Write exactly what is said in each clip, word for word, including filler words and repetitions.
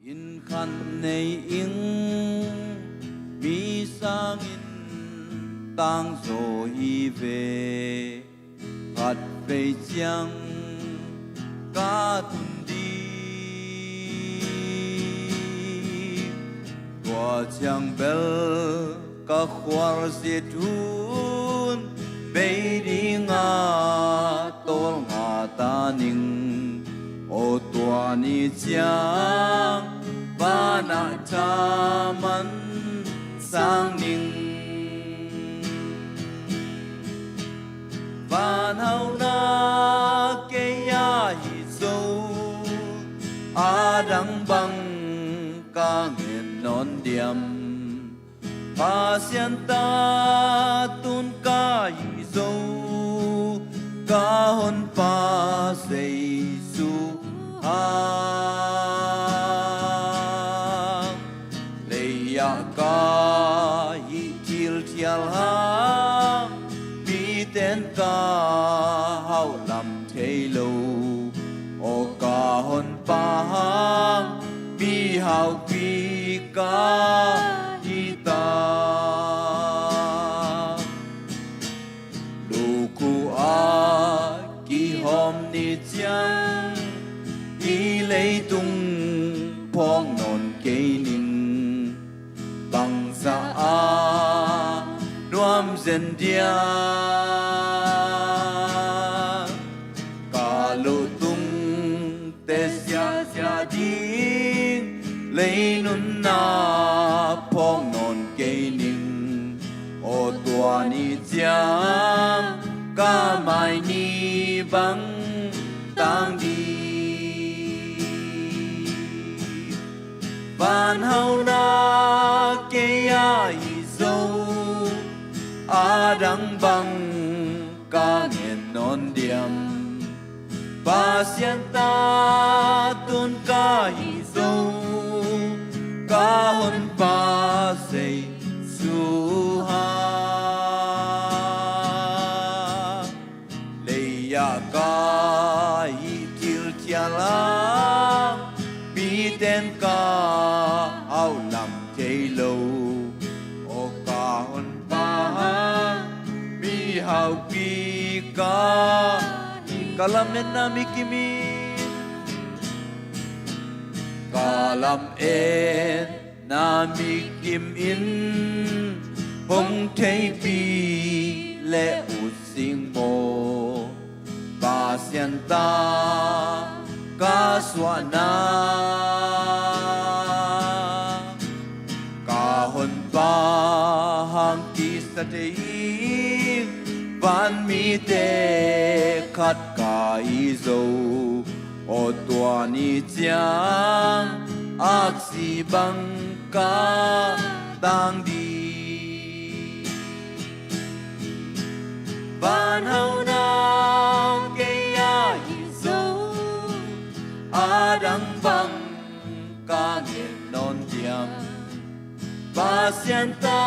Inn khat nei ing, mi sangin tangzaw hi ve. Khat vei ciang ka tun ding, tua ciang bel ka khualzin hun bei dingah tawlnga ta ning. Aw tua ni ciang vanah thaman sang ning. Van hauna kei a hi zo, a dang bang ka ngen nawn diam? Pasian ta tun ka hi zo, ka honpa Jesu hang. Lei-ah ka hih thilthial hang, miten ka hauhlam thei lo. Aw ka honpa hang, mihaupi ka hi ta. Lukhu a kihawm ni ciang, hih leitung phawk nawn kei ning. Bangzah a nuam zen dia, ka lutung te siahsiah ding, lei nunna phawk nawn kei ning. Aw tua ni ciang ka mai ni bang tang ding. Van hauna kei a hi zo, a dang bang ka ngen nawn diam? Pasian ta tun ka hi zo, ka honpa Jesu hang. Lei-ah ka hih thilthial hang, miten ka hauhlam thei lo. Aw ka honpa hang, mihaupi ka hi. Ka lametna mi kim in, ka lametna mi kim in, hong theipih leh ut sing maw? Pasian ta ka suahna, ka honpa hang kisa thei ing, vanmite khat ka hi zo. Aw tua ni ciang aksi bang ka tang ding. Van hauna kei a hi zo, a dang bang ka ngen nawn diam? Pasian ta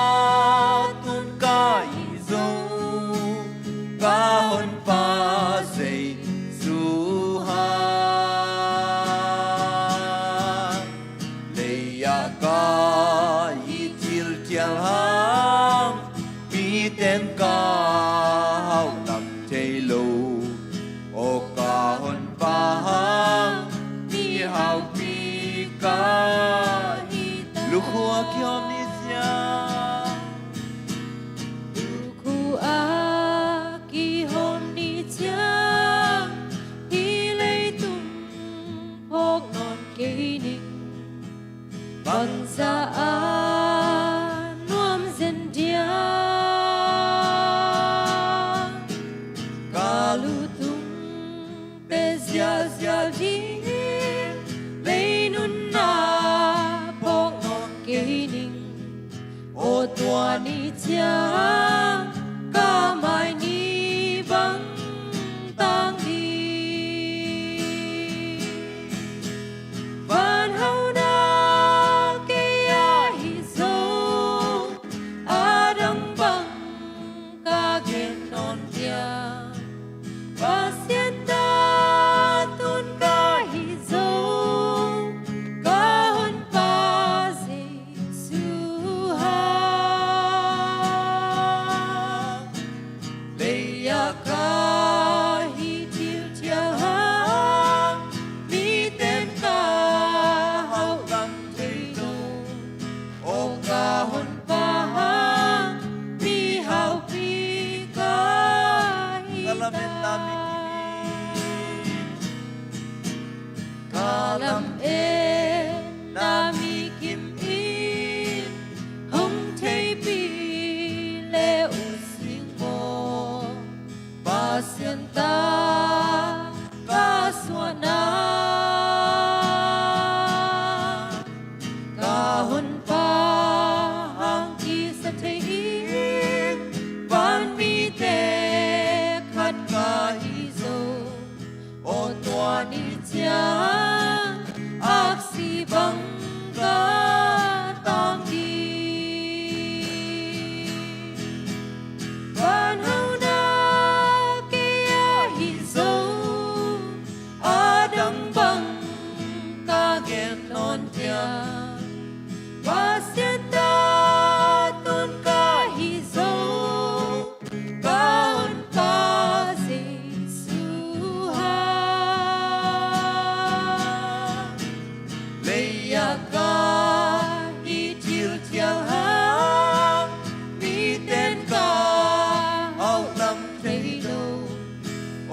tun ka hi zo, ka honpa Jesu hang. Lei-ah ka hih thilthial hang, miten ka hauhlam thei lo. Aw ka honpa hang, mihaupi ka hi ta. Lukhu a kihawm ni ciang, lukhu a kihawm ni ciang, hih leitung phawk nawn kei ning. Bangzah a nuam zen dia. Pasian ta ka suahna, ka Honpa hang kisa thei in, vanmite khat ka hi zo. Aw tua ni ciang aksi bang ka tang ding. Vanhauhna kei a hi zo, a dang bang ka gen nawn diam. Pasian ta tun ka hi zo, ka Honpa Jesu hang. Lei-ah ka hi thilthial hang, miten ka hauh lam thei lo.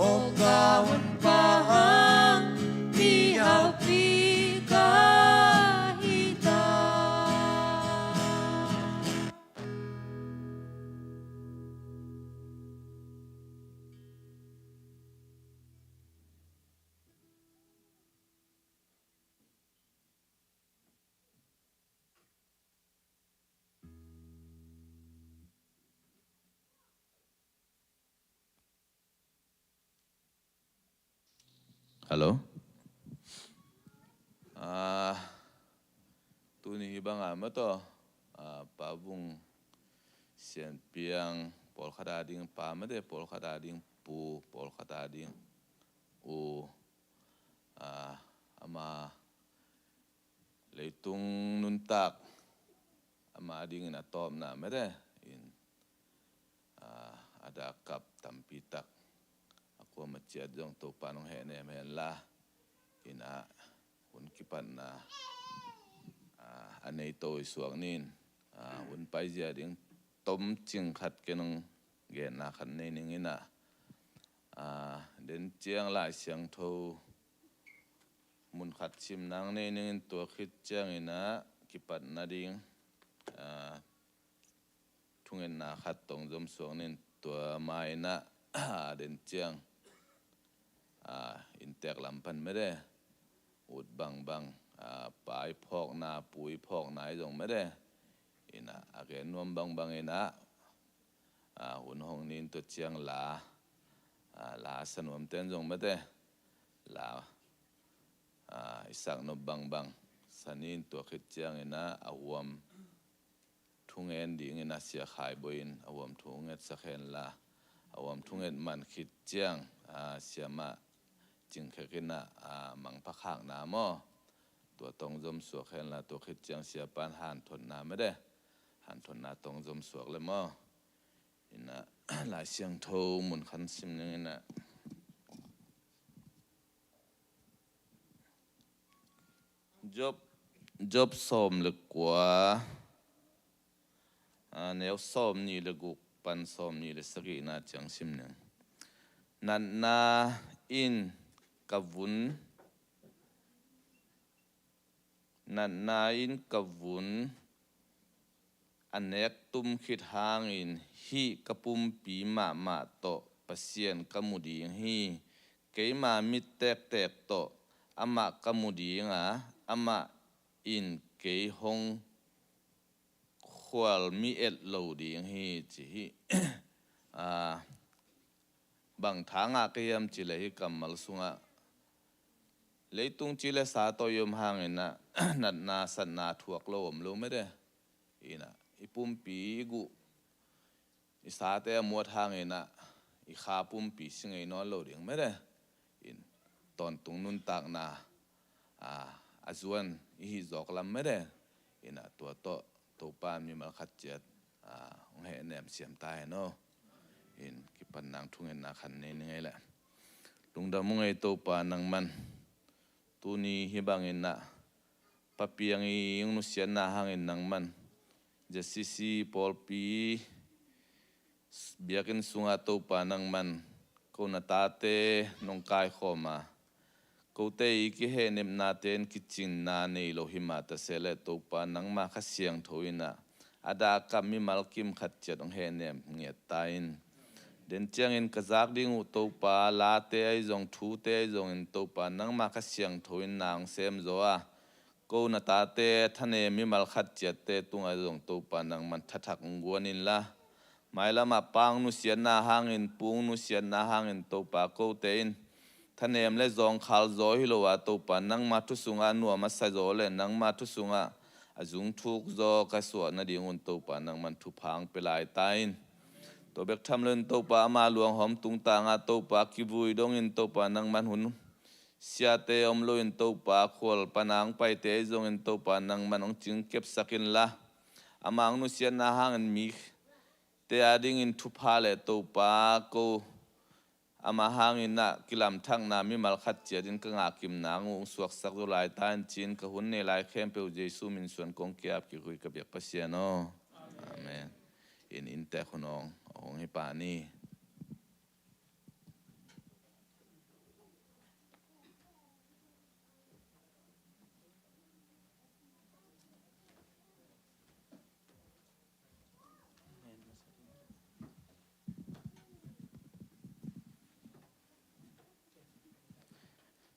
Aw ka Honpa hang, mi haupi ka hi ta. Hello. Ah, tuni hi banga maw taw, ah, Pa Vung Sian Piang pawlkhat a ding pa mate, pawlkhat a ding pu, pawlkhat a ding u, ah, ama leitung nuntak ama dingin a tawpna mate in, ah, a dak kap tampi tak a kuama ciat zong Topa nong hehnem henla, in a hun kipatna, ah, a nei to i suak nin, ah, hun paizia ding tom cing khat ke nong genna khat nei ning in a, ah, den ciang Lai Siangtho mun khat sim nang nei ning in tua khit ciangin a kipat nading, ah, thungetna khat tong zom suak nin tua ma in a, den ciang, ah, inntek lam pan mede ut bangbang, ah, pa i phawkna, pu i phawkna i zong mede in a, a gen nuam bangbang in a, ah, hun hong nin tua ciang la, ah, la sa nuam ten zong mede la, ah, i sak nop bangbang sa nin tua khit ciangin a, a huam thungen dingin a Sia Khai Bawi in a huam thungetsak henla, a huam thunget man khit ciang, ah, siamah Cing Khek in a, ah, mangpha khakna maw, tua tong zom suak henla, tua khit ciang siapan hanthotna mede, hanthotna tong zom suak le maw. In a, Lai Siangtho mun khat sim ning in a, Job, Job sawm le kua, ah, neu sawm nih le guk pan sawm nih le sagihna ciang sim ning. Natna in ka vun, natna in ka vun a nek tum khit hangin hih ka pumpi mahmah tawh Pasian ka mu ding hi. Keima mit tektek tawh amah ka mu ding a, amah in kei hong khual mi et lo ding hi, ci hi. Ah, bang tha ngah ka hiam cih leh hih kammal sungah leitung ci le sa tawh i om hangin a, natna satna thuak lo om lo mede. In a, i pumpi i guh, i sate a muat hangin a, i kha pumpi si ngei nawn lo ding mede. In, tawntung nuntakna, ah, a zuan i hih zawk lam mede. In a, tua tawh Topa in mimal khat ciat, ah, hong hehnem siam ta hen aw. In, kipan nang thungetna khat nei ning ei leh. Lungdam ung ei Topa nangman. Tuni hih bangin a, Pa Piang i hong nusiatna hangin nangman, J C C pawlpi biakinn sungah Topa nangman, ko na tate nong kaikhawm a, kote i kihehnepnate in kicinna nei lo hi mah ta se leh Topa nangma Kha Siangtho in a, a dak kap mimal kim khat ciat hong hehnem ngiat ta in. Den ciangin ka zak ding uh Topa, late ahi zong, thute ahi zongin Topa, nangmah kha siangtho in na hong sem zaw a, ko na tate thanem mimal khat ciatte tungah zong Topa nangman thathak hong guan inla, mailamah pa hong nusiatna hangin, pu hong nusiatna hangin Topa, kote in thanem le zawngkhal zaw hi lo a Topa, nangma thu sungah a nuam a sa zaw le nangma thu sungah a zung thuk zaw ka suah nadingun Topa nangman thupha hong pia lai ta in. Tua bek tham loin Topa ama luanghawm tungtangah Topa kivui dongin Topa nangman hun siate om loin Topa khual pana hong paite ahi zongin Topa nangman hong cingkepsak inla, ama hong nusiatna hangin mite adingin thupha le Topa ko ama hangin ah kilamthakna mimal khat ciatin ka ngahkimna hong suaksak zaw lai ta in ci-in ka hun nei lai khempeuh Jesu min suan kong ki-ap kik uh hi ka biak Pasian aw. Amen. In inntek hun hong hong hi pah ni.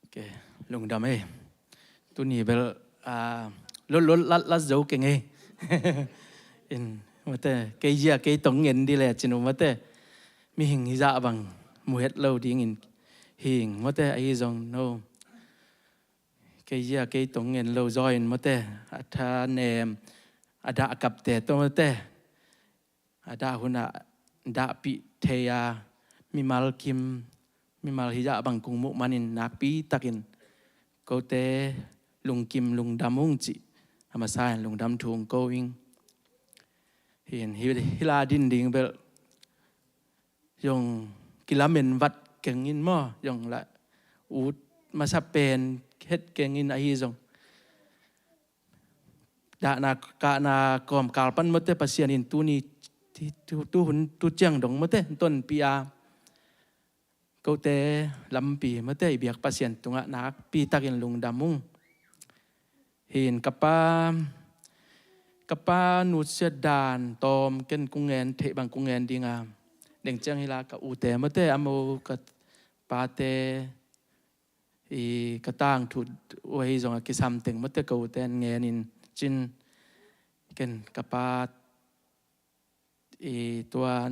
Ok, lungdam ei. Tuni bel, ah, lot lot lat lat zo keng ei. In, mate, kei zia kei tong ngen di le cin uh mate. Mihing hi zah bang mu het lo dingin hing mate ahi zong no. Kei zia kei tong ngen lo zaw in mate. A thanem, a dah a kapte tawh mate. A dah hunah dahpih thei a, mimal kim, mimal hi zah bang kung muh manin nakpi takin kote lungkim lungdam ung cih a masa in lungdam thu ung ko ing. Hin hi, hi la din ding bel zong kilamen vat keng in maw, zong la ut masa pen het keng in ahi zong. Dahna kahna kawmkal pan mate Pasian in tuni tu, tu hun tu ciang dong mate tonpih a kote lampi mate i biak Pasian tungah nakpi takin lungdam ung. Hin ka pa, ka pa nutsiat dan tawm ken kung ngen theih bang kung ngen dinga. Deng ciang hi la ka ute mate a mo ka pate i ka tangthu uh ahi zong a kisam teng mate ka ute ngen in cin ken ka pa i tua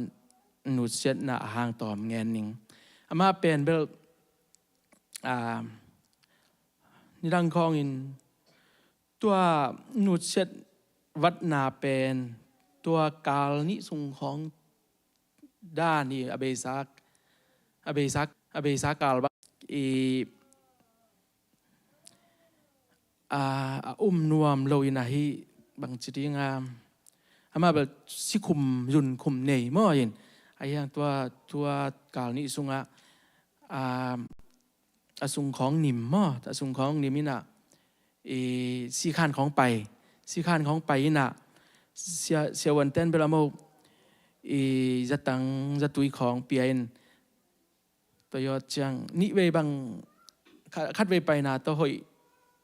nutsiatna a hang tawm ngen ning. Amah pen bel, ah, nidang khawngin tua nutsiat vatna pen tua kal nih sung khawng dan hi a beisa, a beisa, a beisa kal bang i a, a um nuam lo in ahi bangci ding a, amah bel sikhum zunkhum nei maw in ahi hang tua, tua kal nih sungah a, a sung khawng nim maw, a sung khawng nim in a i sikhan khawng pai, sikhan khawng pai in a sia, siavuanten bel a mo i zatang zatui khawng pia in Tua yawt ciang nih vei bang kha-, khat vei paina tua hoih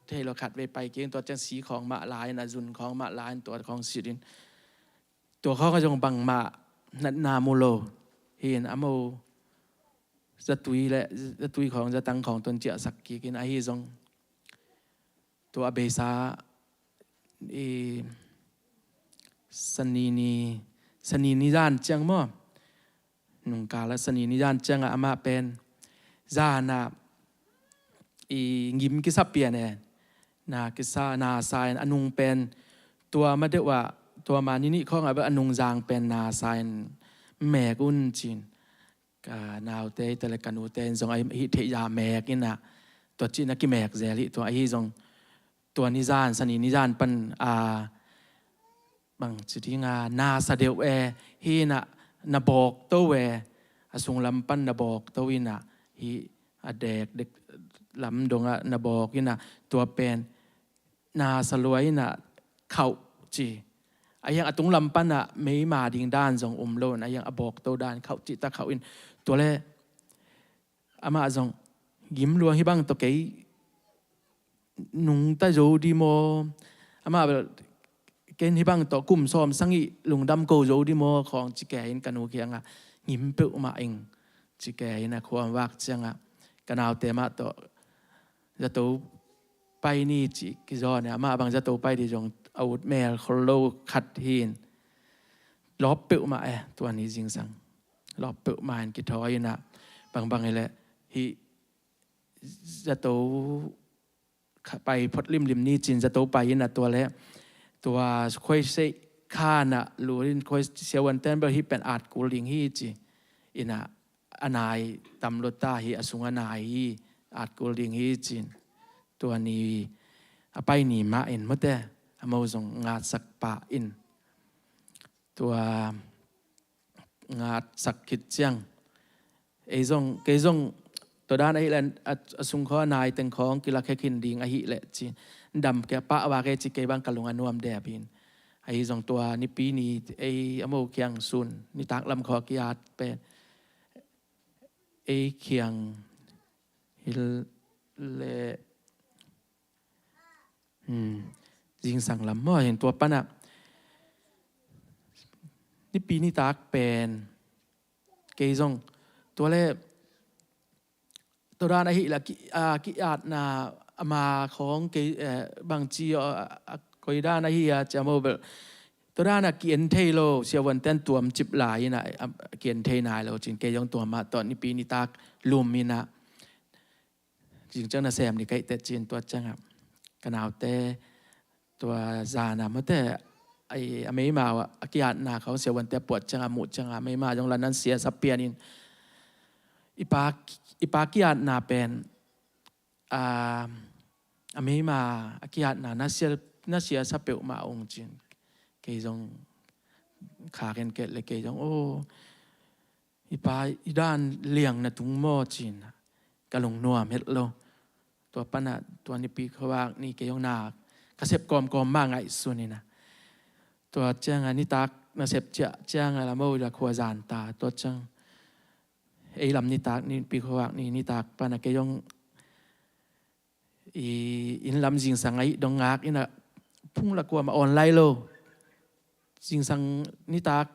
thei lo khat vei pai keng tua ciang si khawng mah lai in a zun khawng mah lai in tua khawng sit in tua khawng a zong bangmah natna mu lo hi in a mo zatui le zatui khawng zatang khawng tuan ciahsak kik in ahi zong tua a beisa i sanini, sanini zan ciang maw? Nungkal a sanini zan ciangah amah pen zan ah i ngim kisa pian e. Na kisa, na sa in a nung pen tua ma deuh ah tua ma ninih khawngah bel a nungzang pen na sa in mek un cin. Ka naute i tale ka nute in zong a hih theih za mek in ah tua cin a kimek zel hi tua ahi zong tua nizan, sani nizan pan a bang ci ding a na sa deuh e, hi in ah na bawk to e, a sunglam pan na bawk to in ah hih a dek dek lam dongah na bawk in ah tua pen na sa lua in ah khauh ci. A hiang a tunglam pan ah meima ding dan zong um lo in a hiang a bawk to dan khauh ci ta khauh in tua le amah zong gim lua hi bang tawh kei nungta zo di maw? Amah bel ken hih bang tawh kum sawm sagih lungdam ko zo dih maw khawng ci kei in ka nu kiangah ngim peuhmah ing ci kei in a khuam vak ciangah ka naute mah tawh zato pai ni ci kizawn e. Amah bang zato pai dih zong a ut mel khol lo khat hi in lawp peuhmah e tua ni zingsang. Lawp peuhmah in kithawi in a bangbang hileh hih zato pai phot limlim ni cin zato pai in a tua le tua khuaiseih khan a lurin khuai siavuanten bel hih pen at kul ding hi ci in a a nai tam lo ta hi a sung a nai hi at kul ding hi cin tua ni a pai ni mah in mawte a mo zong ngatsak pah in tua ngatsak khit ciang ei zong kei zong tua dan ahih leh a sung khaw a nai teng khawng kilakhe khin ding ahih leh ci dam kei pah vak e ci kei bang ka lung a nuam dep in ahi zong tua nipi ni ei a mo kiang sun nitak lam khaw a kiat pen ei kiang hil le zingsang lam maw hin tua panah nipi nitak pen kei zong tua le tua dan ahih la ki atna ama khawng kei bangci a koi dan ahi a cia mo bel tua dan a ki-en thei lo siavuanten tuam cip lai in a ki-en thei nai lo cin kei zong tua mah tawh nipi nitak lum in a zing ciang na sem ni kaihte cin tua ciangah ka naute tua zana mate a meima a kiatna khawng siavuante puat ciangah muh ciangah meima zong la nan sia sa pian in i pa kiatna pen a meima a kiatna na sia sa peuhmah ung cin kei zong kha ken ket le kei zong o i pa i dan liang na tung maw cin ka lungnuam het lo. Tua panah tua nipi khuavak ni kei hong nak ka sep kawmkawm mah ngaihsun ina tua cianga nitak na sep ciah cianga la mo la khua zan ta tua ciang ei lam nitak nipi khuavak ni nitak panah kei hong i inn lam zingsang ahi dong ngak ina phung la kuama awn lai lo. Zingsang nitak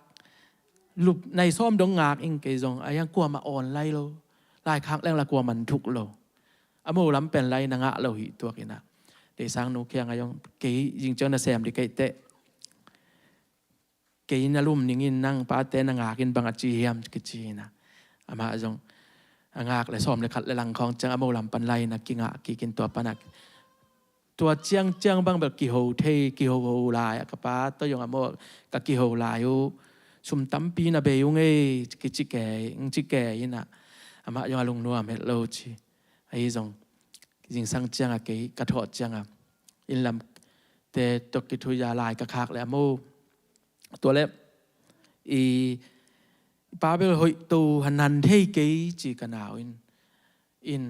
lup nai sawm dong ngak ing kei zong a hiang kuama awn lai lo. Laikhak leng la kuaman thuk lo. A mo lam pen lai na ngah lo hi tuak ina deisang nu khiang a hiang kei zingciang na sem di kei teh kei na lum ningin nang pate na ngakin bang a ci hiam kici ina amah zong a ngak le sawm le khat le lang khawng ciang a mo lam pan lai na kingah kikin tua panak tua ciang ciang bang bel kiho thei kiho ho lai a ka pa tawh zong a mo ka kiho lai uh sum tampi na bei uh ngei kici kei ng ci kei ina amah zong a lungnuam het lo ci ahi zong zingsang cianga kei ka thawh cianga inn lam te tawh kithuia lai ka khak le a mo tua le i pa bel hoih to hanan thei kei ci ka nau in in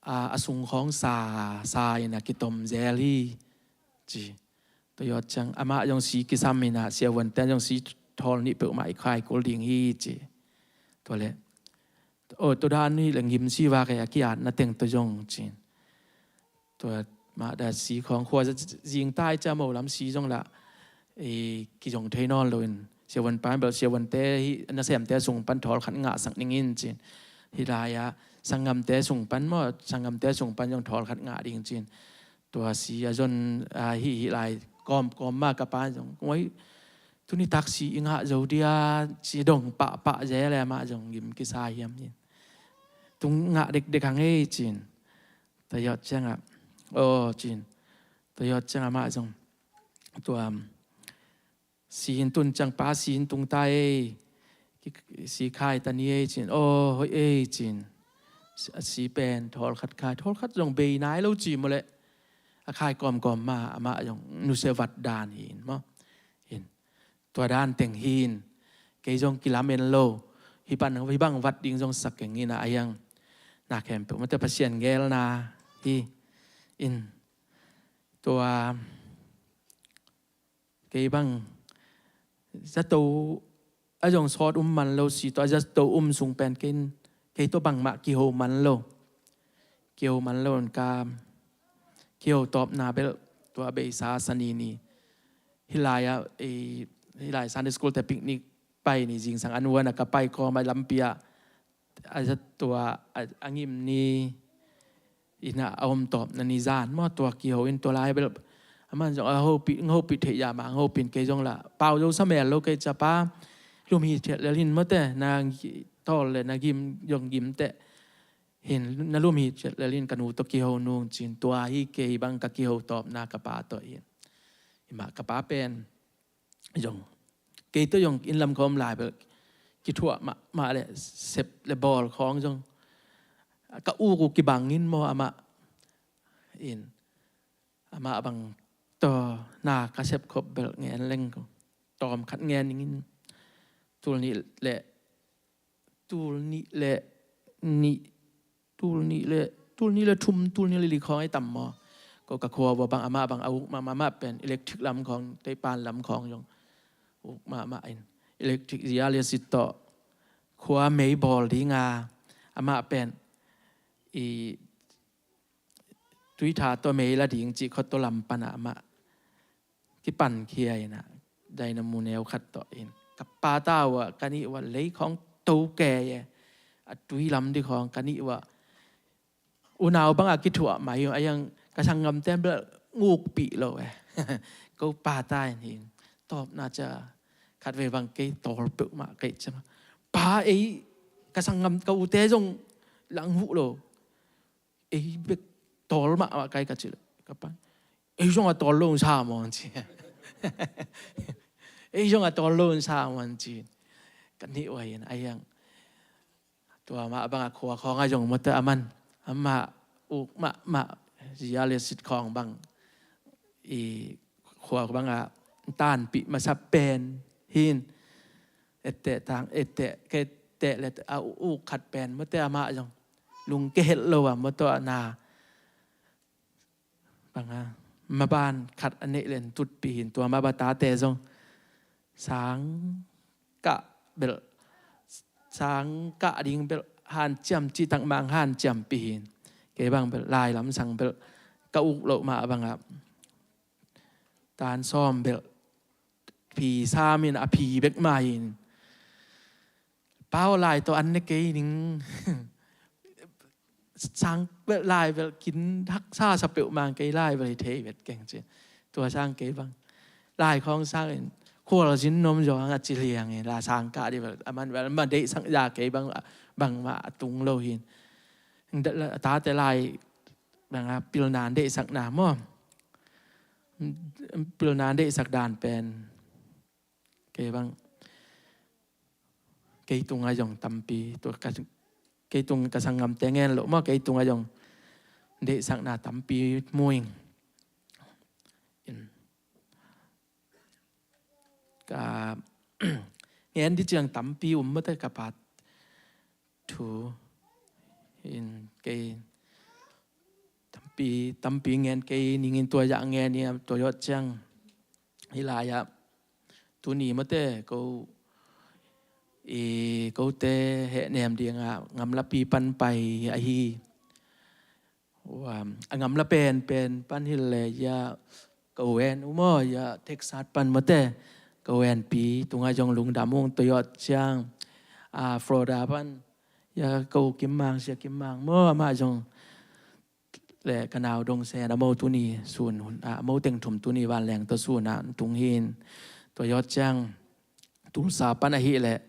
a sung khawng sa sa in a kitom zel hi ci. Tua yawt ciang amah zong si kisam in a siavuanten zong si thawl nih peuhmah i khai kul ding hi ci. Tua le o tua dan hi le ngim si vak e a kiatna teng tua zong cin. Tua mah da si khawng khua zing tai cia mo lam si zong la kizong thei nawn lo in siavuan pan bel siavuante hi nasemte sung pan thawl khat ngahsak ningin cin. Hi lai-ah sanggamte sung pan maw sanggamte sung pan zong thawl khat ngah ding cin. Tua si a zon hi hi lai kawmkawm mah ka pa zong tuni taksi i ngah zo dia ci dong pahpah ze le amah zong gim kisa hiam hi. Tung ngah dekdek hang ei cin. Tua yawt ciangah aw cin. Tua yawt ciangah amah zong tua si in tun ciang pa si in tung ta ei. Si khai ta ni ei cin aw hoih ei cin. Si pen thawl khat khai thawl khat zong bei nai lo ci maw le a khai kawmkawm mah amah zong nusia vat dan hi in maw. Tua dan teng hi in kei zong kilamen lo. Hi bang vat ding zong sak keng in a hiang na khempeuh mate Pasian gelna hi in tua kei bang zato a zong sawt um man lo si tua zato um sung pen kei tua bangmah kiho man lo. Kiho man lo in kam kiho tawpna belh tua beisa sani ni Hih lai-ah, hih lai Sunday school te picnic pai ni zingsang an uana ka pai kawm a lampi ah a tua a ngim ni ina a om tawpna ni zan maw, tua kiho in tua lai bel aman zong a hopih, hopih theih ya mah, hopih kei zong la pau zo sa mel lo kei cia pa, lum hi thiat lel in mawte, na tawl le na gim zong gim teh hin, na lum hi thiat lel in ka nu tawh kiho nung cin, tua hi kei bang ka kiho tawpna ka pa tawh in. Imah ka pa pen zong kei tawh zong inn lam khawm lai bel kithuah mahmah le sep le bawl khawng zong ka uk uh kibang in maw amah in, amah bang tawh na ka sep khop bel ngen leng ko tawm khat ngen ning in tul nih le tul nih le nih tul nih le tul nih le thum, tul nih le li khawng ai tam maw? Ko ka khua ua bang amah bang a uk mah, amah pen electric lam khawng, teipan lam khawng zong uk mahmah in, electric zia le sit tawh khua mei bawl dinga amah pen i tuitha tawh mei la ding cih khot tawh lam pana amah kipan khia ina dynamo neu khat tawh in ka pa ta ua ka nih ua lei khawng to ke e, a tui lam di khawng ka nih ua unau banga kithuah mai uh a yang ka sanggam ten bel ngukpih lo e. Ko pa ta in hin tawpna cia khat ve bang kei tawl peuhmah kei cia pa ei ka sanggam ka ute zong lang huh lo. Ei bek tawl mahmah kai ka cih le ka pa ei zong a tawl lo sa maw ci. Ei zong a tawl lo sa maw ci. Ka nih ua in a yang tua mah banga khua khawng a zong mawte aman amah uk mahmah zia le sit khawng bang i khua banga tanpih masa pen hin etteh tang etteh ke teh le a uk khat pen mawte amah zong lung ke het lo a mawtaw a na banga maban khat a neih len tutpih hin tua maba tate zong sang kah belh sang kah ding belh hanciam cihtak mang hanciampih hin kei bang belh lai lamsang belh ka uk loh mah bangah tan sawm belh phi sam in a phi bek mah hin pau lai tawh an ne kei ning sang belh lai belh kin haksa sa peuh mang kei lai belh hi thei vet keng ci tua sang kei bang lai khawng sang in khual zin nom zawng a ci liang in la sang kah di belh a man belh ma deihsak za kei bang bangmah a tung lo hin tate lai banga pilna deihsakna maw pilna deihsak dan pen kei bang kei tunga zong tampi tua kei tung ka sanggamte ngen loh maw kei tunga zong deihsakna tampi muing ka ngen di ciang tampi um mawte ka pat thu in kei tampi tampi ngen kei ningin tua zah ngen i tua yawt ciang hi lai-ah tuni mawte ko i kote hehnem dingah ngamlapi pan pai ahi a ngamla penpen pan hi le ya ka uen u maw ya Texas pan mawte ka uenpi tunga zong lungdam ung tua yawt ciang a Florida pan ya ka u Kim Mang sia Kim Mang maw amah zong le ka nau dong sen a mo tuni sun hun a mo teng thum tuni vanleng tawh sun a tung hin tua yawt ciang Tulsa pan ahih leh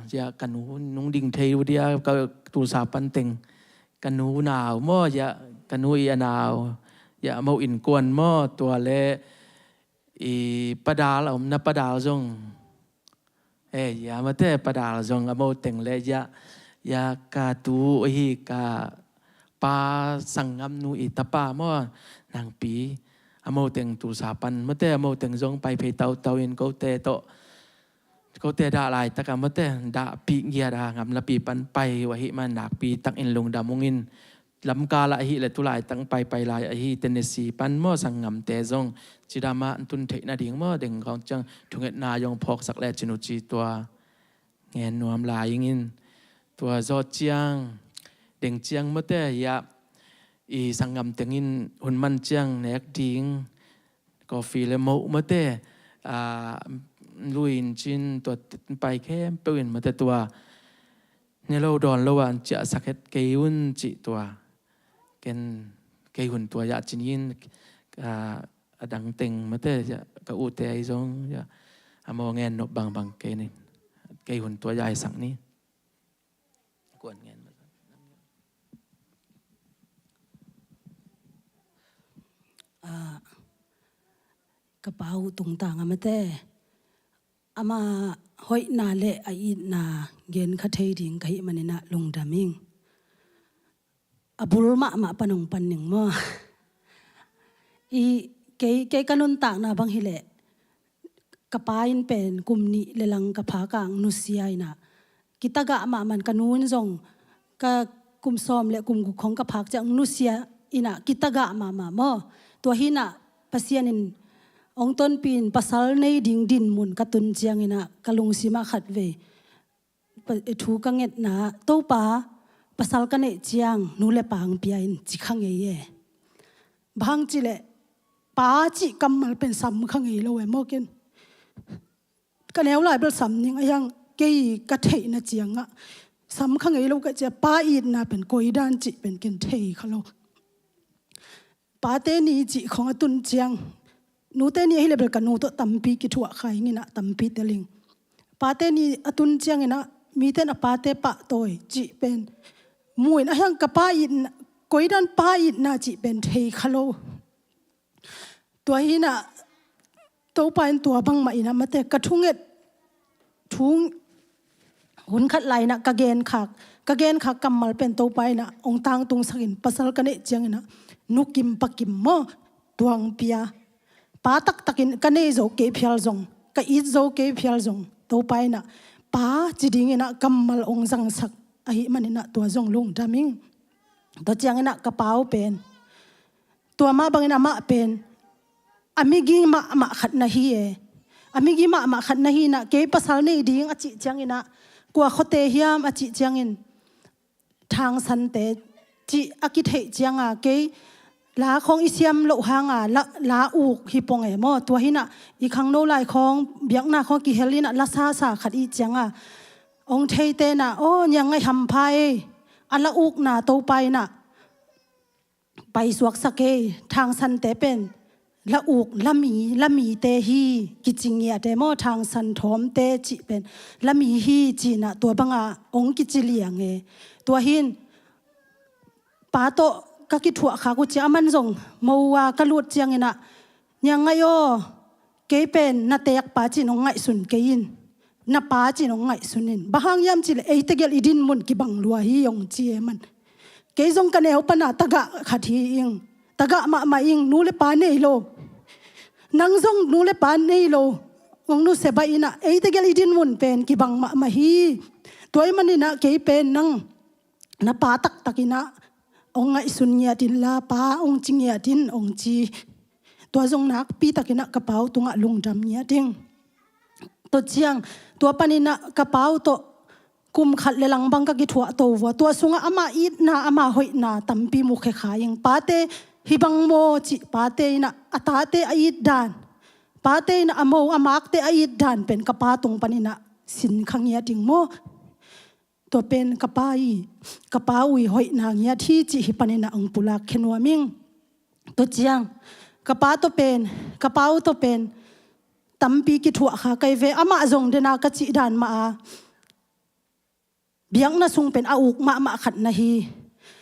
ya ka nu nung ding thei uh dia ka Tulsa pan teng ka nu nau maw ya ka nu i a nau ya mo innkuan maw tua le i padal a omna padal zong e ya mate padal zong a mo teng le ya ya ka tu ahi ka pa sanggam nu i tapa maw nangpi a mo teng Tulsa pan mate a mo teng zong pai phei tautau in kote tawh kote dah laitak a mate dahpih ngiat a ngamlapi pan pai uh ahi man nakpi takin lungdam ung in lamkal ah ahi le tulaitak paipai lai ahi Tennessee pan maw sanggamte zong cidam ah tun theih nading maw deng kawng ciang thungetna zong phawksak le cin uh ci tua ngen nuam lai ing in tua zawh ciang deng ciang mawte hiah i sanggam tengin hun man ciang nek ding coffee le moh mate, ah, lui in cin tua pai khempeuh in mate tua ne lo dawn lo ah an ciahsak het kei un cih tua. Ken kei hun tua yah cin in, ah, a dang teng mate yah ka ute ahi zong yah a maw ngen nop bangbang kei nin kei hun tua yah hisak ni. Kuan ngen mate. Ah, ka pa uh tungtang a mate ama hoihna le a itna gen kha thei ding ka hih manin ah lungdam ing. A bul mahmah pan hong pan ning maw? I kei, kei ka nuntakna bang hileh ka pa in pen kum nih le lang ka phak ah nusia in ah kitagah mahmah in ka nu in zong ka kum sawm le kum guk khong ka phak ciang nusia in ah kitagah mahmah maw? Tua hi in ah Pasian in hong tonpih in pasal nei ding dinmun ka tun ciangin ah ka lungsim ah khatvei pa-, thu ka ngetna, Topa, pasal ka neih ciang nu le pa hong pia in ci kha ngei e. Bang hang cih leh pa cih kammal pen sam kha ngei lo e maw ken. Ka neu lai bel sam ning a hiang kei ka theihna ciangah sam kha ngei lo ka cia pa itna pen koi dan cih pen ken thei kha lo. Pate ni cih khong a tun ciang, nute ni ahi le bel ka nu tawh tampi kithuah kha ing in ah tampi tel ing. Pate ni a tun ciangin ah mite in a pate pahtawi cih pen mu in a hiang ka pa itna, koi dan pa itna cih pen thei kha lo. Tua hi in ah Topa in tua bangmah in ah mate ka thunget thu hun khat lai in ah ka genkhak, ka genkhak kammal pen Topa in ah hong tangtungsak in pasal ka neih ciangin ah nu kim pa kim maw tua hong pia. Pa taktakin ka nei zo kei phial zong, ka it zo kei phial zong Topa in ah pa ci dingin ah kammal hong zangsak ahih manin ah tua zong lungdam ing. Tua ciangin ah ka pa uh pen tua mah bangin amah pen a migi mahmah khat na hi e. A migi mahmah khat na hi in ah kei pasal nei ding a cih ciangin ah kua khuate hiam a cih ciangin Thang Sante cih a kitheih cianga kei la khong i siam loh hanga la, la uk hi pong e maw? Tua hi in ah i khangno lai khong biakna khong kihel in ah la sasa khat i cianga hong theite in ah aw Niang Ngaih Hampha e, a la ukna Topa in ah paisuaksak e. Thang Sante pen la uk, la mi, la mite hi kici ngiat e maw? Thang San Thawmte cih pen la mi hi ci in ah tua banga hong kici liang e. Tua hi in pa tawh ka kithuah khak uh ciang aman zong mo a ka lut ciangin ah Niang Ngaih aw, kei pen na teekpa ci in hong ngaihsun kei in, na pa ci in hong ngaihsun in. Bang hang hiam cih leh ei tegel i dinmun kibang lua hi hong ci e man. Kei zong ka neu pana tagah khat hi ing, tagah mahmah ing, nu le pa nei lo. Nang zong nu le pa nei lo, hong nusia baih in ah ei tegel i dinmun pen kibang mahmah hi. Tua ahih manin ah kei pen nang na pa taktak in ah hong ngaihsun ngiat inla pa hong ci ngiat in hong ci. Tua zong nakpi takin ah ka pa uh tungah lungdam ngiat ing. Tua ciang tua panin ah ka pa uh tawh kum khat le lang bang ka kithuah to vua, tua sungah ama itna ama hoihna tampi mukhia kha ing. Pate hih bang maw cih pate in ah a tate a it dan, pate in ah a mo a makte a it dan pen ka pa tung panin ah sin kha ngiat ing maw? Tua pen ka pa i, ka pa uh i hoihna ngiat hi cih hih panin ah hong pulak khia nuam ing. Tua ciang ka pa tawh pen, ka pa uh tawh pen tampi kithuah kha kei ve. Amah zong dena ka cih dan mah a biakna sung pen a uk mahmah khat na hi,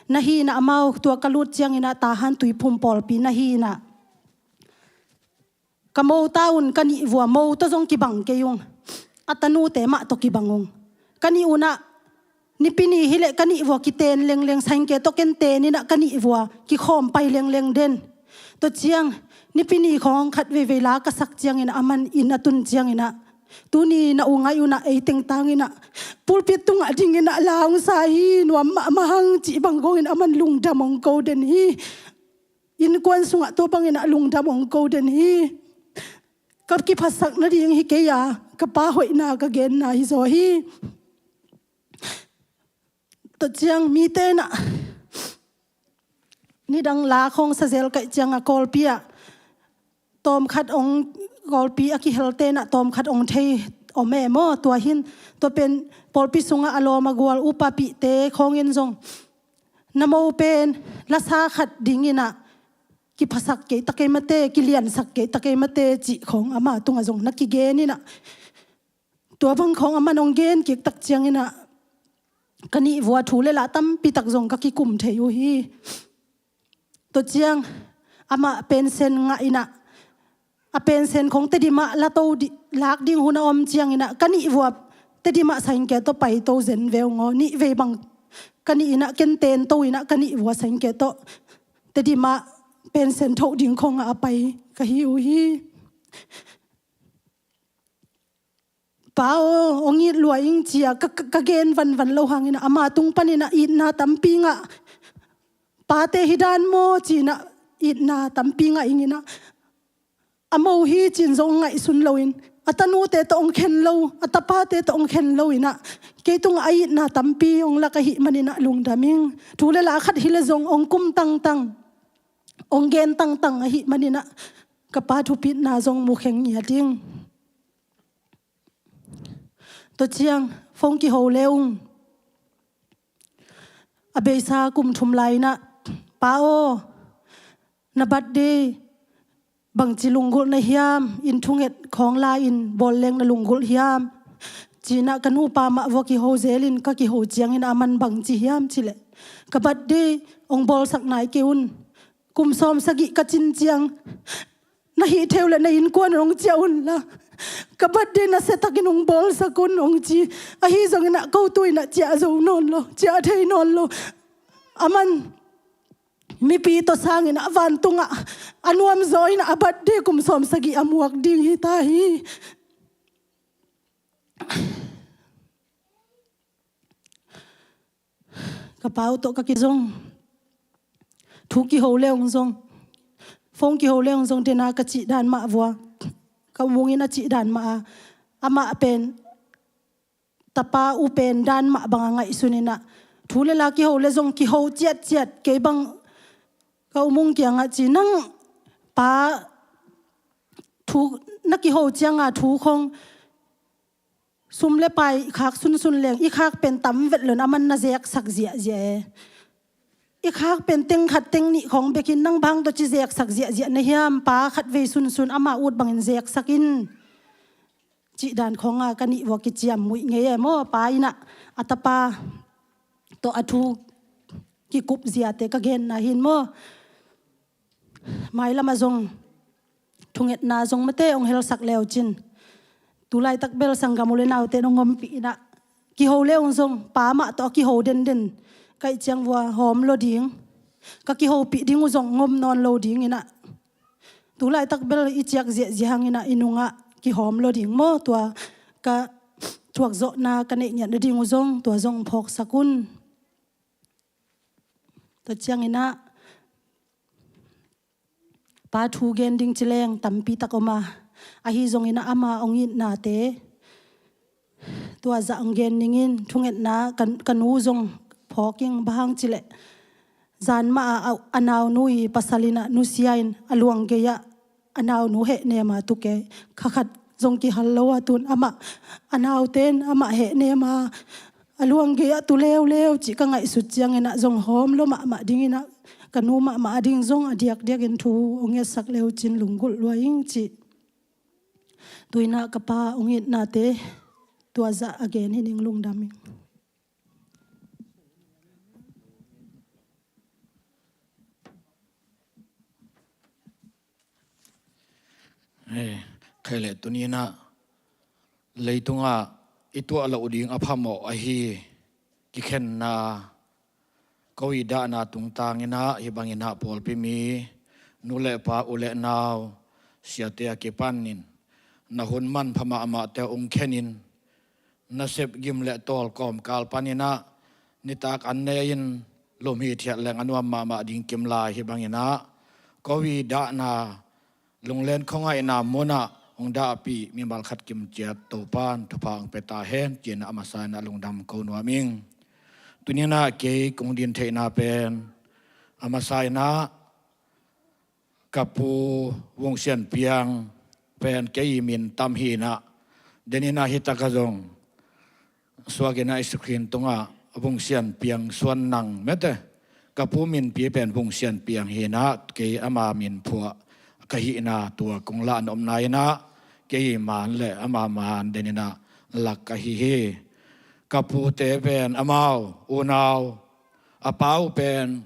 na hi in ah amau tua ka lut ciangin ah Tahan Tuiphum pawlpi na hi in ah ka mo ta un ka nih vua, mo tawh zong kibang kei ung, a tanute mah tawh kibang ung. Ka nih un ah Nipi ni hileh ka nih vua kiten lengleng, saingke tawh ken ten in ah ka nih vua kikhawm pai lengleng den. Tua ciang Nipi ni khawng khat veivei la ka sak ciangin ah aman inn a tun ciangin ah tuni na u ngaih un ah ei tengtang in ah pulpit tungah ding in ah la hong sa hi, nuam mahmah hang cih bang kong in aman lungdam hong ko den hi. Innkuan sungah tua bangin ah lungdam hong ko den hi. Ka kiphatsak nading hi kei a, ka pa hoihna ka genna hi zaw hi. Tua ciang mite in ah nidang la khawng sa zel kaih ciang a Kawlpi ah tawmkhat ong, Kawlpi a kihelte inah tawmkhat ong thei om e maw. Tua hin, tua pen pawlpi sungah a lawm a gual upa pihte khawngin zong na mo pen lasa khat ding inah kiphasak kei ta kei mate, kiliansak kei ta kei mate cih khawng ama tungah zong na kigen inah, tua bang khawng aman ong gen kik tak ciang inah ka nih vua thu le la tampi tak zong ka kikum thei uh hi. Tua ciang amah pension ngah inah, a pension khawng Tedim ah la to di, lak ding hun a om ciang inah ka nih vua Tedim ah saingke tawh pai to zen veu ngaw. Nih vei bang ka nih inah ken ten to inah ka nih vua saingke tawh Tedim ah pension thoh ding khawng ah a pai ka hi uh hi. Pa aw, ong it lua ing cia ka, ka, ka gen vanvan lo hang inah ama tung pan inah itna tampi ngah. Pate hi dan maw ci inah itna tampi ngah ing inah, a mo hi cin zong ngaihsun loin, a tanute tawh ong khen lo, a tapate tawh ong khen lo inah kei tungah a itna tampi ong lak ahih man inah lungdam ing. Thu le la khat hi le zong ong kum tangtang, ong gen tangtang ahih man inah ka pa thupitna zong mukheng ngiat ing. Tua ciang phone kiho le ung. A beisa kum thum lai inah, Pa aw, na birthday bangci lunggulh na hiam, inn thunget khawng la in bawl leng na lunggulh hiam ci inah ka nupa mah vua kiho zelin ka kiho ciang inah aman bangci hiam cih leh, ka birthday ong bawlsak nai kei un. Kum sawm sagih ka cin ciang na hih theu le na innkuan un ong ciah un la, ka birthday nasia takin ong bawlsak un ong ci. Ahi zong inah ko tu inah ciah zo nawn lo, ciah thei nawn lo. Aman mipi tawh sang inah vantungah a nuam zaw inah a birthday kum sawm sagih a muak ding hi ta hi. Ka pa uh tawh ka kizong, thu kiho le ung zong, phone kiho le ung zong, dena ka cih dan mah vua, ka um ung in a cih dan mah a, amah pen tapa uh pen dan mah bang a ngaihsun inah, thu le la kiho le zong kiho ciatciat, kei bang ka um ung kiangah ci, nang pa thu na kiho cianga thu khong sum le pai i khak sunsun leng, i khak pen tam vet lo in aman na zeksak ziahziah e. I khak pen teng khat teng nih khawng bekin nang bang tawh ci zeksak ziahziah na hiam, pa khat vei sunsun ama ut bangin zeksak in. Cih dan khawnga ka nih vua kiciam muih ngei e maw, pa inah a tapa tawh a thu kikup ziate ka genna hin maw. Mailamah zong thungetna zong mate hong helsak leucin, tulaitak bel sanggam u le naute nong ompih inah kiho le hong zong pa mah tawh a kiho denden kaih ciang vua hawm lo ding, ka kihopih ding uh zong ngom nawn lo ding inah, tulaitak bel i ciak ziahziah hang inah i nungah kihawm lo ding maw, tua ka thuakzawhna ka neih ngiat nading uh zong tua zong phawksak un. Tua ciang inah pa thu gen ding ci leng tampi tak om a, ahi zong inah ama hong itnate tua zah hong gen ning in, thungetna ka, ka nu zong phawk ing, bang hang ci leh zan mah a, a, a naunu i pasal inah nusia in a luang gei ah a naunu heh nem a tu kei, kha khat zong kihal lo a tun amah, a naute in amah heh nem a, a luang gei ah tu leuleu cih ka ngaihsut ciang inah zong hawm lo mahmah ding inah ka nu mahmah a ding zong a diakdiakin thu hong ngetsak leucin lunggulh lua ing cih. Tu inah ka pa hong itnate tua zah a gen hi ning, lungdam ing. Eh, khaile tuni inah leitungah i tuah loh ding a phamawh ahi kikhenna, ko i dahna tungtang inah hih bang inah pawlpi mi, nu le pa, u le nau, siate a kipanin na hun manpha mahmahte hong khenin, nasep gim le tawl kawmkal pan inah nitak an ne in lum hithiat leng a nuam mahmah ding kim lai, hih bang inah ko i dahna lunglen khuangaihna munah hong dahpih mimal khat kimciat Topan thupha hong pia ta hen ci inah a masa inah lungdam ko nuam ing. Tuni inah kei kong din theihna pen a masa inah Ka pu Vung Sian Piang pen kei min tam hi inah, den inah hi taka zong suak inah screen tungah Vung Sian Piang Suan Nang mete. Ka pu minpi pen Vung Sian Piang hi inah, kei ama min phuah ka hihna tua kong lah nopna inah kei man le ama man den inah lak ka hi hi. Ka pute pen amau unau, a pa uh pen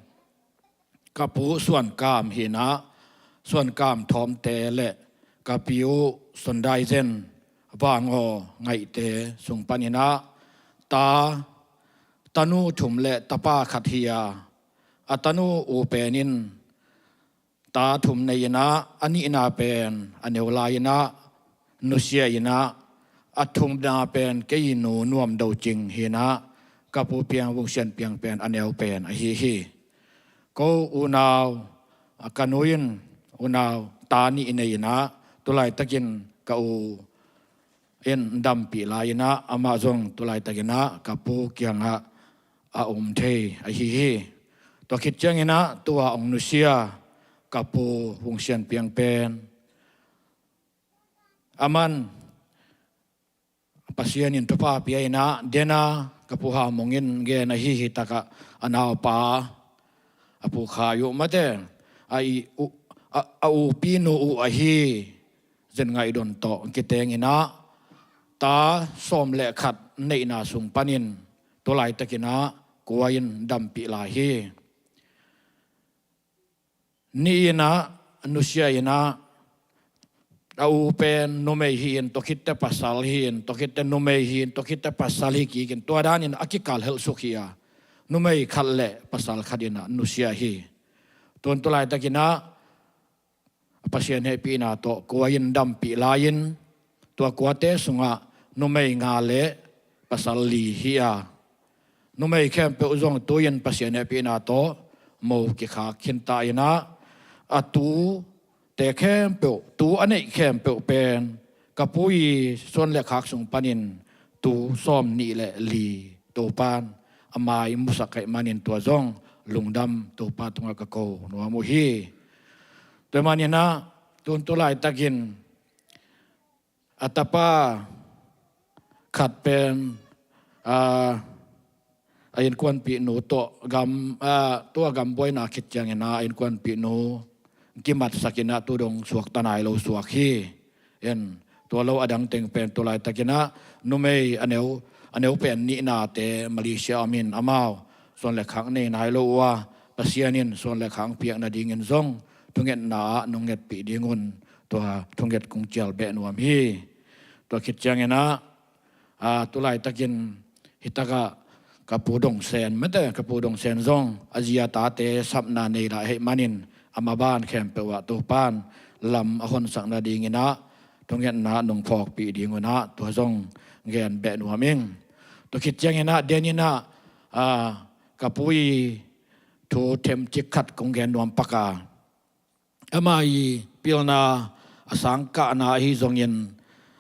ka pu Suan Kam hi inah, Suan Kam Thawmte le ka pi uh Son Dai Zen Vang Aw Ngaihte sung pan inah ta, tanu thum le tapa khat hi a, a tanu uh pen in ta thum nei inah, a nihna pen a neu lai inah nusia inah, a thumna pen kei nu Nuam Do Cing hi inah, ka pu Piang Vung Sian Piang pen a neu pen ahi hi. Ko unau, a ka nu in unau ta nih nei inah, tulaitakin ka u in dampih lai inah, amah zong tulaitakin ah ka pu kiangah a um thei ahi hi. Tua khit ciang inah tua hong nusia ka pu Vung Sian Piang pen, aman Pasian in thupha pia inah, den a ka pu Hau Mung in gen ahi hi takah, a naupa a pu Khai uh mate, a i u, a, a upi nu uh ahi Zen Ngaih Don tawh kiteng inah, ta sawm le khat neihna sung panin tulaitakin ah kua in dampih lai hi. Nih inah nusia inah, a u pen numei hi in, tua khitte pasal hi in, tua khitte numei hi in, tua khitte pasal hi kik in, tua danin a kikal helh suk hi a, numei khat le pasal khat inah nusia hi. Tuan tulaitakin ah Pasian hehpihna tawh kua in dampih lai-in, tua kuate sungah numei nga le pasal li hi a, numei khempeuh zong tu-in Pasian hehpihna tawh mo kikhak khinta inah, a tute khempeuh, tu a neih khempeuh pen ka pu i suan le khak sung panin tu sawm nih le li Topan a mai musak kaih manin tua zong lungdam Topa tungah ka ko nuam uh hi. Tua manin ah tun tulaitakin a tapa khat pen, a, a innkuanpihnu tawh gam, a, tua gam buaina khit ciangin ah a innkuanpihnu kimatsak inah tu dong suakta nai lo suak hi. En, tua lo a dang teng pen tulaitakin ah numei a neu, a neu pen nihnate Malaysia om in, amau suan le khak nei nai lo uh a, Pasian in suan le khak piak nadingin zong thungetna ah nong ngetpih dingun tua thunget kong cial beh nuam hi. Tua khit ciangin ah, a, tulaitakin hi takah ka pu Dong Sen mate, ka pu Dong Sen zong a zi a tate sapna nei lai heih manin, a maban khempeuh ah Topan lam a honsak nadingin ah thungetna nong phawkpih dingun ah tua zong gen beh nuam ing. Tua khit ciangin ah den inah, a, ka pu i thu themcik khat kong gen nuam pak a, ama i pilna, a sangkahna ahi zongin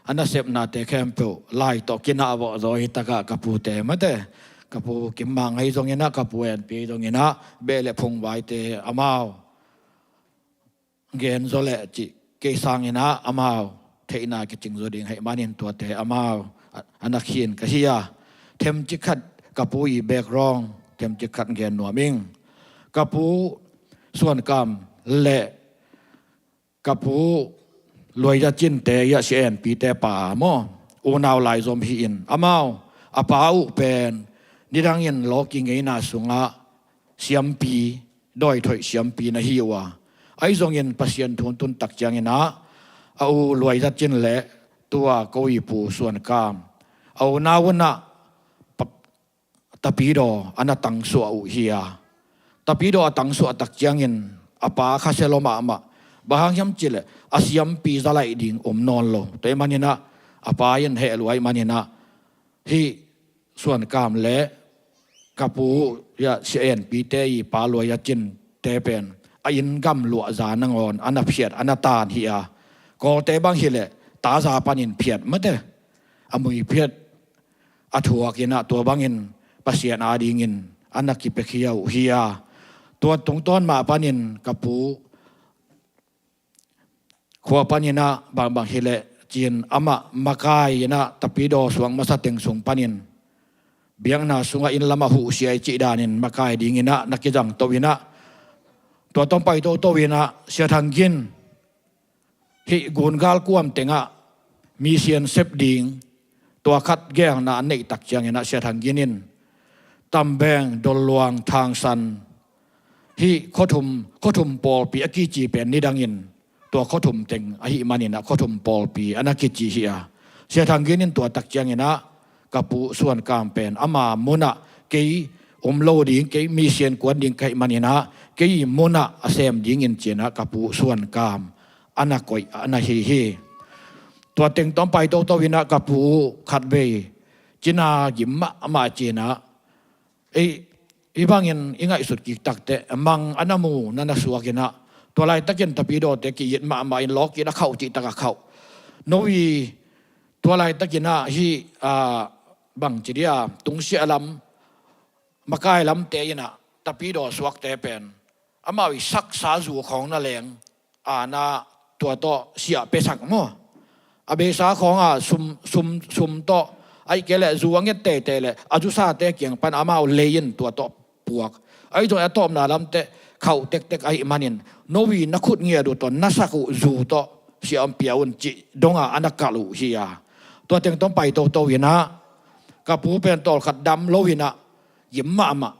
a nasepnate khempeuh lai tawh kinah vawh zaw hi takah ka pute mate, ka pu Kim Mang ahi zongin ah, ka pu En Pi ahi zongin ah, beh le phungvaite amau gen zaw le cih kei sangin ah amau theihna kicing zaw ding heih manin tuate amau a, a na khin ka hi a, themcik khat ka pu i background themcik khat gen nuam ing. Ka pu Suan Kam le ka pu Luai Za Cinte, i a Sia En Pite pa maw, unau lai zom hi in, amau a pa uh pen nidangin lawki ngeina sungah siampi, dawithoih siampi na hi uh a, ahi zongin Pasian thu tun tak ciangin ah a u Luai Za Cin le tua ko i pu Suan Kam a unau un ah pa, Tapidaw a na tangsuah uh hi a, Tapidaw a tangsuah tak ciangin a pa khasia lua mahmah. Bang hang hiam cih leh a siampi za laih ding om nawn lo. Tua ahih manin ah a pa in heh lua ahih manin ah hih Suan Kam le ka pu, ya, Sia En Pite i pa Luai Za Cinte pen a inn gamluah za nangawn a na phiat, a na taan hi a, Kawlte bang hi leh ta za panin phiat mate, a mui phiat a thuak in ah tua bangin Pasian adingin a na kipiakhia uh hi a, tua tungtawn mah panin ka pu khua paninah bangbang hileh cin amah makai inah tapidaw suak masa teng sung panin biakna sungah inn lamah huhsia i cih danin makai dinginah na kizang to inah tua tawh pai toto inah Sia Thang Gin hih gungal kuam tengah misian sep ding tua khat geelna a neihtak cianginah Sia Thang Gin in Tambeng, Dolluang, Thangsan, hih khuathum, khuathum pawlpi a kici pen nidangin tua khuathum teng ahih maninah khuathum pawlpi a na kici hi a. Sia Thang Gin in tua tak cianginah ka pu Suan Kam pen ama munah kei om lo ding, kei misian kuan ding ka hih maninah kei munah a sem dingin cinah ka pu Suan Kam a na koih a na hi hi. Tua teng tawh pai toto inah ka pu khatvei cina gim mahmah cinah ei, i bangin i ngaihsut kik takteh mang a na mu na na suak inah tua laitakin tapidawte ki-it mahmah in lawk inah khauh cih taka khauh. No i tua laitakinah hih bangci dia tungsiah lam makai lamte inah tapidaw suakte pen amau i saksa zu khawng na leng ana tua tawh siah pesak maw? A beisa khawnga sum, sum, sum tawh ahih kei leh zu a nget teitei leh a zusate kiang pan amau lei in tua tawh puak. Ahi zong a tawpna lamte khauh tektek ahih manin no i na khut ngiat uh tawh na sak uh zu tawh siah om pia un cih donga a na kalh uh hi a. Tua teng tawh pai toto inah ka pu pen tawlkhat dam lo inah gim mahmah.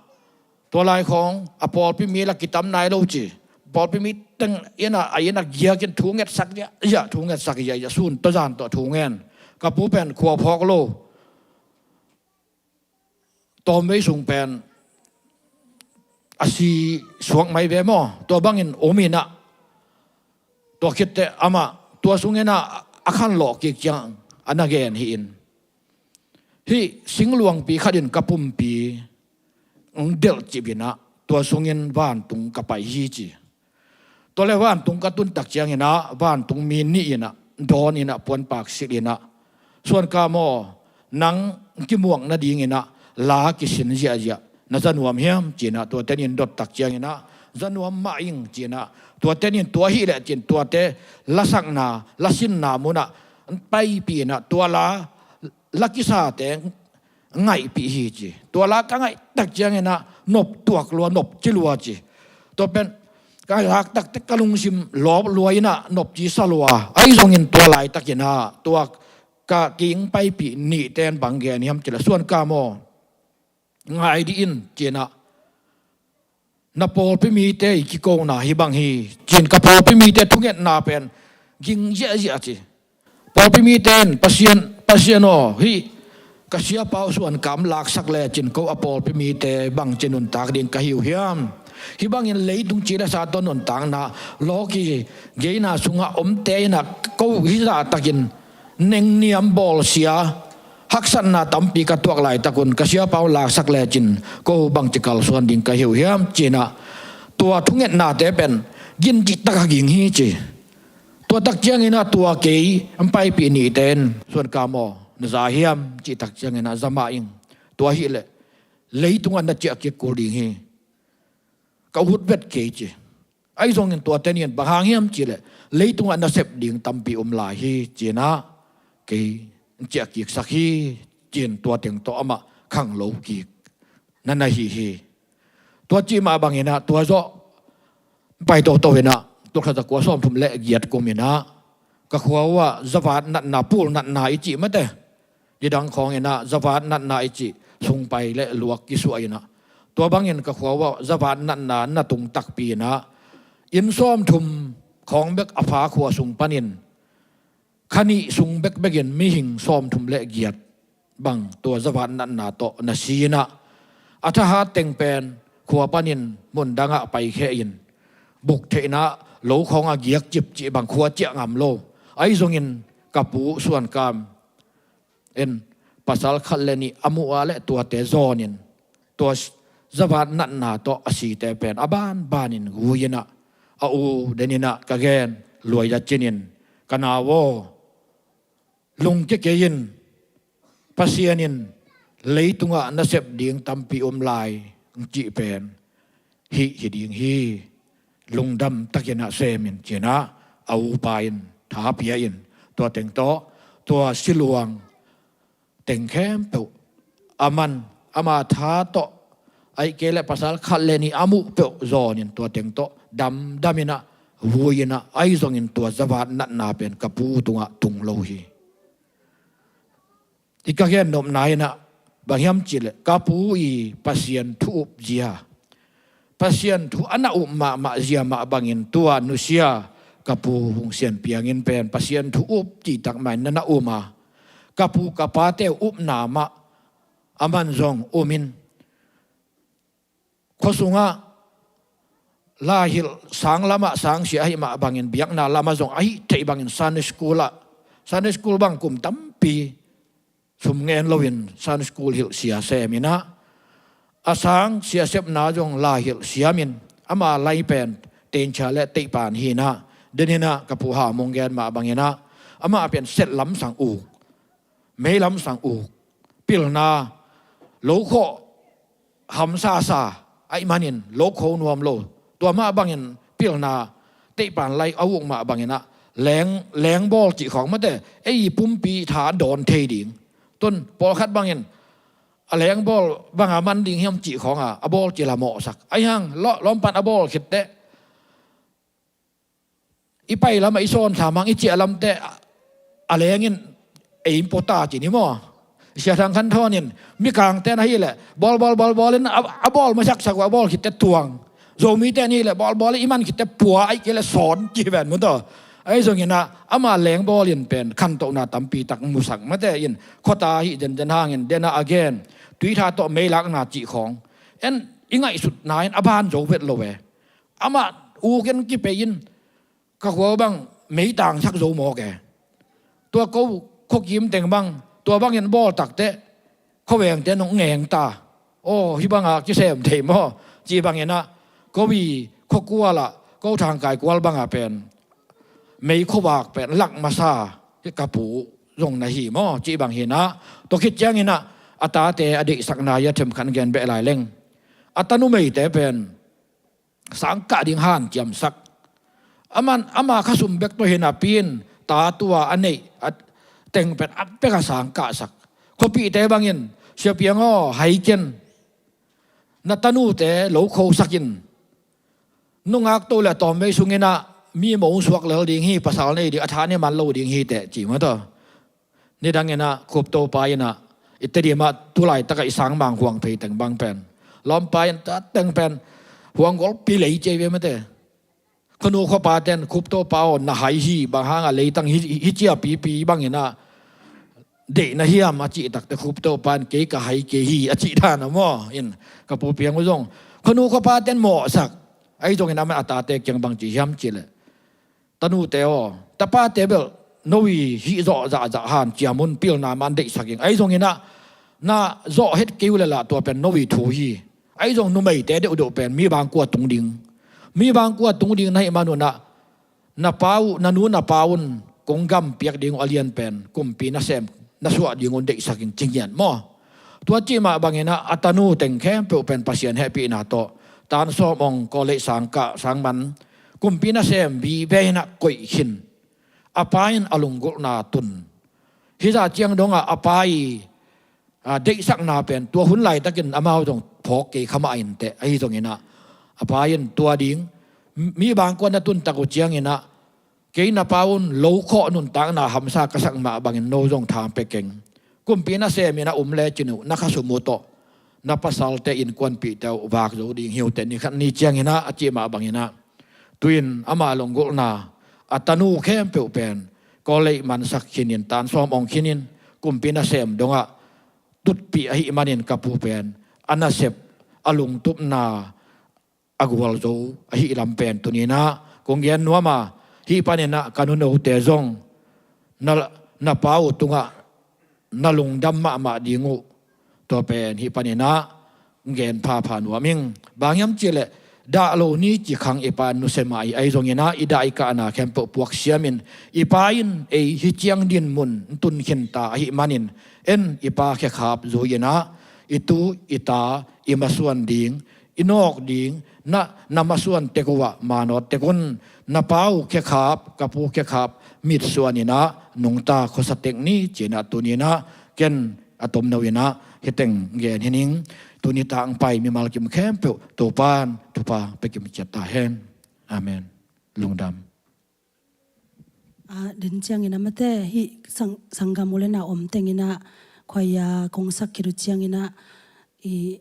Tua lai khawng a pawlpi mi la kitam nai lo ci. Pawlpi mi teng inah a inah giakin thu ngetsak ziahziah, thu ngetsak ziahziah, sun tawh zan tawh thu ngen. Ka pu pen khua phawk lo tawmvei sung pen a si suak mai ve maw? Tua bangin om inah tua khitteh amah tua sunginah a khanlawh kik ciang a na gen hi in hih singluangpi khatin ka pumpi delhcip inah tua sungin vantung ka pai hi ci. Tua le vantung ka tuntak cianginah vantung mi nih inah dawn inah puanpak silh inah Suan Kam aw, nang kimuak nadinginah la kisin ziahziah na za nuam hiam cinah tuate nin dottak cianginah za nuam mah ing cinah tuate nin tua hileh cin tuate lasakna lasinna munah paipih inah tua la la kisate ngaihpih hi ci. Tua la ka ngaihtak cianginah nop tuak lua, nop ci lua ci. Tua pen ka laktak tek ka lungsim lawp lua inah nop ci sa lua. Ahi zongin tua laitakinah tua ka king paipih nihte in bang gen hiam cileh Suan Kam aw, ngai dih in cinah na pawlpi mite i kikona hi bang hi cin ka pawlpi mite thungetna pen ging ziahziah ci. Pawlpi mite in Pasian, Pasian aw, hih ka siapa uh Suan Kam laksak lecin ko a pawlpi mite bangci nuntak ding ka hi uh hiam? Hih bangin leitung ci le sa tawh nuntakna lawki geina sungah omte inah ko hizahtakin nengniam bawlsia haksatna tampi ka tuak laitakun ka siapa uh laksak lecin ko bangci kalsuan ding ka hi uh hiam cinah tua thungetnate pen gin cihtak a ging hi ci. Tua tak cianginah tua kei an paipih nihte in Suan Kam aw, na za hiam cih tak cianginah za mah ing. Tua hileh leitungah na ciahkik kul ding hi. Ka ut vet kei ci. Ahi zongin tuate nin bang hang hiam cileh leitungah na sep ding tampi om lai hi cinah kei ciahkiksak hi cin tua teng tawh amah khanglo kik na na hi hi. Tua cih mah banginah tua zawh pai toto inah tulkhat zakua sawmthum le giat kuminah ka khua uhah zavat natna, pul natna i cih mate, nidang khawnginah zavat natna i cih sungpai le luak kisuah inah tua bangin ka khua uhah zavat natna na tung takpi inah inn sawmthum khawng bek a pha khua sung panin kha nih sung bekbekin mihing sawmthum le giat bang tua zavat natna tawh na si inah a thahat teng pen khua panin mundangah paikhe in buktheihna lo khawngah giak cipcih bang khua ciah ngam lo. Ahi zongin ka pu Suan Kam in pasal khat le nih a muh ah le tuate zawnin tua zavat natna tawh a site pen a banbanin gui inah a u deninah ka gen luaida cinin ka nau aw, lungkia kei in, Pasian in leitungah na sep ding tampi om lai cih pen hih hi ding hi. Lungdam takinah semin cinah a upa in tha pia in, tua teng tawh tua siluang teng khempeuh a man, ama tha tawh, ahih kei leh pasal khat le nih a muh peuh zawnin tua teng tawh damdam in ah, vui in ah, ahi zongin tua zavat natna pen ka pu tungah tung lo hi. I ka gen nopna in ah bang hiam cih leh ka pu i Pasian thu up zia, Pasian thu a na up mahmah zia mah bangin tua nusia ka pu Hung Sian Piang in pen Pasian thu up cihtak mah in na na um a, ka pu ka pate uh upna mah a man zong um in, khua sungah laihilh sang lamah sang sia ahih mah bangin biakna lamah zong ahih theih bangin Sunday school ah, Sunday school bang kum tampi sum ngen loin Sunday school hilh sia sem in ah, a sang sia sepna zong laihilh siam in, ama lai pen teenchia le teihpan hi in ah, den in ah ka pu Hau Mung gen mah bangin ah, amah pen set lamsang uk, mei lamsang uk, pilna, lo khawh hamsa sa ahih manin lo kho nuam lo. Tua mah bangin pilna teihpan lai a uk mah bangin ah leng, lengbawl cih khawng mate, ei pumpi tha dawn thei ding. Tun pawlkhat bangin a lengbawl banga man ding hiam cih khawng a, a bawl cil a mawhsak. Ahi hang lo, lawmpan a bawl khit teh i pai lamah i sawn thla mang i ciah lam teh a leng in ei in pua ta ci ni maw. Sia Thang Khan Thawn in mikangte na hi leh bawl, bawl, bawl, bawl in a, a bawl masaksak uh a bawl khit teh tuang. Zomite ni leh bawl, bawl in i man khit teh pua, ahih kei leh sawn ci ven mu taw. Ahi zongin ah ama lengbawl in pen khantohna tampi tak musak mate in, khuata hi zenzen hangin den ah a gen, tuitha tawh mei lakna cih khawng en i ngaihsutna in a ban zo vet lo e. Amah uk in kipei in ka khua bang mei tangsak zo mawk e. Tua ko khuakim teng bang tua bangin bawl tak teh khuavengte nong ngeng ta. Aw, hih banga kisem thei maw? Cih bangin ah ko i khuakual ah, ko thangkai kual banga pen mei khuavak pen lak masa hi ka pu zong na hi maw? Cih bang hi in ah, tua khit ciangin ah a tate a deihsakna i a themkhat gen beh lai leng, a tanu meite pen sangkah ding hanciamsak. Aman ama khasum bek tawh hi napi in ta tua a neih a teng pen a pek a sangkahsak. Khuapihte bangin, Sia Piang aw, hai ken, na tanute lo khosak in. Nungak to le tawmvei sungin ah mi mo suak lel ding hi, pasal nei ding, a tha ne man lo ding hi teh ci maw taw. Nidang in ah Khup Topa in ah i Tedim ah tulaitak ah i sang mang huang phei teng bang pen, lawmpa in ta teng pen huang golpi lei cia ve mate. Khuanu khuapa ten, Khup Topa aw, na hai hi, bang hang a leitang hi, hi cia pipi bangin ah deih na hiam a cih tak teh Khup Topa in kei ka hai kei hi a cih dan a maw. In ka Pu Piang uh zong khuanu khuapa ten mawhsak. Ahi zongin amah a tate kiang bang ci hiam cih leh, tanute aw, tapate bel no i hih zawh zahzah hanciam un, pilna man deihsak ing. Ahi zongin ah na zawh het kei uh le lah tua pen no i thu hi. Ahi zong numeite deuhdeuh pen mi bangkua tung ding, mi bangkua tung ding na hih man un ah na pa uh, na nu na pa un kong gam piak ding uh a lian pen kumpi nasem na suah ding un deihsak in ci ngiat maw. Tua cih mah bangin ah a tanu teng khempeuh pen Pasian hehpihna tawh tan sawm ong kawlei sangkah sang man kumpi nasem vive in ah koih khin. A pa in a lunggulhna tun. Hih zah ciang dongah a pa i, a, deihsakna pen tua hun laitakin amau zong phawk kei kha mah in teh, ahi zongin ah a pa in tua ding, mi bangkua na tuntak uh ciangin ah kei na pa un lo khawh nuntakna hamsa ka sak mah bangin no zong thang pia keng. Kumpi nasem in a um lecin uh na khasum uh tawh na pasalte innkuanpihte uh vak zo ding hi uh teh, ni khat ni ciangin ah a cih mah bangin ah tu-in ama lunggulhna a tanu khempeuh pen kawlei mansak khinin tan sawm ong khinin kumpi nasem dongah tutpih ahih manin ka pu pen a nasep a lungtupna a gualzo ahih lam pen tuni-in ah kong gen nuam a, hih panin ah ka nunote zong na, na pa uh tungah na lungdam mahmah ding uh. Tua pen hih panin ah gen phapha nuam ing. Bang hiam cih leh dah lo ni ci khang i pa nusia mah hi. Ahi zongin ah i dah i kahna khempeuh puak siamin i pa in ei hih ciang dinmun tun khin ta ahih manin en i pa khekhap zui-in ah i tu i ta i masuan ding, i nawk ding na, na masuan tek uh ah manawt tek un. Na pa uh khekhap, ka pu khekhap mitsuan in ah nungta khuasa tek ni ci-in ah tuni in ah ken a tomno in ah hih teng gen hi ning. Tuni tangpai mimal kim khempeuh Topa'n thupha pia kim ciat ta hen. Amen. Lungdam. A, den ciangin a mate, hih sang-, sanggam u le nau om tengin ah, khuaia kong sak khit uh ciangin ah, i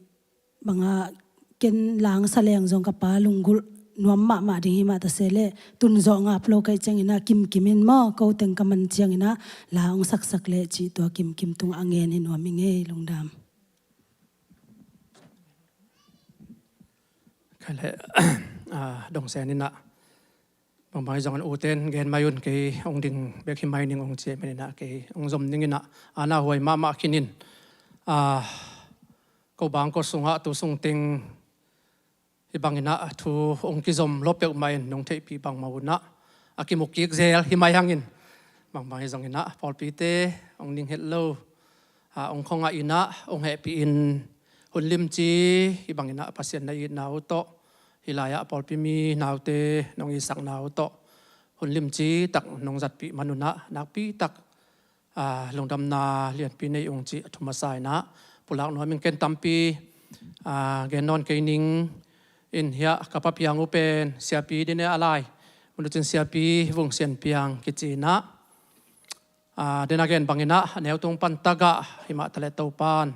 bang a ken la ong sa leng zong ka pa lunggulh nuam mahmah ding hi mah ta se leh, tun zawh ngap lo ka hih ciangin ah, kimkim in maw, ko teng ka man ciangin ah, la ong saksak leh cih tua kimkim tungah a ngen hi nuam ing ei, lungdam. Kha leh, a, dong sen in ah, bangbang hi zongin u ten gen mai un, kei ong ding bek hi mai ning ong ci ahih manin ah kei ong zom ning in ah, a na huai mahmah khin in, a, ko bang ko sungah tu sung teng hih bangin ah thu ong kizom lo peuhmah in nong theihpih bangmah un ah a kimu kik zel hi mai hangin, bangbang hi zongin ah pawlpite ong ning het lo, a, ong khua ngah in ah ong hehpih in, hun limci hih bangin ah Pasian na itna uh tawh, hih lai-ah pawlpi mi naute nong itsakna uh tawh hun limci tak nong zatpih man un ah nakpi tak, a, lungdamna lianpi nei ung cih a thu masa in ah pulak nuam ing. Ken tampi, a, gen nawn kei ning. In hiah ka Pa Piang uh pen siapi ding e, a lai mun uh cin Siapi Vung Sian Piang kici in ah, a, den a gen bangin ah a neu tung pan tagah hi mah ta leh Topa'n,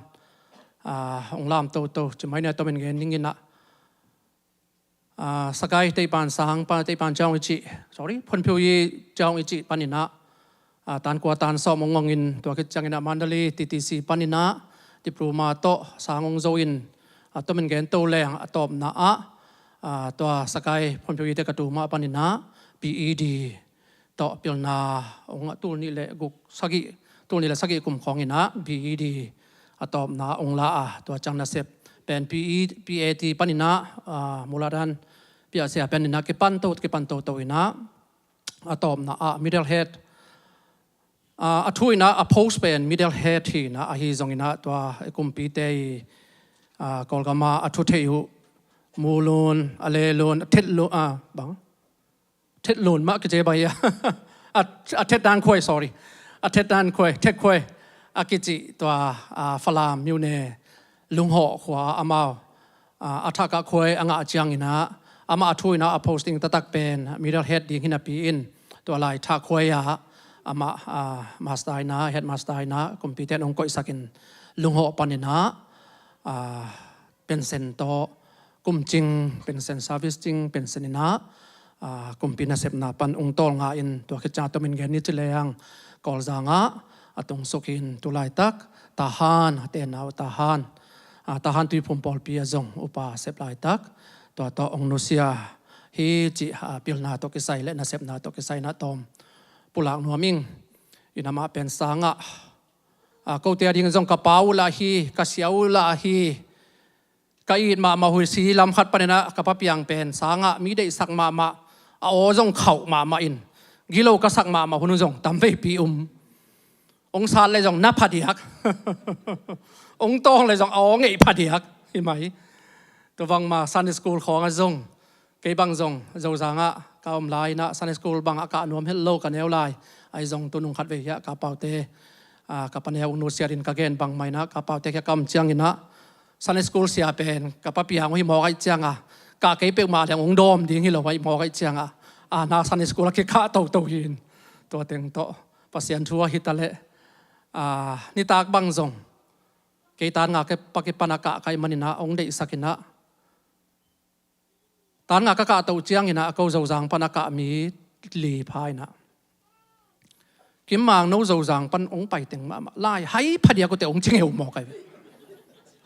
a, ong lam toto ci mai ni. A tomin gen ning in ah, a, Sakai Teihpan sang pan, Teihpan ciang i cih, sorry, Phunphiuyi ciang i cih panin ah, a, tan kua tan sawm ong ngongin, tua khit ciangin ah Mandalay T T C panin ah diploma tawh sang ong zo in, a, tomin gen to leng a tawpna ah, a, tua Sakai Phunphiuyi te ka tu mah panin ah P E D tawh pilna ong ngah, tul nih le guk, sagih, tul nih le sagih kum khawng in ah B E D a tawpna ong la a, tua ciang nasep pen P E, P A T panin ah, a, Muladan Piahsia panin ah kipan to, kipan toto in ah a tawpna ah middle head, a, a thu in ah a post pen middle head hi in ah, ahi zongin ah tua kumpite i, a, Kawlgam ah a thu theih uh, mulun, a lelun, a thetlun, a, bang thetlun mah kici bai a. A, a thet dan khuai, sorry. A thet dan khuai, thet khuai a kici tua, a, Falam myone Lunghawh khua amau, a, a thak ah khuai a ngah ciangin ah, amah a thu in ah a posting taktak pen middle head ding hi napi in, tua lai thak khuai ah amah, a, master in ah, headmaster in ah kumpite in ong koihsak in Lunghawh panin ah, a, pension tawh, kum cing pension, service cing pension in ah, a, kumpi nasepna pan ong tawlnga in, tua khit ciang a tomin gen ni ci leng Kawlzang ah a tungsuk hi in, tu laitak Tahan a tenna uh, Tahan, a, Tahan Tuiphum pawlpi ah zong upa sep laitak, tua tawh ong nusia hi cih, a, pilna tawh kisai le nasepna tawh kisai in ah tawm pulak nuam ing. In amah pen sangah, a, kote a ding zong ka pa uh lah hi, ka sia uh lah hi, ka it mahmah huisi lam khat panin ah ka Pa Piang pen sangah mi deihsak mahmah, a aw zong khauh mahmah in, gilo ka sak mahmah hun uh zong tamveipi um. Ong sat le zong na phadiak, ong tawng le zong a aw ngeih phadiak hi mai. Tua bangmah Sunday school khawng ah zong, kei bang zong Zozang ah ka om lai in ah Sunday school bang a kah nuam het lo ka neu lai. Ahi zong tu nung khat vei hiah ka paute, a, ka pa neu ong nusiat in ka gen bangmah in ah ka paute kiang ka om ciangin ah Sunday school sia pen ka Pa Piang uh hi mawk ahih ciang a, kah kei peuhmah leng ong dawm ding hi lo ahih mawk ahih ciang a, a, na Sunday school ah kikah toto hi in, tua teng tawh Pasian thu ahi ta leh, a, nitak bang zong kei tan nga ke pa kipan a kah ka hih manin ah ong deihsak in ah, tan nga ka kah to ciangin ah ko Zozang pan a kah mi li pha in ah, Kim Mang, no Zozang pan ong pai teng mahmah lai hai phadiak uh teh ong ci ngeu mawk ai.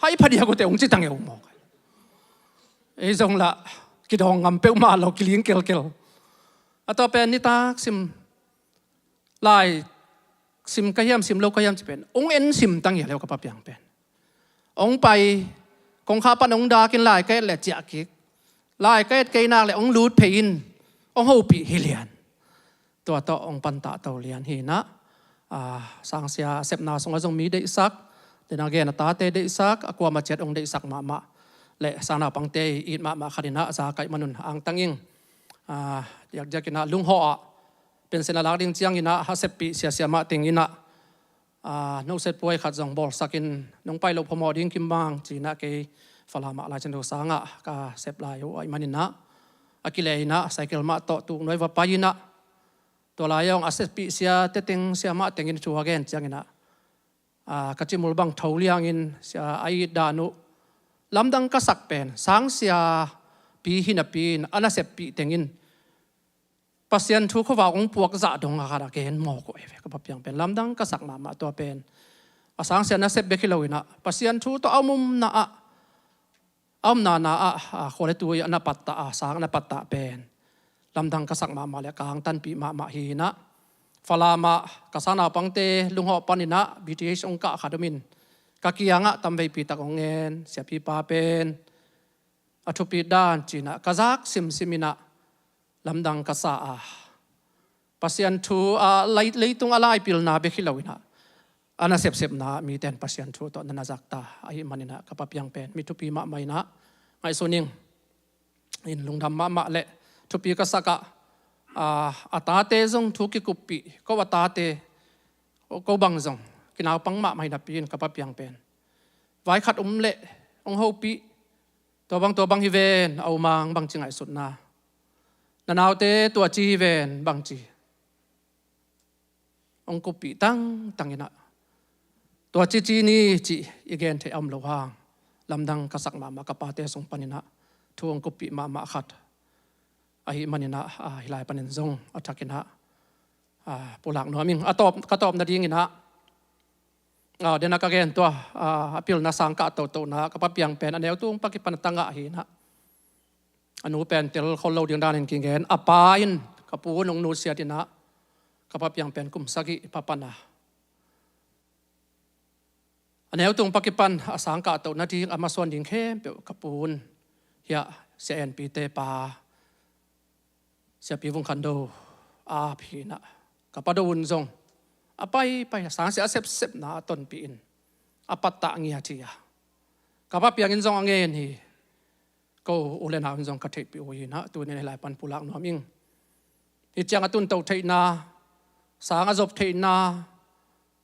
Hai phadiak uh teh ong ci ta ngeu mawk ai. Ei zong lah kidawng ngam peuhmah lo, kiling kelkel. A tua pen nitak sim lai sim ka hiam, sim lo ka hiam ci pen ong en sim tang hi a leu ka Pa Piang pen. Ong pai, kongkhak pan ong dak in lai ka et leh ciah kik. Lai ka et kei nak leh ong lut phei in, ong hopih hi lian. Tua tawh ong pantah to lian hi in ah, a, sangsia sepna sungah zong mi deihsak, den a gen a tate deihsak, a kuamah ciat ong deihsak mahmah. le sang naupangte i it mahmah khat in ah za kaih manun angtang ing. Aa, diakdiak in ah lunghawh ah pension a lak ding ciangin ah a seppih siasia mah teng in ah, aa, noset puai khat zong bawlsakin nong pai loh phamawh ding kim bang ci-in ah kei Falam ah Laisiangtho sang ah ka sep lai uh ahih manin ah a kile in ah cycle mah tawh tuknuai va pai in ah tua lai ah a seppih siate teng, sia mah teng in thu a gen ciangin ah, aa, ka cimul bang tho liangin sia a it dan uh lamdang ka sak pen sang siapi hi napi in a na seppih teng in Pasian thu khuavak hong puak zah dong a khat a gen mawk uh ahi ve. Ka Pa Piang pen lamdang ka sak mahmah tua pen. A sang sia na sep bek hi lo in ah Pasian thu tawh a um umna ah, a umna na ah, aa, khua le tui a na pattah, a sang a na pattah pen lamdang ka sak mahmah le ka angtanpih mahmah hi in ah, Falam ah ka sang naupangte lunghawh panin ah B T H hong kah khat om in, ka kiangah tamveipi tak hong ngen, siapipa pen a thupit dan ci-in ah ka zak simsim in ah lamdang ka sa a, Pasian thu a lei-, leitung a laipilna bek hi lo in ah a na sepsepna mite in Pasian thu tawh na na zak ta ahih manin ah ka Pa Piang pen mi thupi mahmah in ah ngaihsun ing. In lungdam mahmah le thupi ka sak ah, aa, a tate zong thu kikuppih, ko a tate, ko bang zong kinaupang mahmah hi napi in ka Pa Piang pen vai khat um leh hong hopih, tua bang tua bang hi ven a um ang bangci ngaihsutna, na naute tua ci hi ven bangci hong kuppih tangtang in ah, tua cici ni cih i gen theih a om lo hang lamdang ka sak mahmah ka pate sung panin ah thu hong kuppih mahmah khat ahih manin ah, aa, hih lai panin zong a thakin ah, aa, pulak nuam ing. A tawp, ka tawp nadingin ah, aa, den a ka gen tua, aa, a pilna sang kah tohtona ka Pa Piang pen a neu tung pakipan a tangah hi in ah, a nu pen tel khol lo ding danin kigen, a pa in ka pu un hong nusiat in ah ka Pa Piang pen kum sagih papan a, a neu tung pakipan a sang kah toh nading a masuan ding khempeuh ka pu un, hiah Sia En Pi te pa, Siapi Vung Khan Do a ap hi in ah, ka Pa Do un zong a paipai a sang sia a sepsepna a tonpih in a pattah ngiat hi a, ka Pa Piang in zong a ngen hi. Ko u le nau in zong ka theihpih uh hi in ah, tuni in hih lai pan pulak nuam ing. Hih ciang a tunto theihna, sang a zop theihna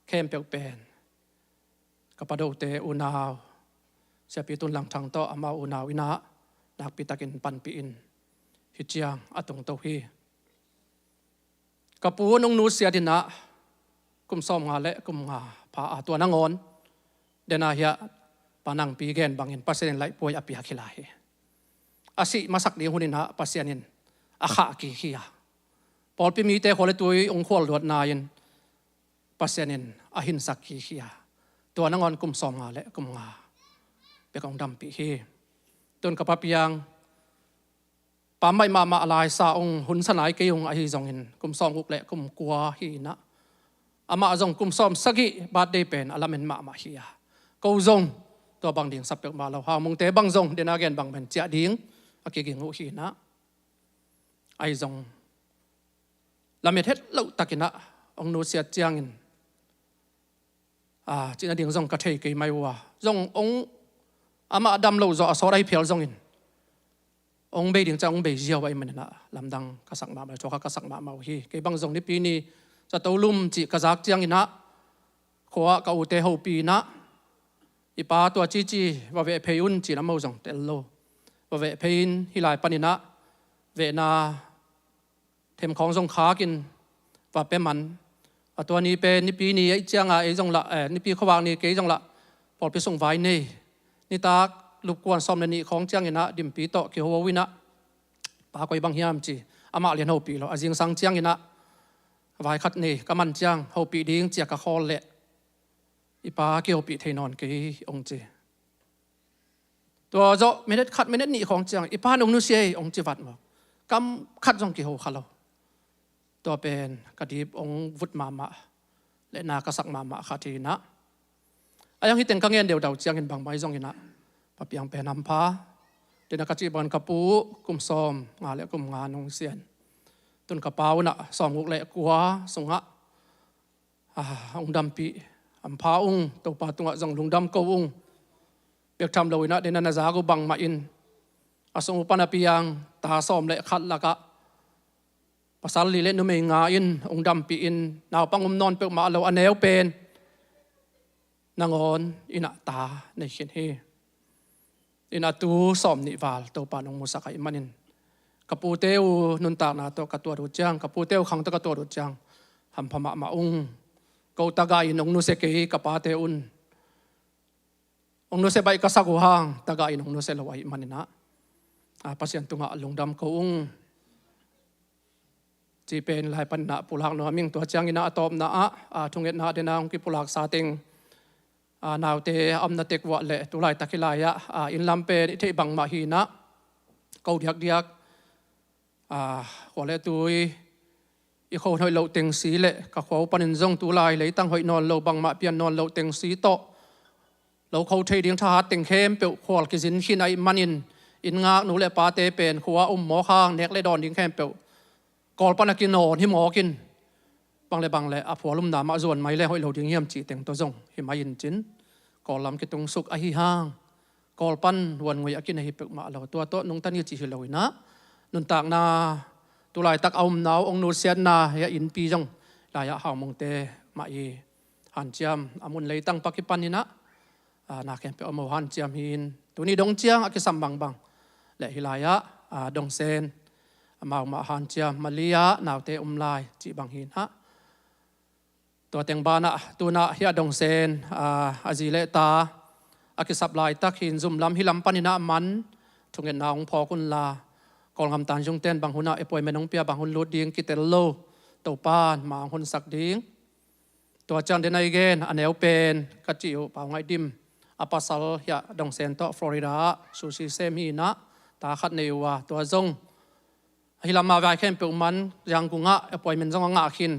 khempeuh pen ka Pa Do te unau Siapi Tun Lang Thang tawh amau unau in ah nakpi takin panpih in hih ciang a tungto hi. Ka pu un hong nusiat in ah kum sawmnga le kum nga pha a, tua nangawn den a hiah Pa Nang Pi gen bangin Pasian in laihpuai a piak hi lai hi. A sih masak ding hun in ah Pasian in a khah kik hi a, pawlpi mite khua le tui hong khual luatna in Pasian in a hinsak kik hi a, tua nangawn kum sawmnga le kum nga bek hong dampih hi. Tun ka Pa Piang, pammaih mahmah a laisa ung, hun sa nai kei ung ahi zongin kum sawmguk le kum kua hi in ah, amah zong kum sawmsagih birthday pen a lamen mahmah hi a, ko zong tua bang ding sa peuhmah lo, Hau Mung te bang zong den a gen bang pen ciah ding a kiging uh hi in ah, ahi zong lamet het loh takin ah hong nusiat ciangin, aa, cih nading zong ka thei kei mai uh a, zong hong, amah dam loh zawh a sawt ahi phial zongin hong bei ding ciang hong bei ziau ahih manin ah lamdang ka sak mahmah, thuakhat ka sak mahmah uh hi. Kei bang zong Nipi ni zato lum cih ka zak ciangin ah khua ah ka ute hopih in ah, i pa tua cici va veh phei un ci-in amau zong tel lo, va veh phei in hih lai panin ah vehna themkhawng zong khakin va pia man. A tua ni pen Nipi ni ahih cianga ei zong lah, eh, Nipi khuavak ni kei zong lah pawlpi sung vai nei, nitak lupkuan sawm le nih khawng ciangin ah Dimpi tawh kiho in ah, pa koi bang hiam ci, amah lian hopih lo. A zingsang ciangin ah vai khat nei ka man ciang hopih ding ci-a ka khawl leh i pa kihopih thei nawn kei hong ci. Tua zawh minute khat, minute nih khawng ciang i pa in hong nusia hi hong ci vat mawk. Kam khat zong kiho kha lo. Tua pen ka dip hong vut mahmah le na ka sak mahmah khat hi in ah, a yang hi teng ka ngen deudau ciangin bangmah hi zongin ah Pa Piang pen hampha. Tua in ah ka cih bangin ka pu kum sawmnga le kum nga nong sian, tun ka pa un ah sawmguk le kua sungah, ah, hong dampih hampha ung, Topa tungah zong lungdam ko ung. Bek tham lo inah dena na zak uh bangmah in a sung uh pan a piang ta sawm le khat lakah pasal li le numei nga in ong dampihin naupang um nawn peuhmah lo a neu pen nangawn inah ta nei khin hi. Inah tu sawm nih val Topa nong musak ahih manin ka pute uh nuntakna tawh ka tuat uh ciang, ka pute uh khang tawh ka tuat uh ciang hampha mahmah ung. Ko tagah in ong nusia kei ka pate un ong nusia baih ka sak uh hang tagah in ong nusia lo ahih maninah a, Pasian tungah lungdam ko ung. Ci pen lai paninah pulak nuam ing. Tua cianginah a tawpna ah a thungetna dena hong kipulak sa teng a, naute a omna tek uah le tulaitak hi lai-ah a, inn lam pen i theih bangmah hinah ko diakdiak a, khua le tui i kho hoih loh tengsi le ka khua uh panin zong tulai leitang hoih nawn lo bangmah pian nawn loh tengsi tawh lo kho thei ding thahat teng khempeuh khual kizin khin ahih manin inn ngak nu le pate pen khua um mawk hang nek le dawn ding khempeuh Kawl pan a kinawn hi mawkin bang le bang le a phual umna mah zuan mai le hoih lo ding hiam cih teng tawh zong hi mai in cin Kawl lam kitung suk ahi hang Kawl pan huan ngui a kina hi peuhmah lo. Tua tawh nungta ni cih hi lo inah nuntakna tulaitak a umna uh ong nusiatna hi a innpi zong lai-ah Hau Mungte mah i hanciam a mun leitang pak i paninah a, na khempeuh a mo hanciam hi in tuni dong ciang a kisam bangbang le hi lai-ah a, Dong Sen amau mah hanciam Malia naute um lai cih bang hinah. Tua teng banah tunah hi a Dong Sen a, a zi le ta a kisap laitak hin zum lam hi lam paninah man thungetna hong phawk unla Kawlgam Tanzung ten bang hunah appointment hong pia bang hun lut ding kitel lo Topan ma hong honsak ding. Tua ciang den a i gen a neu pen ka cih uh Pau Ngaih Dim a pasal hi a Dong Sen tawh Florida ah sushi sem hinah ta khat nei uh a tua zong ahi lam a vai khempeuh man Yangon ah appointment zong a ngah khin.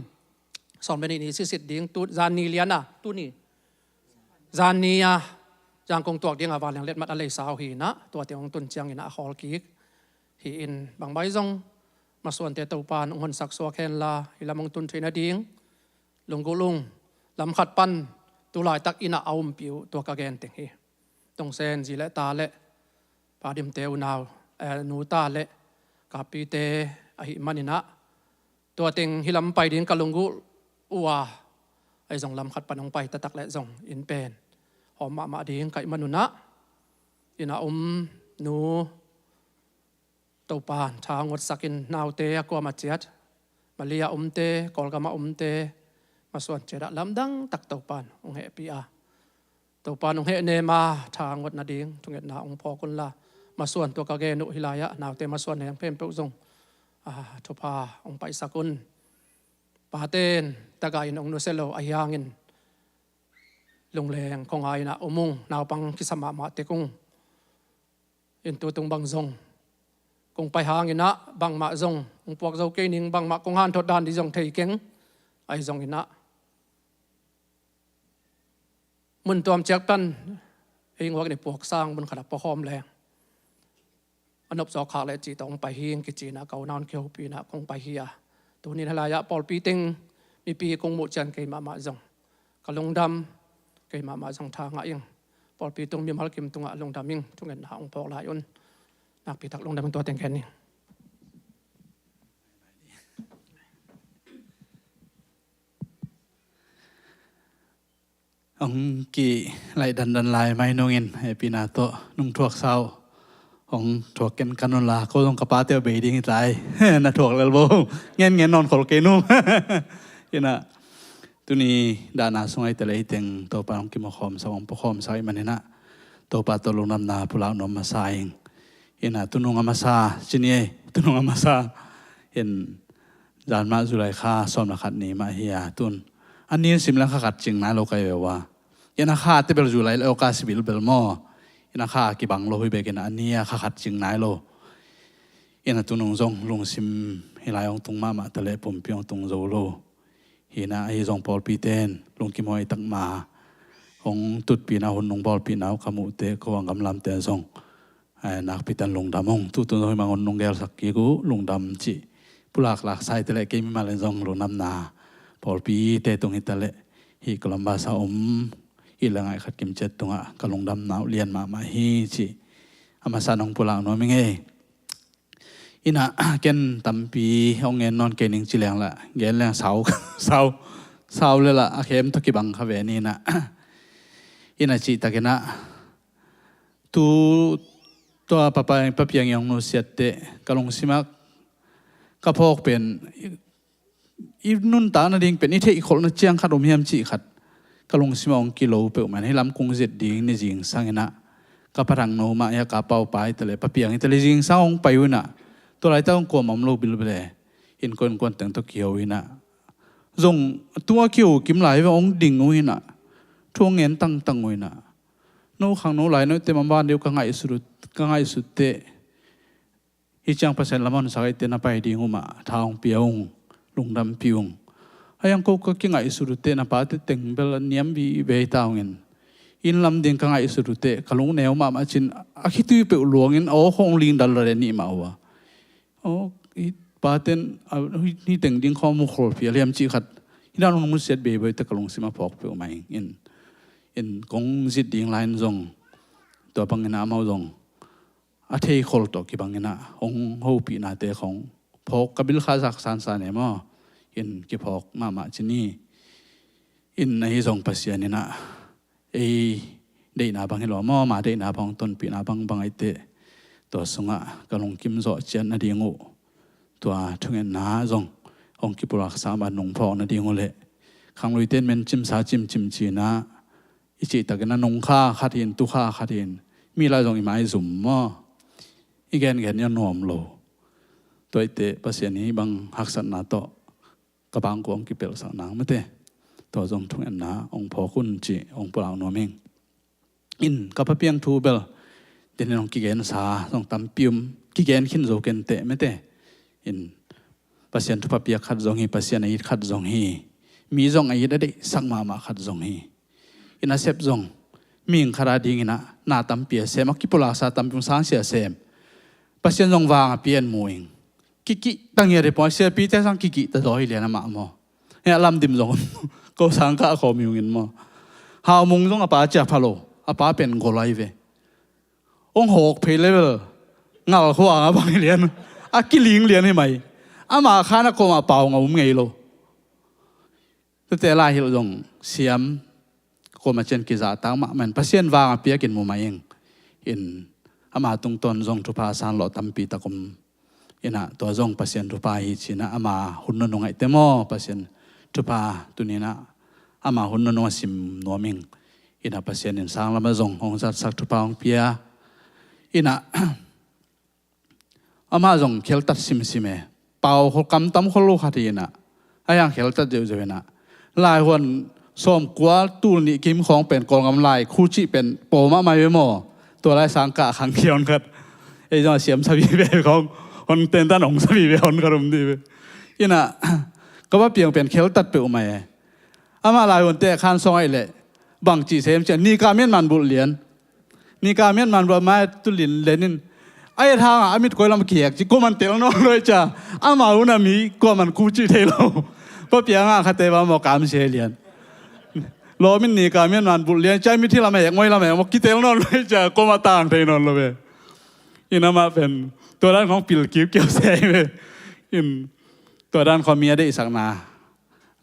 Sawm le nih ni sisit ding tu zan ni lian a tuni zan ni a Yangon tuak ding a vanleng letmat a leisa uh hinah tua teng hong tun cianginah a khawl kik hi in bangmai zong masuante Topan hong honsak suak henla hi lam hong tun theih nading lunggulh ung. Lam khat pan tulaitak inah a umpi uh tua ka gen teng hi. Dong Sen zi le ta le Pa Dimte unau eh, nu ta le kapite ahih maninah tua teng hi lam pai ding ka lunggulh uh a, ahi zong lam khat pan hong pai taktak le zong inn pen hawm mahmah ding ka hih manunah inah um nu Topan tha ngotsakin naute a kuamah ciat Malia umte Kawlgam a umte masuan ciatah lamdang tak Topan hong hehpih a, Topan hong hehnem a tha ngotna ding thungetna hong phawk unla masuan tua ka gen uh hi lai-ah naute masuan heng khempeuh zong a, thupha hong paisak un. Paten tagah in hong nusia lo ahi hangin lungleng khong a inah um ung. Naupang kisa mahmah tek ung. In tu tung bang zong kong pai hanginah bangmah zong hong puak zo kei ning, bangmah kong hanthot dan dih zong thei keng. Ahi zonginah mun tuam ciak tan ei nguak in i puak sang mun khatah puakhawm leng a nopzawk khak le cih tawh hong pai hi ing kici inah ka unaun kihopih inah kong pai hi a, tunin hi lai-ah pawlpi teng mipi kong muh cian kei mahmah zong ka lungdam, kei mahmah zong tha ngah ing. Pawlpi tung mimal kim tungah lungdam ing. Thungetna hong phawk lai un. Nakpi tak lungdam ing. Tua teng khen ing. Hong kilaih dandan lai mai nungin hehpihna tawh nung thuaksa uh hong thuak kenkan unla ko zong ka pate uh bei ding hi tai. Na thuak lel bo. Ngen ngen nawn khol kei nung. Inah tuni dahna sung ahi tale hi teng Topa hong kimukhawmsak hong pukhawmsak ahih maninah Topa tawh lungdamna pulak nuam masa ing. Inah tunung a masa cini ei, tunung a masa in zan mah July kha sawm le khat ni mah hi a tun a ni in sim leng kha khat cing nai lo ka hi ve ua. Inah kha te bel July le August bilbel maw. Inah kha kibang lo hi bekin a ni a kha khat cing nai lo. Inah tunung zong lungsim hi lai hong tung mahmah tale pumpi hong tung zo lo. Hinah ahi zong pawlpite in lungkim huai tak ma hong tutpihna hun nung pawlpihna uh ka muhte ko a gamlamte zong ai nakpi tan lungdam ung. Tutun zong himang hun nung gelsak kik uh lungdam cih pulaklak sai tale kei mimal in zong lungdamna pawlpite tung hi tale hih Columbus a om Hi le ngaih khat kim ciat tungah ka lungdamna uh lian mahmah hi ci. A masa nong pulak nuam ing ei. Ina ken tampi hong ngen nawn kei ning ci leng la gen leng sau sau sau le la a khem tawh kibang kha ve ni ina. Ina cih tak ina tu tua papa papiang i hong nusiatte ka lungsimah ka phawk pen i nuntakna ding pen i theihkholhna ciang khat om hiam cih khat ka lungsimah hong kilo peuhmah in hih lam kung zit ding ni zingsang ina ka pathang no mah ia ka pau pa i tale papiang i tale zingsang hong pai uh ina tua laitak hong kuamah om lo bilbile in kuankuan teng tawh kiho ina zong tua kiho kim lai ve hong ding uh ina thu hong ngen tangtang uh ina no khang no lai no te mamban deuh ka ngaihsut uh ka ngaihsut te hi ciang Pasian lam hon sak eite na pai ding uh mah tha hong pia ung lungdampi ung. A yang ko ka kingaihsut uh te na pate teng bel a niam bi bei ta ungin inn lam ding ka ngaihsut uh te ka lungneu mahmah cin a khitui peuh luangin a aw khong ling dal le nih mah uh a aw hi paten hi teng ding khong mu kholphial hiam cih khat hi dan hong nusiat bei bei te ka lungsim a phawk peuh mai in in kong zit ding lai in zong tua bangin a amau zong a theikhol tawh kibang ina hong hopihnate khong phawk ka bilkha zak sansan e maw in kiphawk mahmah ci ni. In ahi zong Pasian ina ei deihna bang hi lo maw ma deihna bang tonpihna bang bang aite tua sungah ka lungkim zawh ciat nading uh tua thungetna zong hong kipulaksa mah nungphawk nading uh leh khangluite in men cimsa cimcim cina i cihtakin a nungkha khat hin tukha khat hin mi lai zong i maizum maw i gengen i a nuam lo. Tua ite Pasian hi bang haksatna tawh ka bangkua hong kipelhsak nang mate tua zong thungetna hong phawk un cih hong pulak nuam ing. In ka papiang thu bel denin hong kigensa zong tampi um kigen khin zo kenteh mate in Pasian thupha piak khat zong hi Pasian a it khat zong hi mi zong a it a deihsak mahmah khat zong hi. Ina sep zong mihing khat a dingina na tampi a sem a kipulaksa tampi um sangsia sem Pasian zong vang a pian mu ing. Kikih tangia de poi siapite sang kikih ta zaw hi lian amah maw. Hia lamdim zong ko sangkah khawm hi ungin maw. Haumung zong a pa cia pha lo a pa pen golai ve. Ong hawk phei level ngal khuang a bang hi lian a kiling lian hi mai. Ama khan a kawmah pau nga um ngei lo. Tute lai hilh zong siam koma cian kizahtak mahmah in Pasian vang a piakin mu mai ing. In ama tungtawn zong thupha san lawh tampi tak um. Ina tua zong Pasian thupha hi cina ama hun nunung aihte maw Pasian thupha tunina ama hun nunung a sim nuam ing. Ina Pasian in sang lama zong hong zatsak thupha hong pia. Ina amah zong kheltat simsim e. Pau khol kamtam khol lo khat hi ina a hiang kheltat zeuhzeuh ina laihuan sawmkua tul nih kim khawng pen Kawlgam lai khu cih pen pawmah mai ve maw. Tua lai sangkah khang kiawn khat ei zong a siam sabi ve khawng hon tentan hong sabi ve hon khat um dih ve. Ina ka va piang pen kheltat peuh mai e. Amah laihuante khan sawng aih leh bangci sem cian nika mian man bulh lian. Nika mian man bulh mai tulin lenin a et hangah a mit koi lam kihek ci kuaman tel nawn lo e cia. Ama una mi kuaman ku ci thei lo. Papianga khate ba maw kamsia lian. Lawmin nika mian man bulh lian cia mit hi lam hek ngoi lam hek maw kitel nawn lo e cia kuama tang thei nawn lo ve. Ina mah pen tua dan khong pil kiukiau se ve. In tua dan khong mi a deihsakna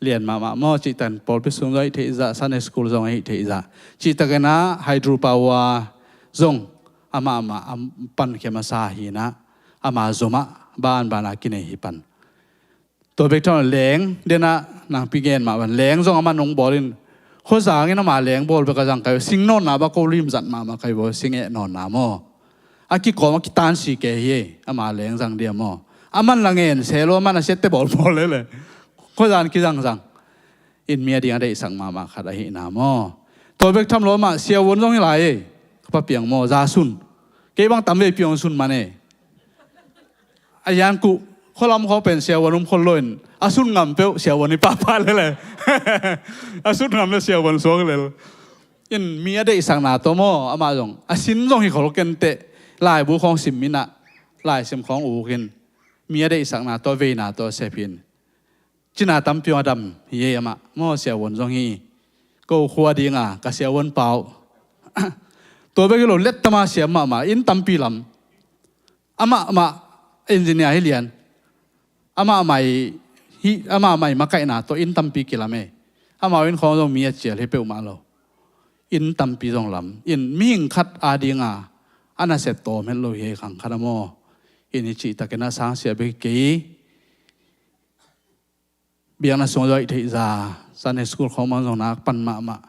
lian mahmah maw cihtan pawlpi sung zong ahi theihzah Sunday school zong ahi theihzah cihtakina hydropower zong amahmah a pankhia masa hina ama zomah banbana kinei hi pan. Tua bek thawn leng dena nangpi gen mah ban leng zong ama nung bawlin khuazangin ama leng bawl bek a zang kai sing nawnna ba ko limzat mahmah kai bawl sing eh nawnna maw. A kikawm a kitansi ke hi ama leng zang dia maw. A man la ngen se lo a man a siatte bawlbawl lele khuazan kizangzang. In mi a ding a deihsak mahmah khat ahihna maw. Tua bek tham lo amah siavuan zong hi lai ei. Ka papiang maw za sun kei bang tam vei piang sun man ei. A yan kuh khualam khawng pen siavuan um khol loin a sun ngam peuh siavuan hi pahpah lele. A sun ngam le siavuan suak lel. In mi a deihsakna tawh maw amah zong a sin zong hi khol kenteh laibu khawng sim minah laisim khawng ukin mi a deihsakna tawh veina tawh sep hin. Cina tampi a dam hi ei amah maw siavuan zong hi. Ko khua dinga ka siavuan pau. Tua bek hi lo, lettama siam mahmah, inn tampi lam. Amah mah engineer hi lian. Amah mai hi, amah mai makaihna tawh inn tampi kilam e. Amau inn khawng zong mi a cial hi peuhmah lo. Inn tampi zong lam. Inn mihing khat a dinga a nasia tawm het lo hi khang khat a maw. Inn hi cihtakin a sangsia bek hi kei. Biakna sung zaih theih za, Sunday school khawng bang zong nak pan mahmah,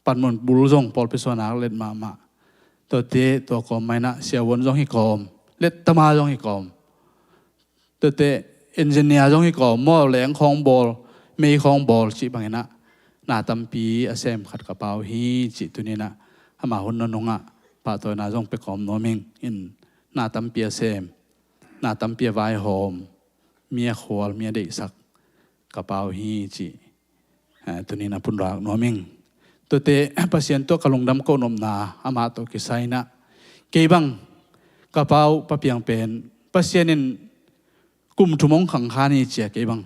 panmun bul zong pawlpi sung nak let mahmah. Tuate tua kawm mah inah siavuan zong hi kawm, lettama zong hi kawm. Tuate engineer zong hi kawm, maw, leng khawng bawl, mei khawng bawl cih banginah na tampi a sem khat ka pau hi cih tuninah ama hun nunungah pahtawina zong pe kawm nuam ing. In na tampi a sem, na tampi a vaihawm, mi a khual, mi a deihsak ka pau hi cih, eh, tunin a punrak nuam ing. Tuate Pasian tawh ka lungdam koh nopna amah tawh kisai inah kei bang ka pau Pa Piang pen Pasian in kum thum hong khangkha ni cia kei bang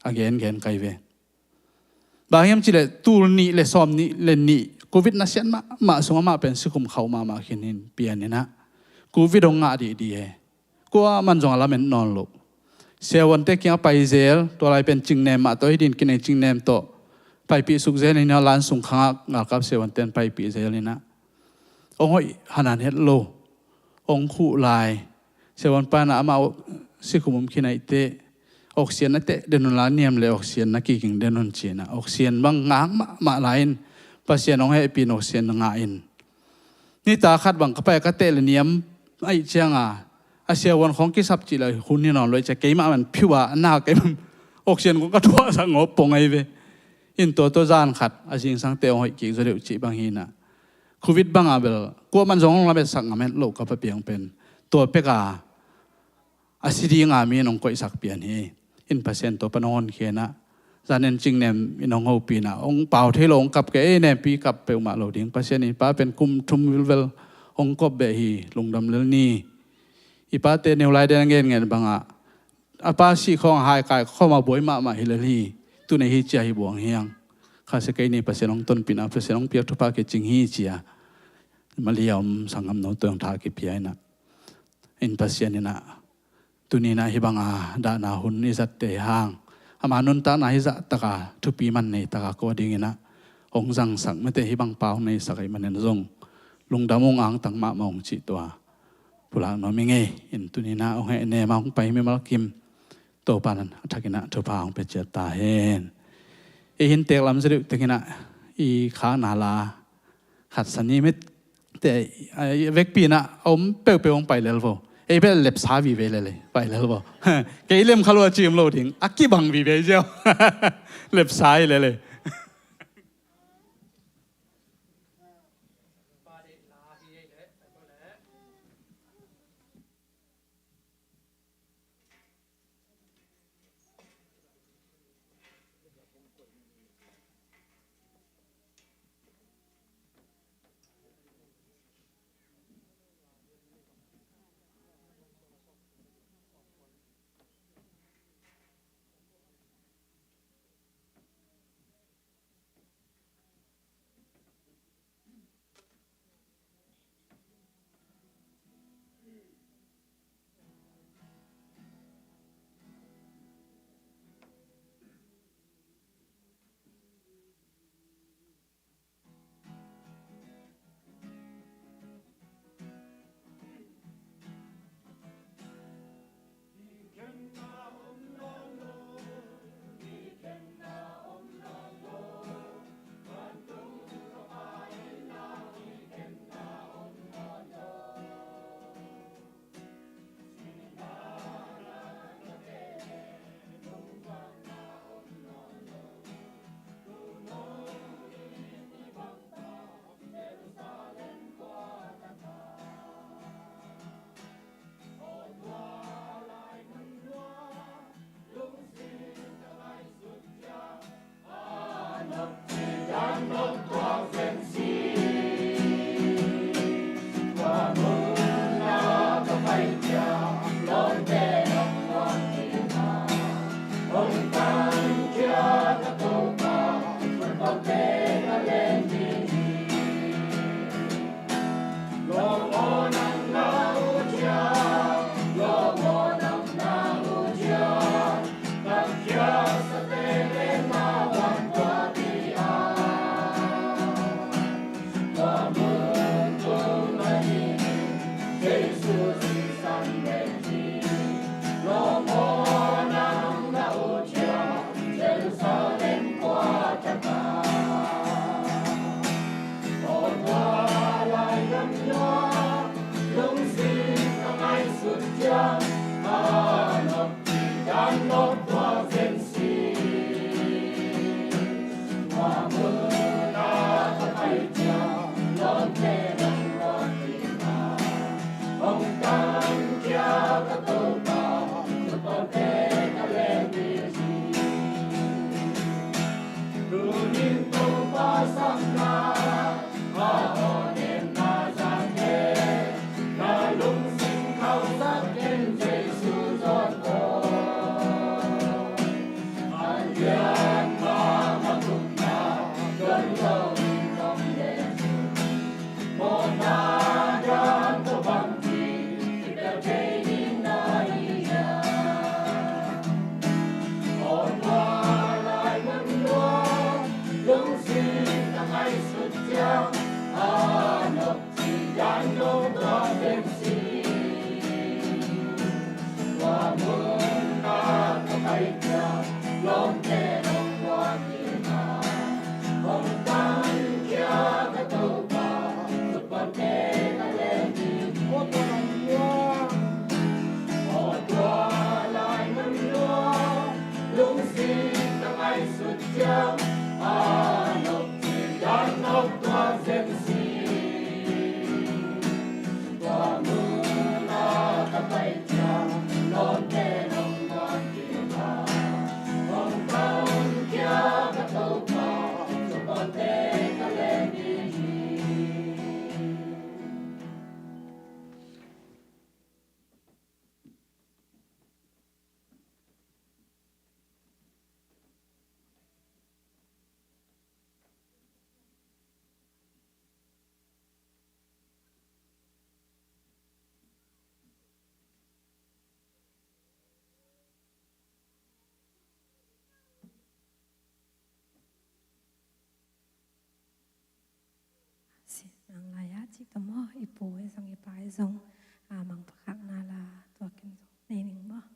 a gengen kai ve. Bang hiam cileh tul nih le sawm nih le nih Covid nasiat mahmah sung amah pen sikhum khauh mahmah khin in pian inah Covid hong ngah dihdih e. Kuaman zong a lamen nawn loh. Siavuante kiang a pai zel, tua lai pen Cingnem mah tawh hi din kinei, Cingnem tawh paipih suk zel inah lan sung khangah ngalkap siavuante in paipih zel inah hong hoih hanan het lo. Hong khuh lai. Siavuan pa inah amah sikhum um khin ahih teh oxygen na teh den un la, niam le oxygen na kiking den un ci inah oxygen bang ngak mahmah lai in Pasian hong hehpih in oxygen ngah in. Nita khat bang ka pai ka teh le niam ahih cianga a siavuan khawng kisap cih le hun hi nawn lo ahih ciang keimah man phiu a na keimah oxygen kong ka thuahsak ngawp pong ahi ve. In tua tua zan khat a zingsang teh hong hoih kik zaw deuh cih bang hi inah Covid banga bel kuaman zong hong lametsak ngam het loh ka Pa Piang pen tua peka a si dinga mi in hong koihsak pian hi. In Pasian tua pan hong honkhia inah zanin Cingnem in hong hopih inah hong pau thei lo hong kap kei, ei nempi kap peuhmah lo ding. Pasian in i pa pen kum thum vilvel hong kop beh hi, lungdam lel ni. I pate neu lai den a ngenngen bangah a pa sih khawng a hai kai khawm a buai mahmah hi lel hi. Tun ei hi cia hi buang hiang. Khasia kei ni, Pasian hong tonpihna, Pasian hong piak thupha kicing hi cia. Mali a om sanggamno tawh hong tha kipia inah in Pasian inah tuninah hih banga dahna hun i zatte hang ama nuntakna hih zahtaka thupi man neitaka ko dinginah hong zangsak mite hih bang pa hong neisak ahih manin zong lungdam ung, angtang mahmah ung cih tua pulak nuam ing ei. In tuninah hong heh nema hong pai mimal kim Topa in a thakinah thupha hong pia ciat ta hen. I hin tek lam zedeuh tekinah i khakna la khat sani mit te, a, vekpi inah a om peuhpeuh hong pai lel vo. Ei bel lepsa vive lele pai lel vo. Kei lem khalua cim lo ding a kibang vive ziau. Lepsa hi lele. Nang lai-ah cih tawh maw, i pu i zong i pa i zong, a, mangpha khakna la tuakin zong nei ning maw.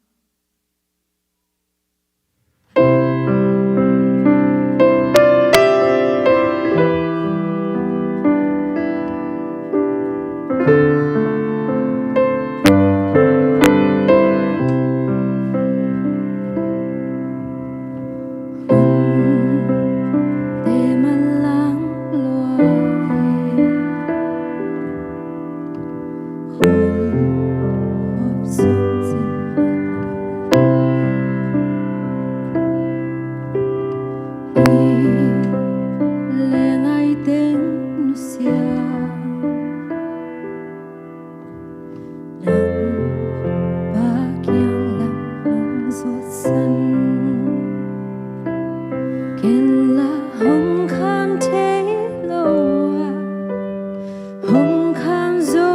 Hong kham zo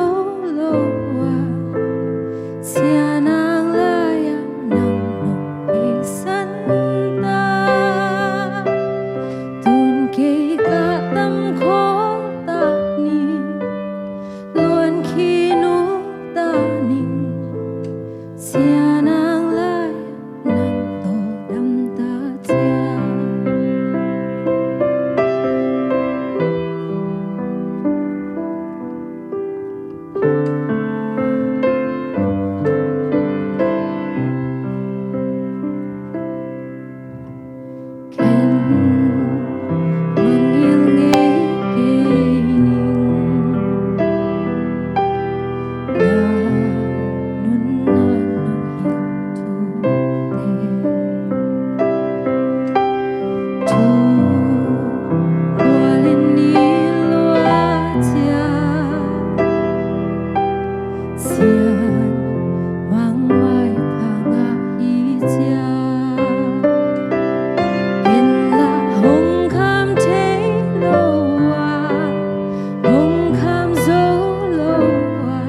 lo a, sia nang lai-ah nang nong heisan ta. Tun kei ka tam khol ta ning, luan khin ut ta ning. Sia nang lai-ah nang tawldam ta ciang. Ken mangngilh ngei kei ning, na nunna nong hilh thute. Thu khualin i lua ciang, sian mangmai thangah hi ciang. Ken lah hong kham thei lo a, hong kham zo lo a,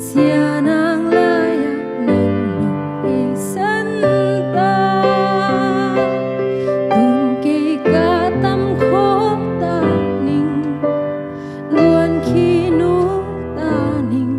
sia nang lai-ah nang nong heisan ta. Tun kei ka tam khol ta ning, luan khin ut ta ning.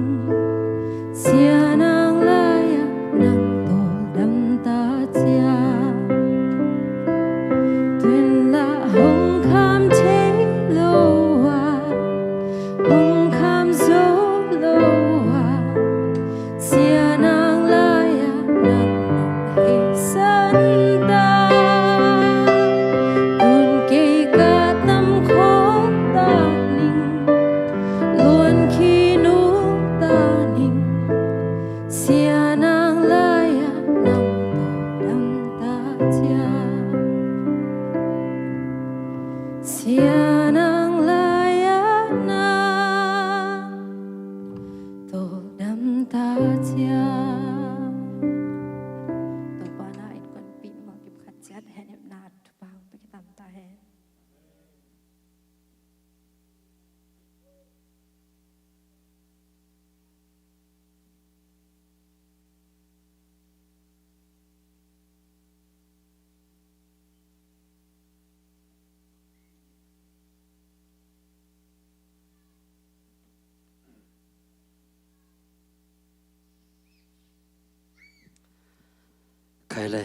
ta ciat. Topa na innkuanpih mawh kipkhat ciat hehnepna thupha hong pia kitam ta hen. Khai le,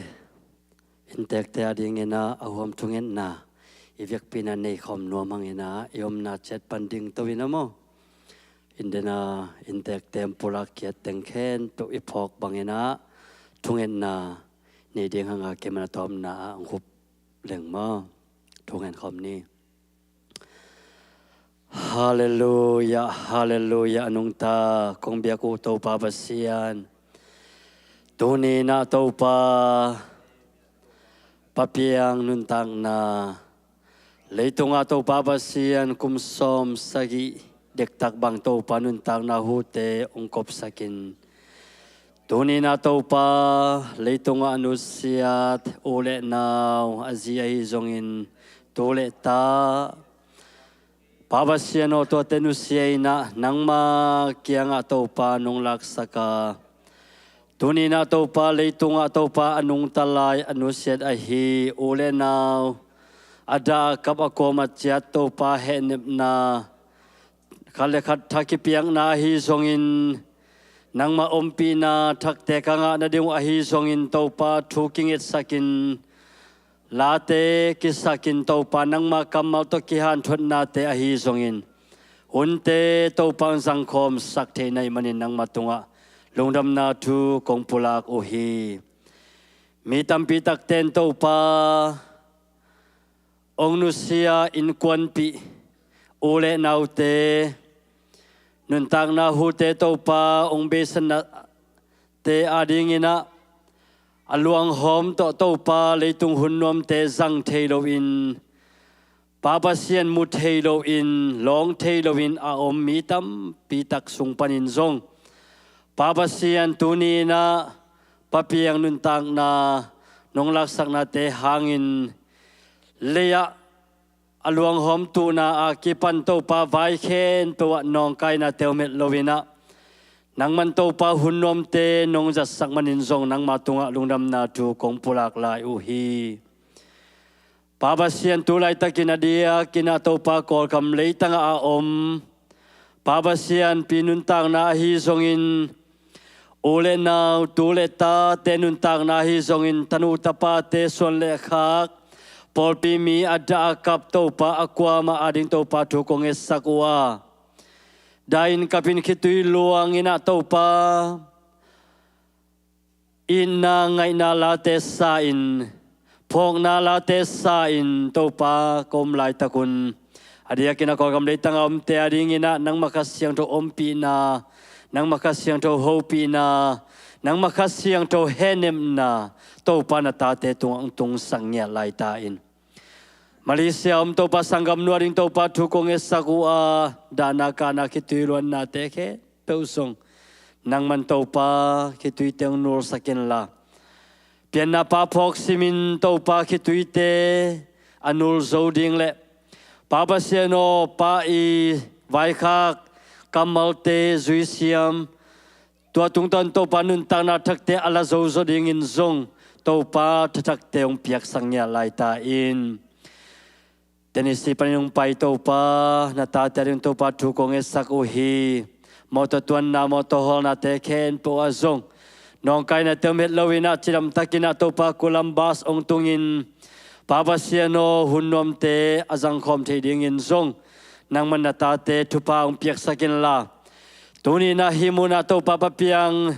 inntekte a dingin ah a huam thungetna i vekpi-in ah nei khawm nuam hangin ah i omna ciat pan dingto in ah maw, in den a inntekte hong pulak khiat teng khempeuh i phawk bangin ah thungetna nei ding hang a kei man a tawpna ah hong khup leng maw. Thungen khawm ni. Halleluiah, halleluiah, a nungta kong biak uh Topa Pasian. Tuni-in ah Topa, Pa Piang nuntakna, leitungah Topa Pasian kum sawm sagih dektak bang Topa nuntakna hute hong kopsak in. Tuni-in ah Topa, leitungah a nusiat u le nau, a zi ahi zongin tu le ta, Pa Pasian aw, tuate nusia in ah nangma kiangah Topa nong laksak a, tuni-in ah Topa, leitungah Topa a nungta lai a nusiat ahi u le nau, a dah a kap a kuamah ciat Topa hehnepna, khat le khat tha kipiakna ahi zongin, nangma ompihna thakte ka ngah nading uh ahi zongin Topa thu kingetsak in, late kisak in Topa nangma kammal tawh kihanthuatnate ahi zongin, hunte Topa hong zangkhawmsak theih na hih manin nangma tungah lungdamna thu kong pulak uh hi. Mi tampi takte in Topa hong nusia innkuanpih u le naute, nuntakna hute Topa hong beisaknate a dingin ah a luanghawm tawh Topa leitung hun nuamte zang thei loin, Pa Pasian mu thei loin, lawng thei loin a om mi tampi tak sung panin zong, Pa Pasian, tuni-in ah Pa Piang nuntakna nong laksaknate hangin, lei-ah a luanghawm tuhna a kipan Topa vai khempeuh ah nawngkainate om het loin ah, nangman Topa hun nuamte nong zatsak manin zong nangma tungah lungdamna thu kong pulak lai uh hi. Pa Pasian, tu laitakin a diakin ah Topa Kawlgam leitangah a om Pa Pasian pi nuntakna ahi zongin, u le nau, tu le tate nuntakna ahi zongin, tanu tapate suan le khak, pawlpi mi a dah a kap Topa a kuamah a ding Topa thu kong ngetsak uh a, dah-in kapin khitui luangin ah Topa, itna ngaihna late sa in, phawkna late sa in Topa ka om laitakun, a diakin a Kawlgam leitang a omte a dingin ah nangma Kha Siangtho ompihna, nangma Kha Siangtho hopihna, nangma Kha Siangtho hehnepna Topa na tate tungah hong tungsak ngiat lai ta in. Malaysia om Topa sanggam nu a ding Topa thu kong ngetsak uh a, dahna kahna khitui luannate khempeuh zong nangman Topa khituite hong nulsak inla, pianna pa phawk simin Topa khituite a nul zo ding le, Pa Pasian aw, pa i vaikhak kammalte zuisiam, tua tungtawn Topa nuntakna thakte a la zozo dingin zong Topa thathakte hong piaksak ngiat lai ta in. Tennessee panin hong pai Topa, na tate a ding Topa thu kong ngetsak uh hi. Mawtaw tuanna, mawtaw hawlnate khempeuh ah zong nawngkainate om het loin ah, cidamtakin ah Topa Columbus hong tungin, Pa Pasian aw, hun nuamte a zangkhawm thei dingin zong nangman na tate thupha hong piaksak inla, tuni-in ah hih munah Topa Pa Piang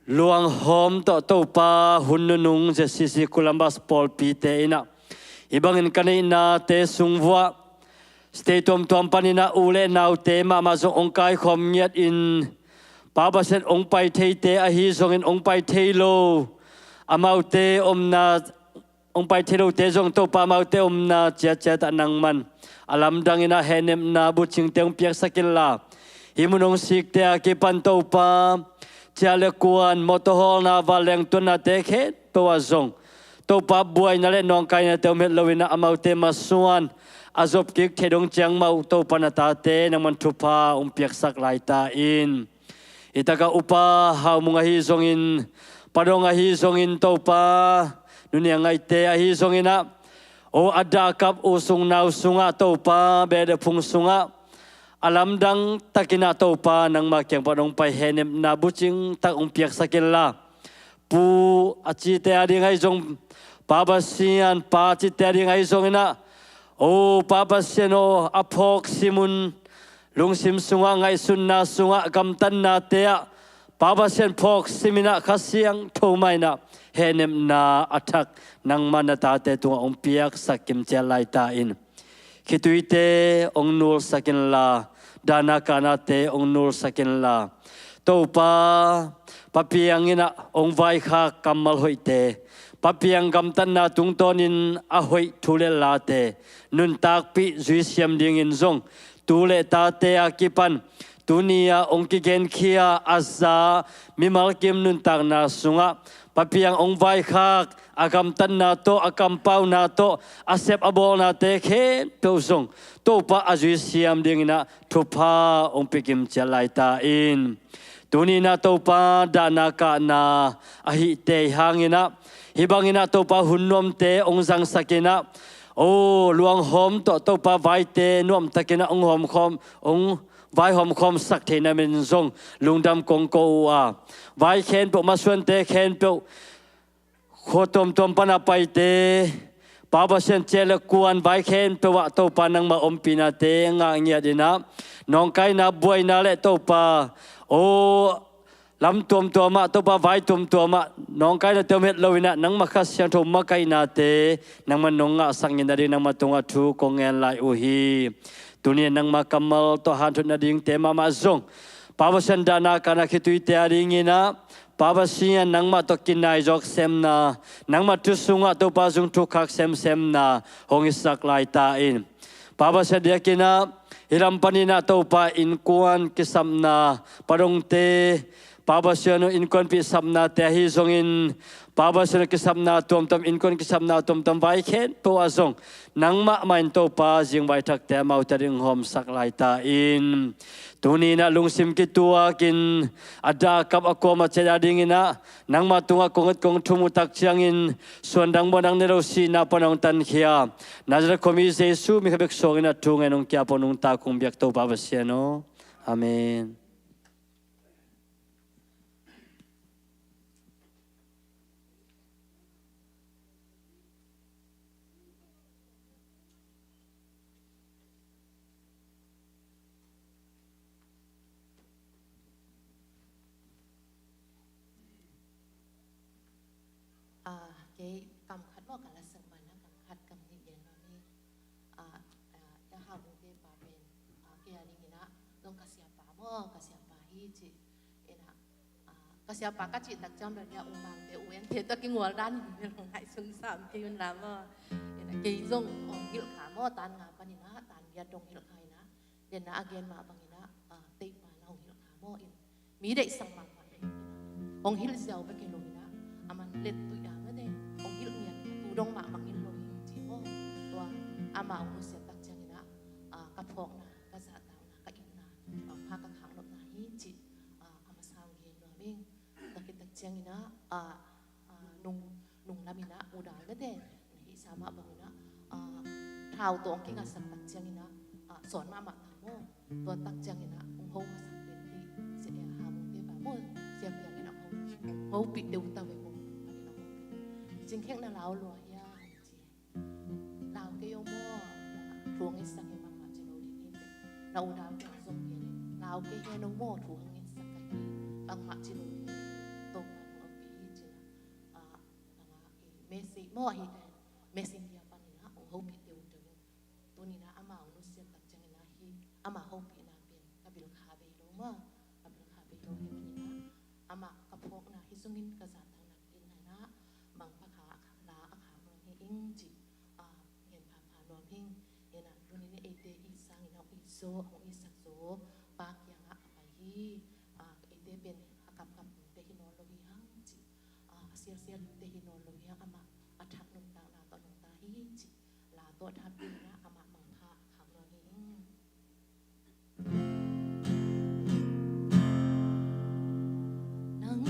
luanghawm tawh Topa hun nunung Z C C Columbus pawlpite in ah, hih bangin ka neihnate sung vuah state tuamtuam panin ah u le naute mahmah zong hong kaikhawm ngiatin, Pa Pasian, hong pai theite ahi zongin hong pai thei lo, amaute omna, hong pai thei lote zong Topa amaute omna ciatciat ah nangman a lamdangin ah hehnepna bucingte hong piaksak inla, Hih mun hong sikte a kipan Topa, ciah le kuan, mawtaw hawlna, vanleng tuannate khempeuh ah zong Topa buaina le nawngkainate om het loin ah amaute masuan a zop kik theih dong ciang mah uh Topa na tate nangman thupha hong piaksak lai ta in. Hih takah upa Hau Mung ahi zongin, Pa Dong ahi zongin Topa, Nu Niang Ngaihte ahi zongin ah, o a dahkap u sung nau sungah Topa, beh le phung sungah a lamdang takin ah Topa nangmah kiang pan hong pai hehnepna bucing tak hong piaksak inla, pu a cite a ding ahi zong, Pa Pasian, pa cite a ding ahi zongin ah, o Pa Pasian aw, a phawk simun, lungsim sungah, ngaihsutna sungah, gamtatnate ah Pa Pasian phawk simin ah Kha Siangtho mah in ah hehnepna a thak nangmah na tate tungah hong piaksak kimciat lai ta in. Khituite hong nulsak inla, dahna kahnate hong nulsak inla, Topa, Pa Piang in ah hong vaikhak kammal hoihte, Pa Piang gamtatna tungtawnin a hoih thu le late nuntakpih zuisiam dingin zong tu le tate a kipan tuni-a hong kigenkhia a za mimal kim nuntakna sungah Pa Piang hong vaikhak a gamtatna tawh, a kampauna tawh, a sep a bawlnate khempeuh zong Topa a zuisiam dingin ah thupha hong pia kimciat lai ta in. Tuni in ah Topa dahna kahna ahih tei hangin ah, hih bangin ah Topa hun nuamte hong zangsak in ah, o luanghawm tawh Topa vaite nuamtakin ah hong hawmkhawm, hong vaihawmkhawmsak theihna min zong lungdam kong ko uh a, vai khempeuh, masuante khempeuh, khua tuamtuam pan a paite, Pa Pasian, ciah le kuan, vai khempeuh ah Topa nangmah ompihnate ngah ngiat in ah, nawngkaina, buaina le Topa, o lam tuamtuam ah Topa, vai tuamtuam ah nawngkainate om het loin ah nangmah Kha Siangtho makaihnate nangmah nong ngahsak ngei nading nangmah tungah thu kong ngen lai uh hi. Tuni nangmah kammal tawh hanthot nadingte mahmah zong, Pa Pasian, dahna kahna khituite a dingin ah, Pa Pasian, nangmah tawh kinai zawk semna, nangmah thu sungah Topa zung thuk khak semsemna hong hisak lai ta in. Pa Pasian, biakinn ah hih lam panin ah Topa innkuan kisapna, Pa Dongte, Pa Pasian aw, innkuanpih sapnate ahi zongin, Pa Pasian aw, kisapna tuamtuam, innkuan kisapna tuamtuam vai khempeuh ah zong nangmah mah in Topa zingvai thakte amaute ading hawmsak lai ta in. Tuni in ah lungsim kituakin a dahkap a kuamah ciat a dingin ah nangmah tungah kong et kong thum uh tak ciangin suandang muandang nei lo sihna pan hong tankhia Nazareth khuami Jesu min khat bek suangin ah thu ngen hong ki-ap, hong nungta kong biak Topa Pasian aw. Amen. Ah, kei kam khat maw, ka la sak man a kam khat kam nih gen nuam hi. Ah, ah, ya ha bu te pa pen, ah, kei a dingin ah zong ka siapa maw, ka siapa hi ci. Ina, ah, ka siapa ka cih tak ciang bel ya u nangte u ente tawh kingual dan hi, bel hong ngaihsun sam kei un la maw. Ina, kei zong hong hilh kha maw, tan nga panin ah, tan giat dong hilh kha ina. Denna a gen mah bangin ah, ah, teihpa na hong hilh kha maw in. Mi deihsak mahmah le hong hilh ziau bek hi lo in ah, a man let tuih a mate, hong hilh ngiat a tu dong mah bang in lo hi ci maw. Tua amah hong nusiat tak ciangin ah, ah, ka phawkna, ka zahtakna, ka itna, bangpha ka khak nopna hi ci, ah, a masa hong gen nuam ing. Tua khit tak ciangin ah, ah, ah, nung, nung lamin ah, u dal mate, na hihsa mah bangin ah, ah, thau tawh hong kingasak tak ciangin ah, ah, sawn mahmah ta maw. Tua tak ciangin ah hong ho masak pen hi. Sia, eh, ha mungte pa maw, sia piangin ah hong, hong hopih deuh ta ve maw. Panin ah hopih. Cingkhekna lau lua hia hong ci. Lau kei o maw, thu hong itsak hi, bangmah ci lo ding hi. Na u dal piang zong hi a ding. Lau kei hi a no maw, thu hong itsak ka hi. Bangmah ci lo ding hi. Topa thu hong pia hi ci na. Ah, bang a, eh, message maw, ahi ta in, messenger panin ah hong hopih deuh deuh in. Tuni in ah amah hong nusiat tak ciangin ah hi, amah hopihna pen ka bil kha bei lo maw, ka bil kha bei lo hi manin ah, amah ka phawkna hi zongin ka zahtakna itna in ah, bangpha kha a kha, la a khak nuam hi ing ci, ah, gen phapha nuam hi ing. Ina, tuni in ah eite i sangin ah hong it zaw, hong itsak zaw pa kiangah Piante hi nawn lo hi a, amah a thak nuntakna tawh nungta hi cih la tawh thapiak in ah amah mangpha khak nuam hi ing. Nang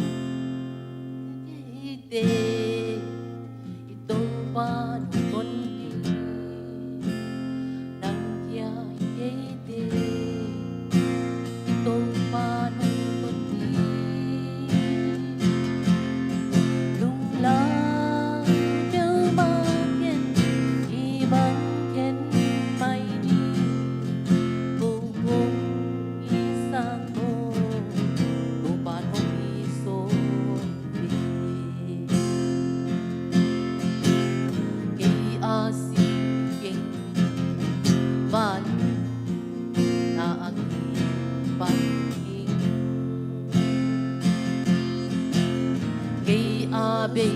keite i Topa nong tonpih, nang kia i keite i Topa nong tonpih. Lunglam peuhmah ken i bang khen mai ni. Ko kong i sang maw, Topa nong i sawn hi. Kei a si keng van na a kipan ding. Kei a bei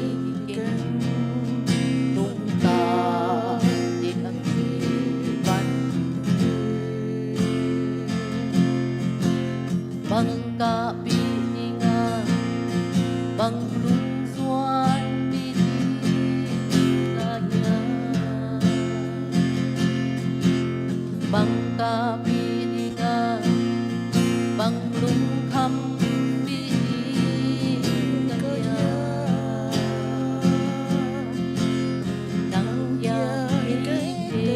keng nungta ding a kipan ding. Bang kahpih ding a, bang lungsuanpih ding a hiam? Bang kahpih ding a, bang lungkhampih ding a hiam? Nang kia i keite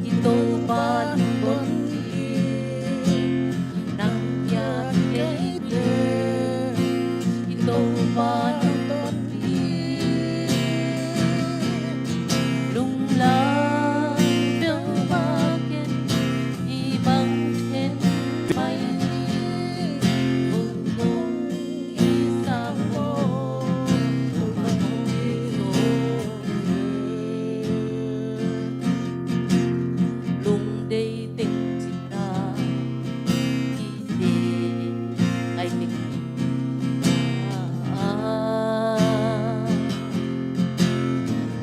i Topa nong tonpih, nang kia i keite i Topa nong tonpih. Lunglam peuhmah ken i bang khen mai ni. Ko kong i sang maw, Topa nong i sawn hi. Lungdei teng cihna kite ngai teng cihna,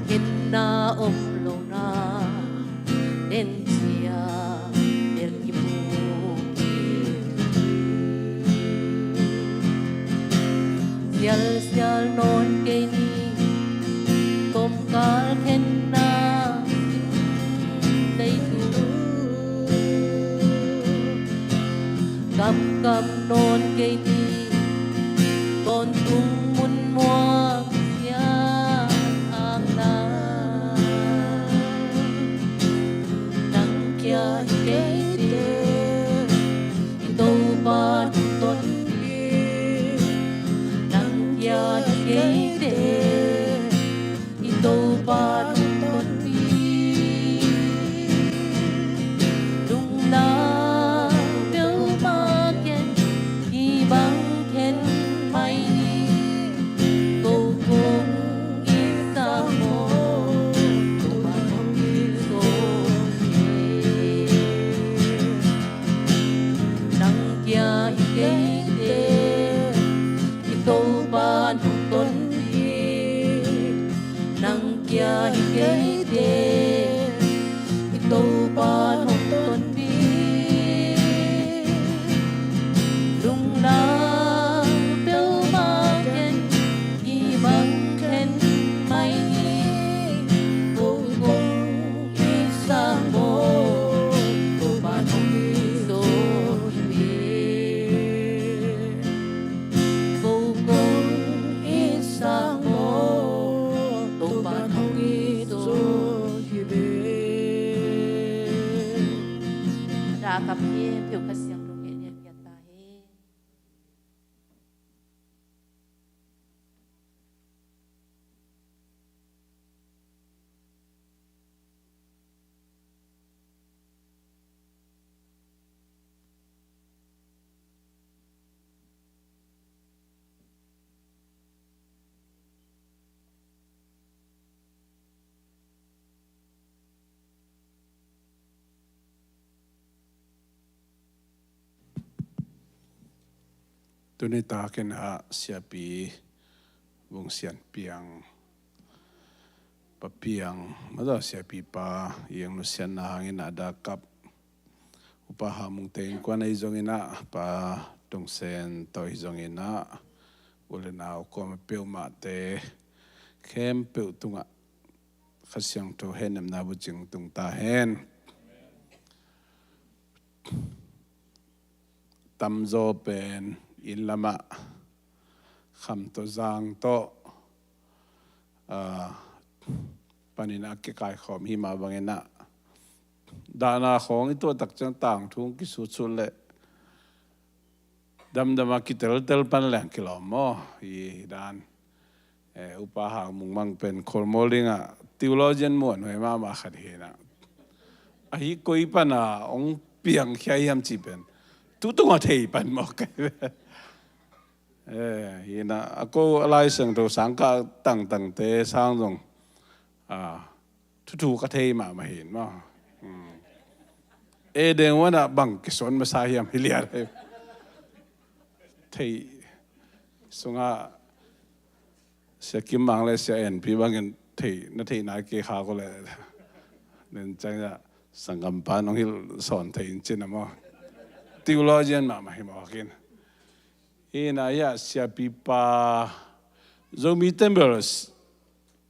khenna om lohna, nencia bel kimu. Sialsial nawn kei ni, tomkal khenna leitung. Kamkam nawn kei ni, tawntung mun muang siang akna. Nang kia i keite i Topa nong tonpih, nang kia i keite i Topa nong tonpih. Lunglam peuhmah ken i bang khen mai ni. Ko kong i sang maw, Topa nong i sawn hi. Nang kia i keite i Topa nong tonpih, nang kia i keite i Topa nong tonpih. Lunglam peuhmah ken i bang khen mai ni. Ko kong i sang maw, Topa nong i sawn hi. Ko kong i sang maw, Topa nong i sawn hi. Dah a kap hi, peuh khat siangtho ngen ngen pian ta hi. Tuni takin ah siapi Vung Sian Piang, Pa Piang, mah tawh siapipa i eng nusiatna hangin ah dah kap Upa Hau Mung te innkuan ahi zongin ah, Pa Tung Sen tawh ahi zongin ah, U le nau kuamah peuhmahte khempeuh tungah Kha Siangtho hehnemna bucing tung ta hen. Tamzaw pen inn lamah kham tawh zang tawh, aa, panin a kikaikhawm hi mah bangin ah dahna khawng i tuah tak ciang tangthu kisutsut leh damdam a kiteltel pan leng kilawm maw? Hi dan. Eh, Upa Hang Mung Mang pen Kholmol dingah theologian muanhuai mahmah khat hi na. Ahi koi pana hong piangkhia hiam cih pen tu tungah thei pan mawk. Eh, hi na, a ko a Lai Siangtho sang kah tangtangte sang zong, ah, thuthu ka thei mahmah hi maw. Hmm. Eden huanah bang kisuan masa hiam hi lian. Thei sungah Sia Kim Mang le Sia En Pi bangin thei, na theihna kei kha ko le. Nen ciang ah sanggam pa nong hilh sawn thei in cin a maw. Theologian mahmah hi mawk in. Hi na, hiah siapipa Zomi temple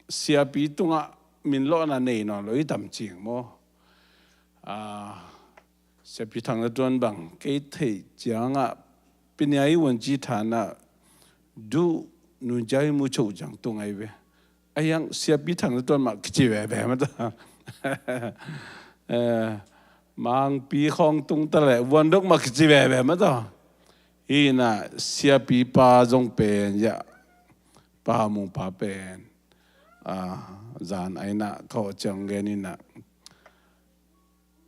siapi tungah min lawhna nei nawn lo i tam cing maw? Ah, siapi Thang Za Tuan bang kei theih ciangah Piniayi Wunci thanah duh nunjai mu cho ciang tung ai ve. A hiang siapi Thang Za Tuan mah kici veve mah ta. Eh, Mangpi khawng tung ta leh Vuandok mah kici veve mah ta. Hi na, siapipa zong pen, ya, Pa Mung pa pen, ah, zan aina kawh ciang gen ina.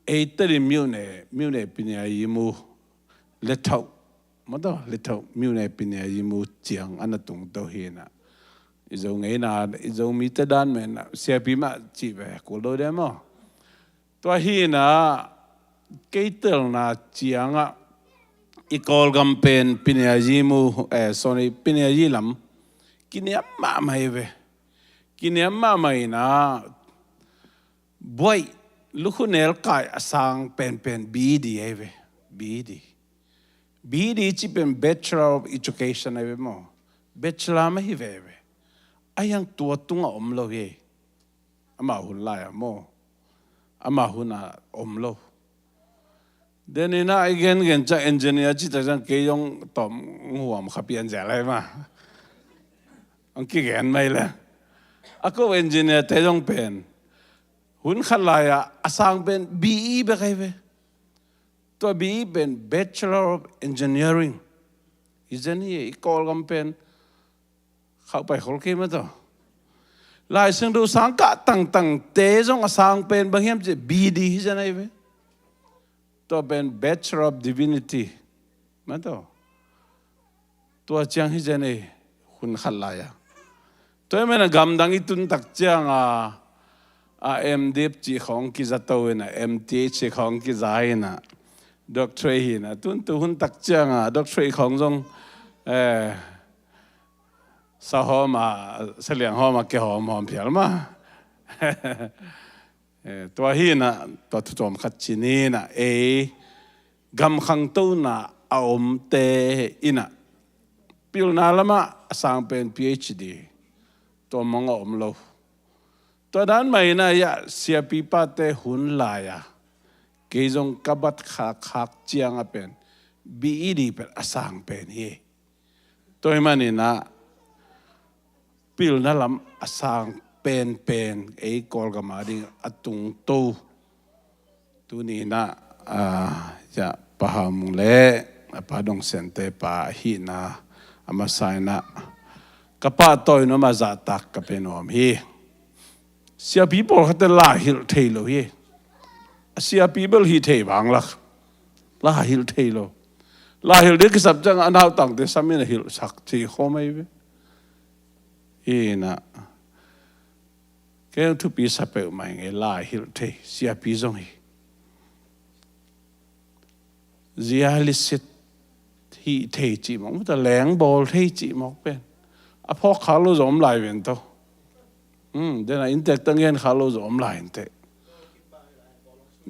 Ei tadin miune, miune Piniayi mu le thauh, mah ta, le thauh miune Piniayi mu ciang ana tung to hi na. I Zo ngeina, i Zomi te dan mena siapi mah cih ve kul do de maw? Tua hi na, kei telna ciangah i Kawlgam pen Piniayi mu, eh, sorry, Piniayi lam kiniam mahmah hi ve. Kiniam mahmah hi na, buaih lukhu nelkai a sang penpen B D hi ve. B D. B D cih pen Bachelor of Education hi ve maw? Bachelor mah hi ve ve. A hiang tua tungah om lo hi. Amah hun lai-ah maw? Amah hun a om lo. Deninah i gengen ciang engineer cih tak ciang kei zong tawm huam kha pian zia lai mah. Ang kigen mai le. A ko engineer te zong pen hun khat lai-ah a sang pen B E bek hi ve. Tua B E pen Bachelor of Engineering. I zen hi i Kawlgam pen khauh pai khol kei mah taw. Lai Siangtho sang kah tangtangte zong a sang pen bang hiam cih B D hi zen ahi ve. Tua pen Bachelor of Divinity mah taw. Tua ciang hi zen ei hun khat lai-a. Tua hi mena gamdang i tun tak ciang a, a M.Div cih khawng kiza to ina, M.Th cih khawng kiza ina, doctorate hi ina. Tun tu hun tak ciang a doctorate khawng zong, eh, sahawm a, saliang hawm a kihawm hawm phial mah. Eh, tua hi ina, tua thu tuam khat ci ni ina, ei gam khangtona a omte ina pilna lamah a sang pen P H D tua mong a om lo. Tua dan mah ina, ya, siapipate hun lai-a kei zong ka bat khakkhak ciang a pen B E D pen a sang pen hi. Tua hi maninah pilna lam a sang penpen ei Kawlgam a ding a tungto. Tuni inah, ah, ya, Pa Hau Mung le a Pa Dong Sente pa ahihna a masa inah ka pahtawi nuam a zahtak ka pe nuam hi. Siapi pawlkhatte la hilh thei lo hi. A siapi bel hih thei vanglak la hilh thei lo. La hilh ding kisap ciang a nautangte sam in a hilhsak thei khawm ahi ve. Inah kei thupi sa peuhmah ing ei, la hilh thei siapi zong hi. Zia lisit hih thei cih mawk, mata leng bawl thei cih mawk pen a phawk khak lo zong om lai ven tawh. Hmm, dena inntek tang gen khak lo zong om lai inteh.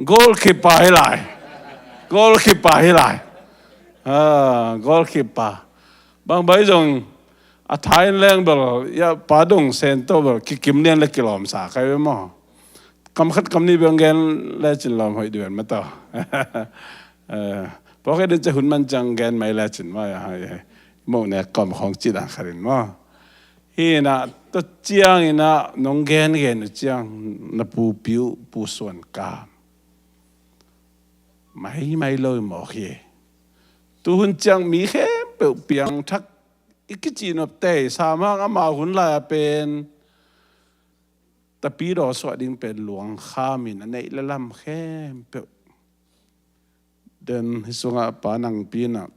Goalkeeper hi lai. Goalkeeper hi lai. Ah, goalkeeper. Bang bai zong A tha in leng bel, ya pa dong sento bel kikim lian le kilawm sa kai ve maw. Kam khat kam nih bel gen lecin lawm hoih diven mataw. Pawlkhat in cia hun man ciang gen mai lecin maw, ya hai hai. Moh nek kawm khawng ci dan khat in maw. Hi inah tua ciang inah nong gen gen uh ciang na pupi uh Pu Suan Kam mai mai lo i mawk hi. Tuhun ciang mi khempeuh piangthak i kici nop tei samang ama hun lai a pen tapidaw suah ding pen luang khamin a neih le lam khempeuh. Den hi sungah pa nangpi inah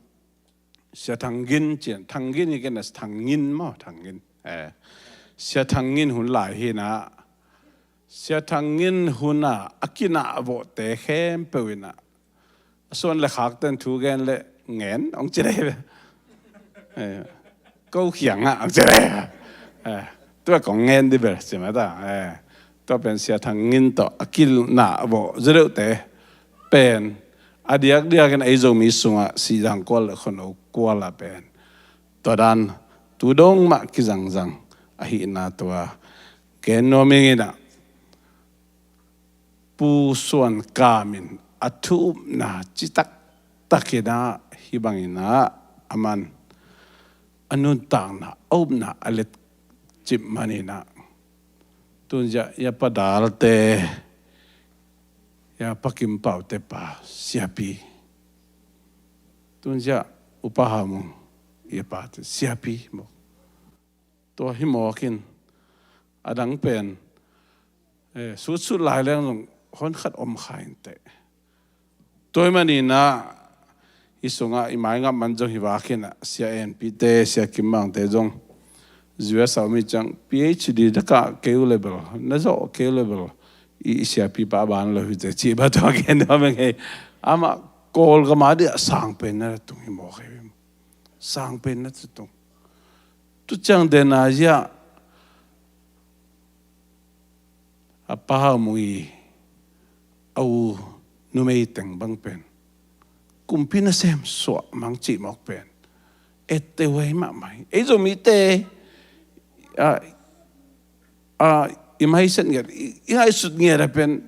Sia Thang Gin cian, Thang Gin i kena Thang Ngin maw, Thang Ngin. Eh, Sia Thang Ngin hun lai hi inah Sia Thang Ngin hunah a kinah vawhte khempeuh inah a suan le khakten thu gen le ngen ong ci dei ve. Eh, ko khiangah ong ci dei ve. Eh, tua kong ngen di bel ci mata. Eh, tua pen Sia Thang Ngin tawh a kinah vawh zedeuhte pen a diakdiakin ei Zomi sungah Sihzang kual le Khuano kual ah pen tua dan tu dong mah kizangzang ahihna tua gen nuam ing inah Pu Suan Kam in a thu upna citak takinah hih bangin ah aman a nuntakna a upna a let cip maninah tunziah ya Pa Dalte, ya Pa Kim Paute pa Siapi, tunziah U Pa Hau Mung ya pate Siapi maw. Tua hi mawkin a dang pen eh, sutsut lai leng zong hon khat om kha inteh. Tua hi maninah i sungah i maingap man zong hi vakinah Sia Enpite, Sia Kim Mangte zong U S a om i ciang P H D na kah kei uh le bel, na zawh kei uh le bel i, i siapipa ban lo hite cih bang tua gen dua meng hei. Amah Kawlgam a dih a sangpen na tung hi mawk hi. Sangpen na tung. Tu ciang den a ziah a Pa Hau Mung i a u numei teng bang pen kumpi nasem suah mang cih mawk pen etteh huai mahmah hi. Ei Zomite a, a, i maiset ngiat, i, i ngaihsut ngiat a pen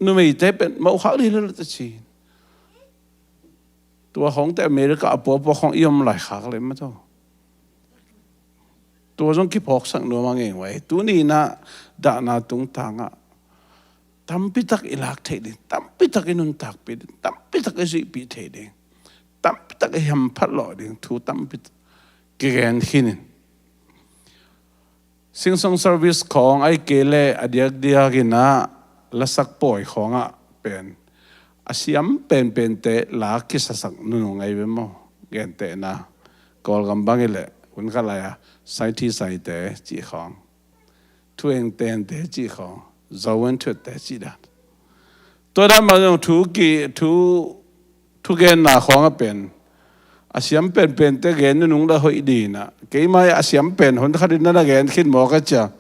numeite pen mawh khak dih lel ta ci. Tua khawngte America a puapua khawng i om lai khak le mataw. Tua zong kiphawksak nuam a ngei ngei. Tuni inah dahna tungtangah tampitak i lak theih ding, tampitak i nuntakpih ding, tampitak i zuihpih theih ding, tampitak i hamphat lawh ding thu tampitak kigen khinin. Sing song service khawng ahih kei leh a diakdiak inah lasak pawi khawngah pen a siam penpente la kisasak nunung ahi ve maw? Gentehna Kawlgam bang hi leh hun khat lai-a saithisaite cih khawng, thuengtente cih khawng, zoen thuette cih dan. Tua dan mah zong thu ki, thu, thugenna khawngah pen a siam penpente gen nunung dah hoih dinah keimah a siam pen hun khatin na na gen khin mawk a cia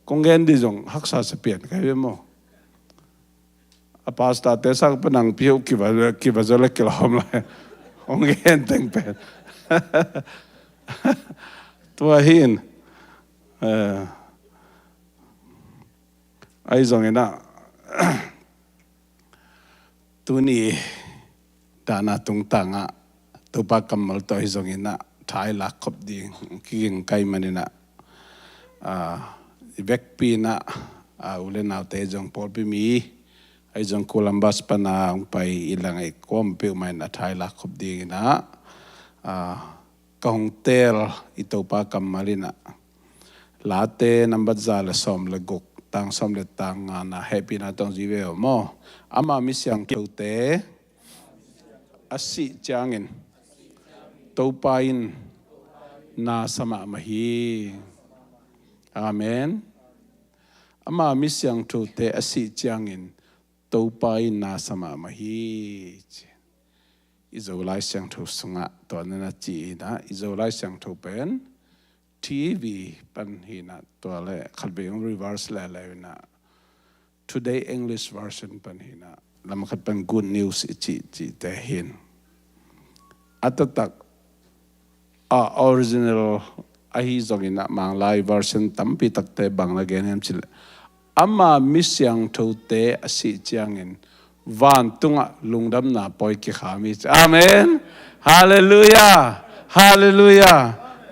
kong gen dih zong haksa sa pian ka hi ve maw? A pastorte sang pa nangpi uh kiva, kiva zaw le kilawm lai. Hong gen teng pen tua hi in, eh, ahi zongin ah tuni dahna tungtangah Topa kammal tawh hi zongin ah tha i lak khop ding kiging kai manin ah, ah, i vekpi in ah, ah, u le naute zong pawlpi mi ahi zong Columbus pana hong pai i lang ei kuam peuhmah in ah tha i lak khop dingin ah, ah, ka hong teel i Topa kammal in ah Late nambat za le sawm le guk, tang sawm le tang nga na hehpihna tawng zui ve aw maw? Ama mi siangthote a sih ciangin Topa in na sa mahmah hi. Amen. Ama mi siangthote a sih ciangin Topa in na sa mahmah hi. I Zolai Siangtho sungah tua na na ci in ah i Zolai Siangtho pen T V pan hi in ah tua le khatvei hong reverse lele in ah Today English Version pan hi in ah lam khat pan Good News i cih cihte hi in a taktak a original Ahi zongin ah Manglai version tampi takte bang na gen hiam cih leh, ama mi siangthote a sih ciangin vantungah lungdamna pawi kikham hi ci. Amen. Halleluiah. Halleluiah.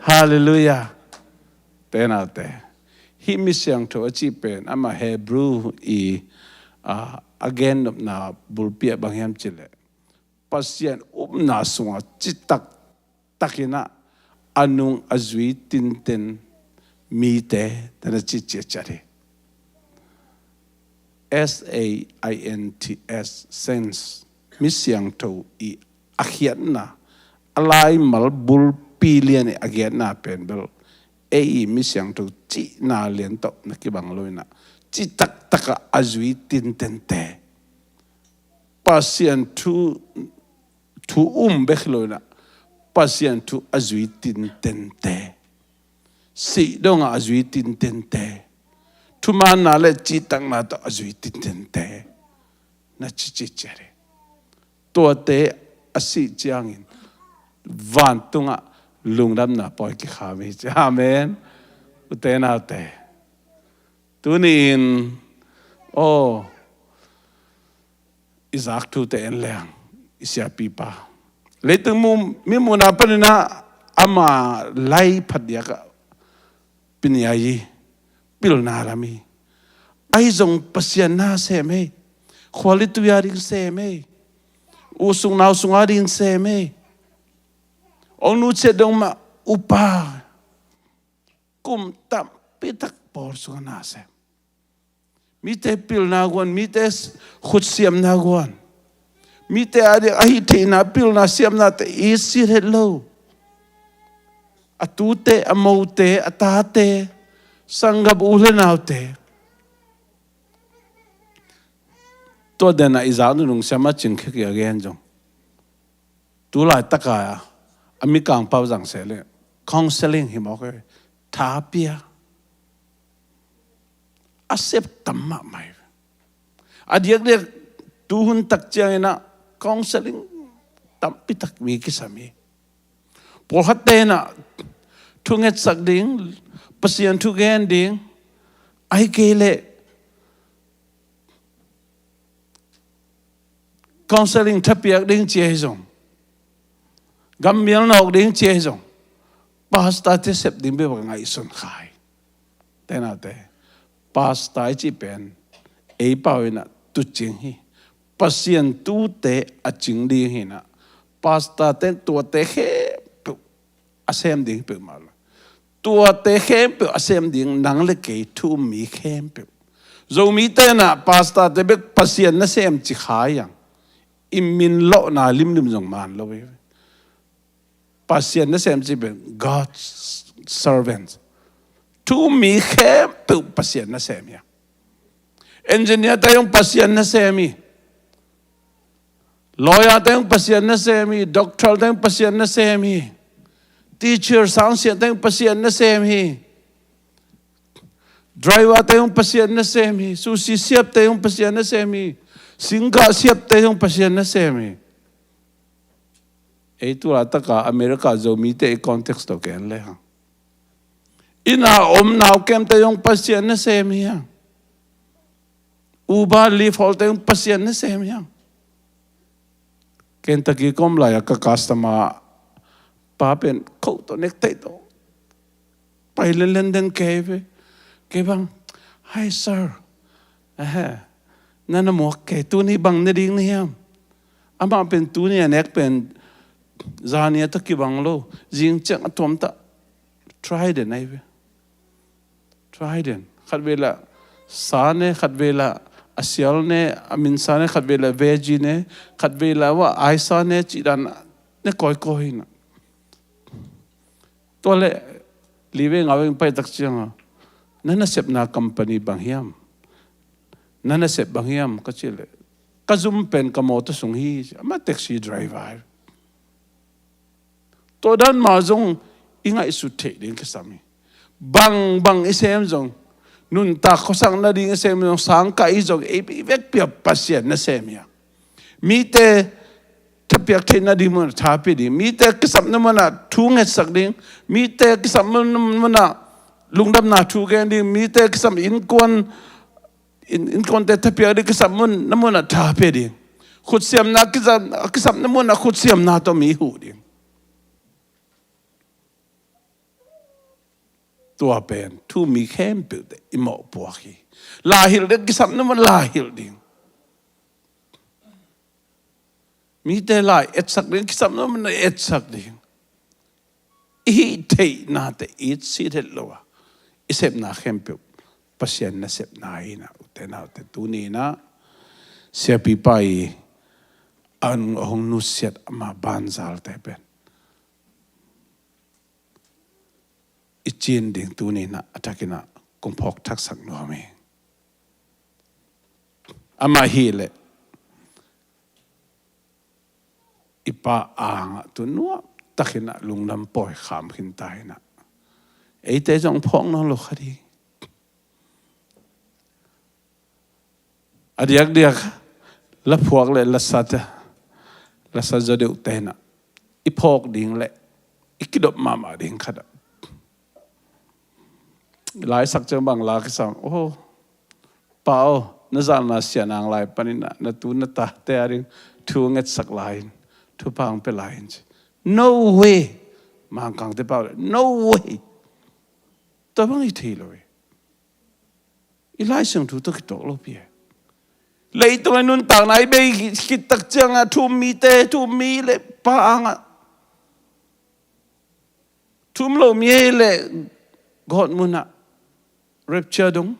Halleluiah. Te naute, hih mi siangtho a cih pen ama Hebrew i, a, a gennopna bulpi ah bang hiam cih leh, Pasian upna sungah citak takin ah a nung a zui tinten mite, te na ci ciatciat hi. S A I N T S, saints, mi siangtho i a khiatna, a laimal bulpi lian i a khiatna pen bel ei i mi siangtho cihna lian tawh na kibang lo in ah, citak takah a zui tintente, Pasian thu, thu um bek hi lo in ah, Pasian thu a zui tintente, sih dongah a zui tintente, thumaanna le cihtakna tawh a zui tintente, na ci ciatciat hi. Tuate a sih ciangin vantungah lungdamna pawi kikham hi ci. Amen. Ute naute, tuni-in, aw, i zak thute en leng, i siapipa, leitung mu, mi muhna panin ah ama lai phat diakah piniai hi, pilna lam hi. Ahi zong Pasian na sem hi. Khual i tui a ding sem hi. U sung nau sung a ding sem hi. Ong nu ciat dong mah upa, kum tampi tak pawl sungah na sem. Mite pilna guan, mite khutsiamna guan, mite a diak a hih theihna pilna siamnate i sih het lo. A tute, a mote, a tate, sanggam u le naute, tua denah i zak nunung siama Cing Khe Kei a gen zong, tu laitaka a Mikang pau zang seh leh counseling hi mawk e, tha pia. A sep tam mahmah hi. A diakdiak tuhun tak ciangin ah counseling tampi tak mi kisam hi. Pawlkhatte in ah thungetsak ding, Pasian thu gen ding, ahih kei leh counseling thapiak ding ci ahi zong, gammial nawk ding ci ahi zong, pastorte sep ding bek a ngaihsun kha hi. Te naute, pastor i cih pen ei pau in ah tuucing hi. Pasian tuute a cing ding hi in ah, pastorte in tuate khempeuh a sem ding peuhmah lo. Tuate khempeuh a sem ding nang le kei thu um mi khempeuh. Zomite in ah pastorte bek Pasian nasem ci kha hi hang. I min lawhna limlim zong man lo hi. Pasian nasem ci pen God's servants. Thu um mi khempeuh Pasian nasem hi hang. Engineerte zong Pasian nasem hi. Lawyerte zong Pasian nasem hi. Doctorte zong Pasian nasem hi. Teacher, sangsiate zong Pasian nasem hi. Driverte zong Pasian nasem hi. Sushi siapte zong Pasian nasem hi. Singkah siapte zong Pasian nasem hi. Ei tu laitaka America Zomite i context tawh ken le hang, inn a om nau kemte zong Pasian nasem hi hang. Uber, Lyft hawlte zong Pasian nasem hi hang. Kentucky ka om lai-a ka customer pa pen coat tawh necktie tawh pai lenlen den kei ve. Kei bang, "Hi sir, ehe, na na muak kei, tuni bang ne ding na hiam?" Amah pen, "Tuni a nek pen zani a tawh kibang lo, zing ciang a tuamtah Trident ahi ve." Trident. Khatvei lah sa ne, khatvei lah a sial ne, a minsa ne, khatvei lah veggie ne, khatvei lah wah aisa ne, cih dan ne kawikawi hi na. Tua leh li vei nga vei pai tak cianga, "Na nasepna company bang hiam? Na nasep bang hiam?" ka cih leh, "Ka zum pen ka mawtaw sung hi," amah taxi driver hi. Tua dan mah zong i ngaihsut theih ding kisam hi. Bangbang i sem zong, nuntak khuasak nading i sem zong, sangkah i zong, ei i vekpi a Pasian nasem hi a. Mite thapiak theihna ding munah tha pia ding. Mite kisapna munah thu ngetsak ding. Mite kisapna munah lungdamna thu gen ding. Mite kisap innkuan, in, innkuante thapiak ding, kisapna munah tha pia ding. Khutsiamna kisap, kisapna munah khutsiamna tawh mi huh ding. Tua pen thu-um mi khempeuhte i mawhpuak hi. Laihilh ding, kisapna mun laihilh ding. Mite lai etsak ding, kisapna mun etsak ding. I hih theihnate i itsit het lo a, i sepna khempeuh Pasian nasepna hi-in ah, ute naute, tuni-in ah siapipa i a hong nusiat ama banzalte pen i cin ding tuni-in ah a thakin ah kong phawk thaksak nuam hi. Amah hi leh i Pa angah tu nuam takin ah lungdam pawi kham khin ta hi-in ah, eite zong phawk nawn lo kha ding. A diakdiak la phuak le la sat, la sat zaw deuhte in ah i phawk ding le i kidop mahmah ding khat ah, lai sak ciang bang la kisam, oh, Pa aw, na zalna siahnang lai panin ah na tu na tate a ding thu ngetsak lai-in, thupha hong pia lai-in ci. No way. Mangkangte pau le, no way. Tua bang hi thei lo hi. I Lai Siangtho tawh kitawk lopi hi. Leitung a i nuntakna i bei khit tak ciangah thu-um mite, thu-um mi le Pa angah, thu-um lo mi hi leh gawtmun ah rapture dong.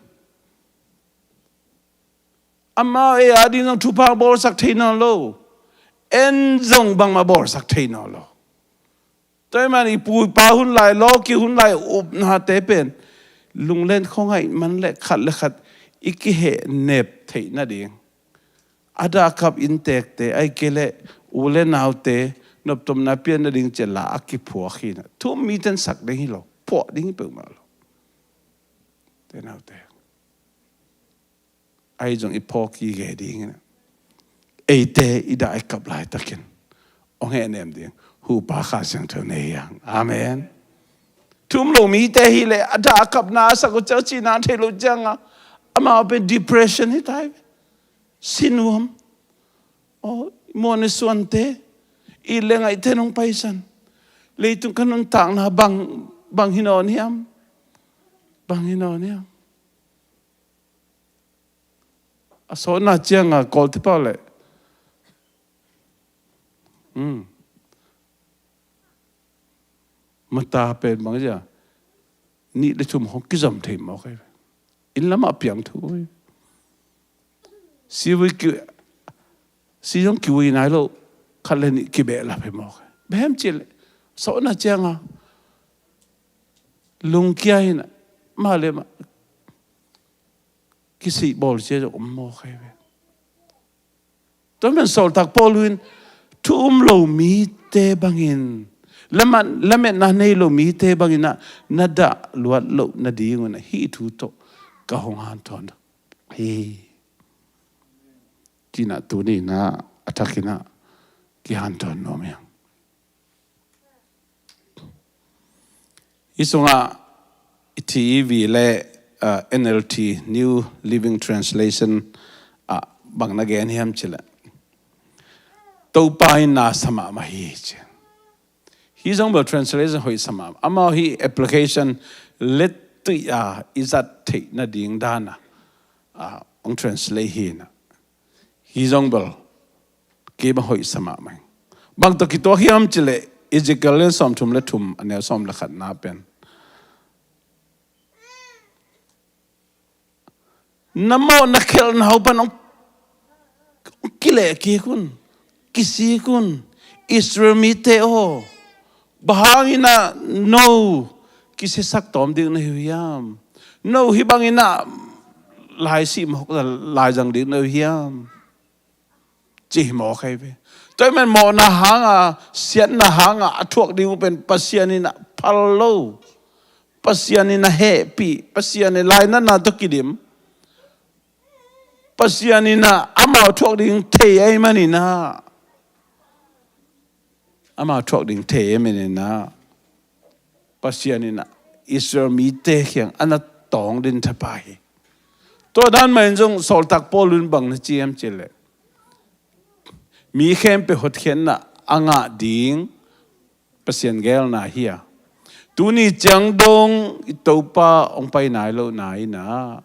Amau ei a ding zong thupha bawlsak thei nawn lo. En zong bangmah bawlsak thei nawn lo. Tua ahih manin i pu i pa hun lai, lawki hun lai upnate pen lunglen khuangaih man le khat le khat i kihehnep theih nading, a dahkap inntekte, ahih kei leh u le naute noptomna piak nading ci-a la a kiphuak hi-in ah, thu-um mite in sak ding hi lo, phuah ding hi peuhmah lo. Ute naute, ahi zong i phawk gige ding hi-in ah, eite i dah i kap laitakin hong hehnem ding Hupa Kha Siangtho nei hi hang. Amen. Thu-um lo mite hi leh a dah a kapna a sak uh ciang, a cihna a theih loh ciangah amau pen depression hi ta hi ve. Sinuam. Aw, i muan i suante, i le ngaihte in hong paisan. Leitung ka nuntakna bang, bang hi nawn hiam? Bang hi nawn hiam? A sawtna ciangah Kawlte pau leh, hmm, Martha pen bang zia, nih le thum hong kizom thei mawk hi. Inn lamah piang thu hi. Si vui ki, si zong kiui nai lo, khat le nih kibehlap hi mawk hi. Bang hiam cih leh sawtna ciangah lungkia hi-in ah, mah le mah kisih bawl cia zong om mawk hi ve. Tua man sawltak Paul in thu-um lo mite bangin, laman, lametna nei lo mite bangin ah na dah luat loh nadingun ah hih thu tawh ka hong hanthawn hi, ci-in ah tuni-in ah a thakin ah kihanthawn nuam hi hang. Hih sungah i T E V le, ah, N L T, New Living Translation ah bang na gen hiam cih leh, Topa in na sa mahmah hi, ci. Hih zong bel translation hoih sa mahmah. Amau hih application lettui a i zat theih nading dan a, ah, hong translate hi-in ah, hih zong bel kei bang hoih sa mahmah hi. Bang tawh kituak hiam cih leh Ezekiel lian sawmthum le thum, a neu sawm le khatna pen, na mawhna khelhna uh pan hong kileh kik un, kisik un. Israel mite aw, bang hangin ah no kisiasak tawm ding na hi uh hiam? No hih bangin ah lai sih mawk, lai zang ding na hi uh hiam? Ci hi mawk hi ve. Tua ahih man mawhna hanga, siatna hanga a thuak ding uh pen Pasian in ah phal lo. Pasian in ah hehpih, Pasian in lainatna tawh kidim. Pasian in ah amau thuak ding thei ahih manin ah, amau thuak ding thei e manin ah Pasian in ah Israel mite kiang a na tawng din thapai hi. Tua dan mahin zong sawltak Paul in bang na ci hiam cih leh, mi khempeuh hotkhiatna a ngah ding Pasian geelna hi a, tuni ciang dong i Topa hong pai nai lohna in ah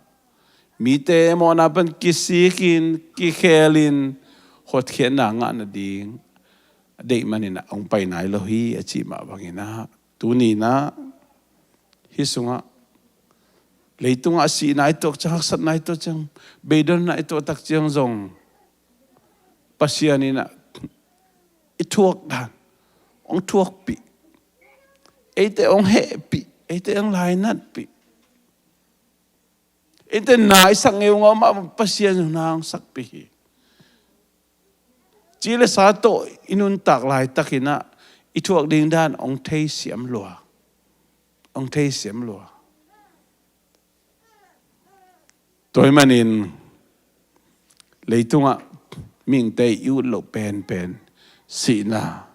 mite mawhna pan kisikin kikhelin hotkhiatna ngah nading a deih manin ah hong pai nai lo hi a cih mah bangin ah, tuni in ah hih sungah leitungah sihna i tuak ciang, haksatna i tuak ciang, beidonna i tuak tak ciang zong Pasian in ah i thuak dan hong thuakpih, eite hong hehpih, eite hong lainatpih, eite na i sak ngeungau mah bang Pasian zong na hong sakpih hi. Ci le sa tawh i nuntak laitakin ah i thuak ding dan hong theisiam lua, hong theisiam lua. Tua ahih manin leitungah mihingte i ut loh penpen sihna,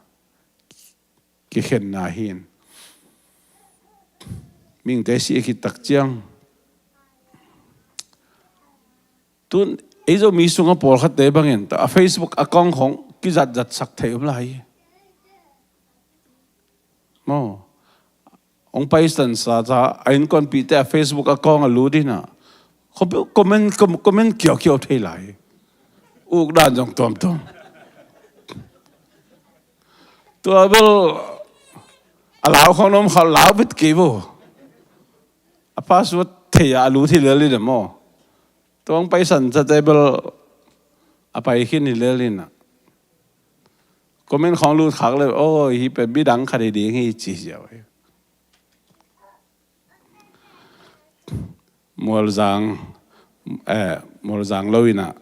kikhenna hi in, mihingte si a khit tak ciang, tun ei Zomi sungah pawlkhatte bangin a Facebook account khong kizatzatsak thei om lai hi. Maw, hong paisan sa sa a innkuanpihte a Facebook account a lut in ah comment, comment, comment kiaukiau thei lai. Uk dan zong tuamtuam. Tua bel a lau khong na om kha, lau bit kei vo. A password thei a lut hi lel in ah maw. Tua hong paisan sate bel a pai khin hi lel in ah. Comment khong lut khak le, oh, hih pen midang khat hi ding hi ci ziau hi. Mualzang, eh, Mualzang lo in ah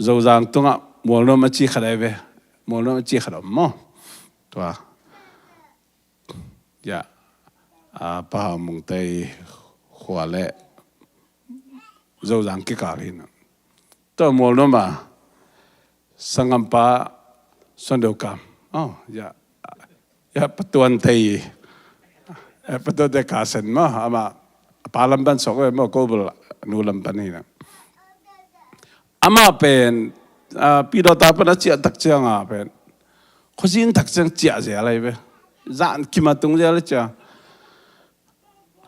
Zozang tungah Mualnuam a ci khat ahi ve. Mualnuam a ci khat om maw. Tua, ya, a, Pa Hau Mung Tei khua le Zozang kikal hi in ah. Tua Mualnuam a sanggampa Suan Deu Kam. Oh, ya. Ya, Pa Tuan Tei. Eh, Pa Tuan Tei Kasen maw, amah a pa lam pan sok ve maw, ko bel nu lam pan hi in ah. Amah pen, ah, Pi Dawta pan a ciah tak ciang a pen, khuazin tak ciang ciah zel ahi ve. Zan kim a tung zel a ciah.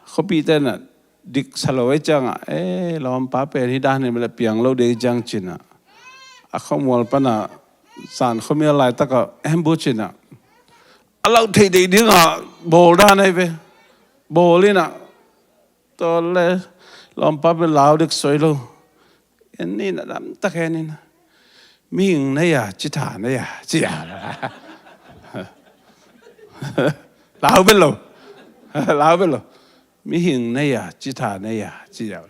Khuapihte in ah dik sa lo ahih ciangah, eh, lawmpa pen hih dan hi mah leh piang lo ding hi ciang ci in ah, a khuamual pan ah zan khuamial laitak ah en bu ci in ah, a lauh theih deih ding a bawl dan ahi ve. Bawl in ah, tua leh lawmpa pen lau dik soi lo. En in ah, damtak en in ah, mihing na hia, ci tha na hia, ci a. Lau bel lo. Lau bel lo. Mihing na hia, ci tha na hia, ci a.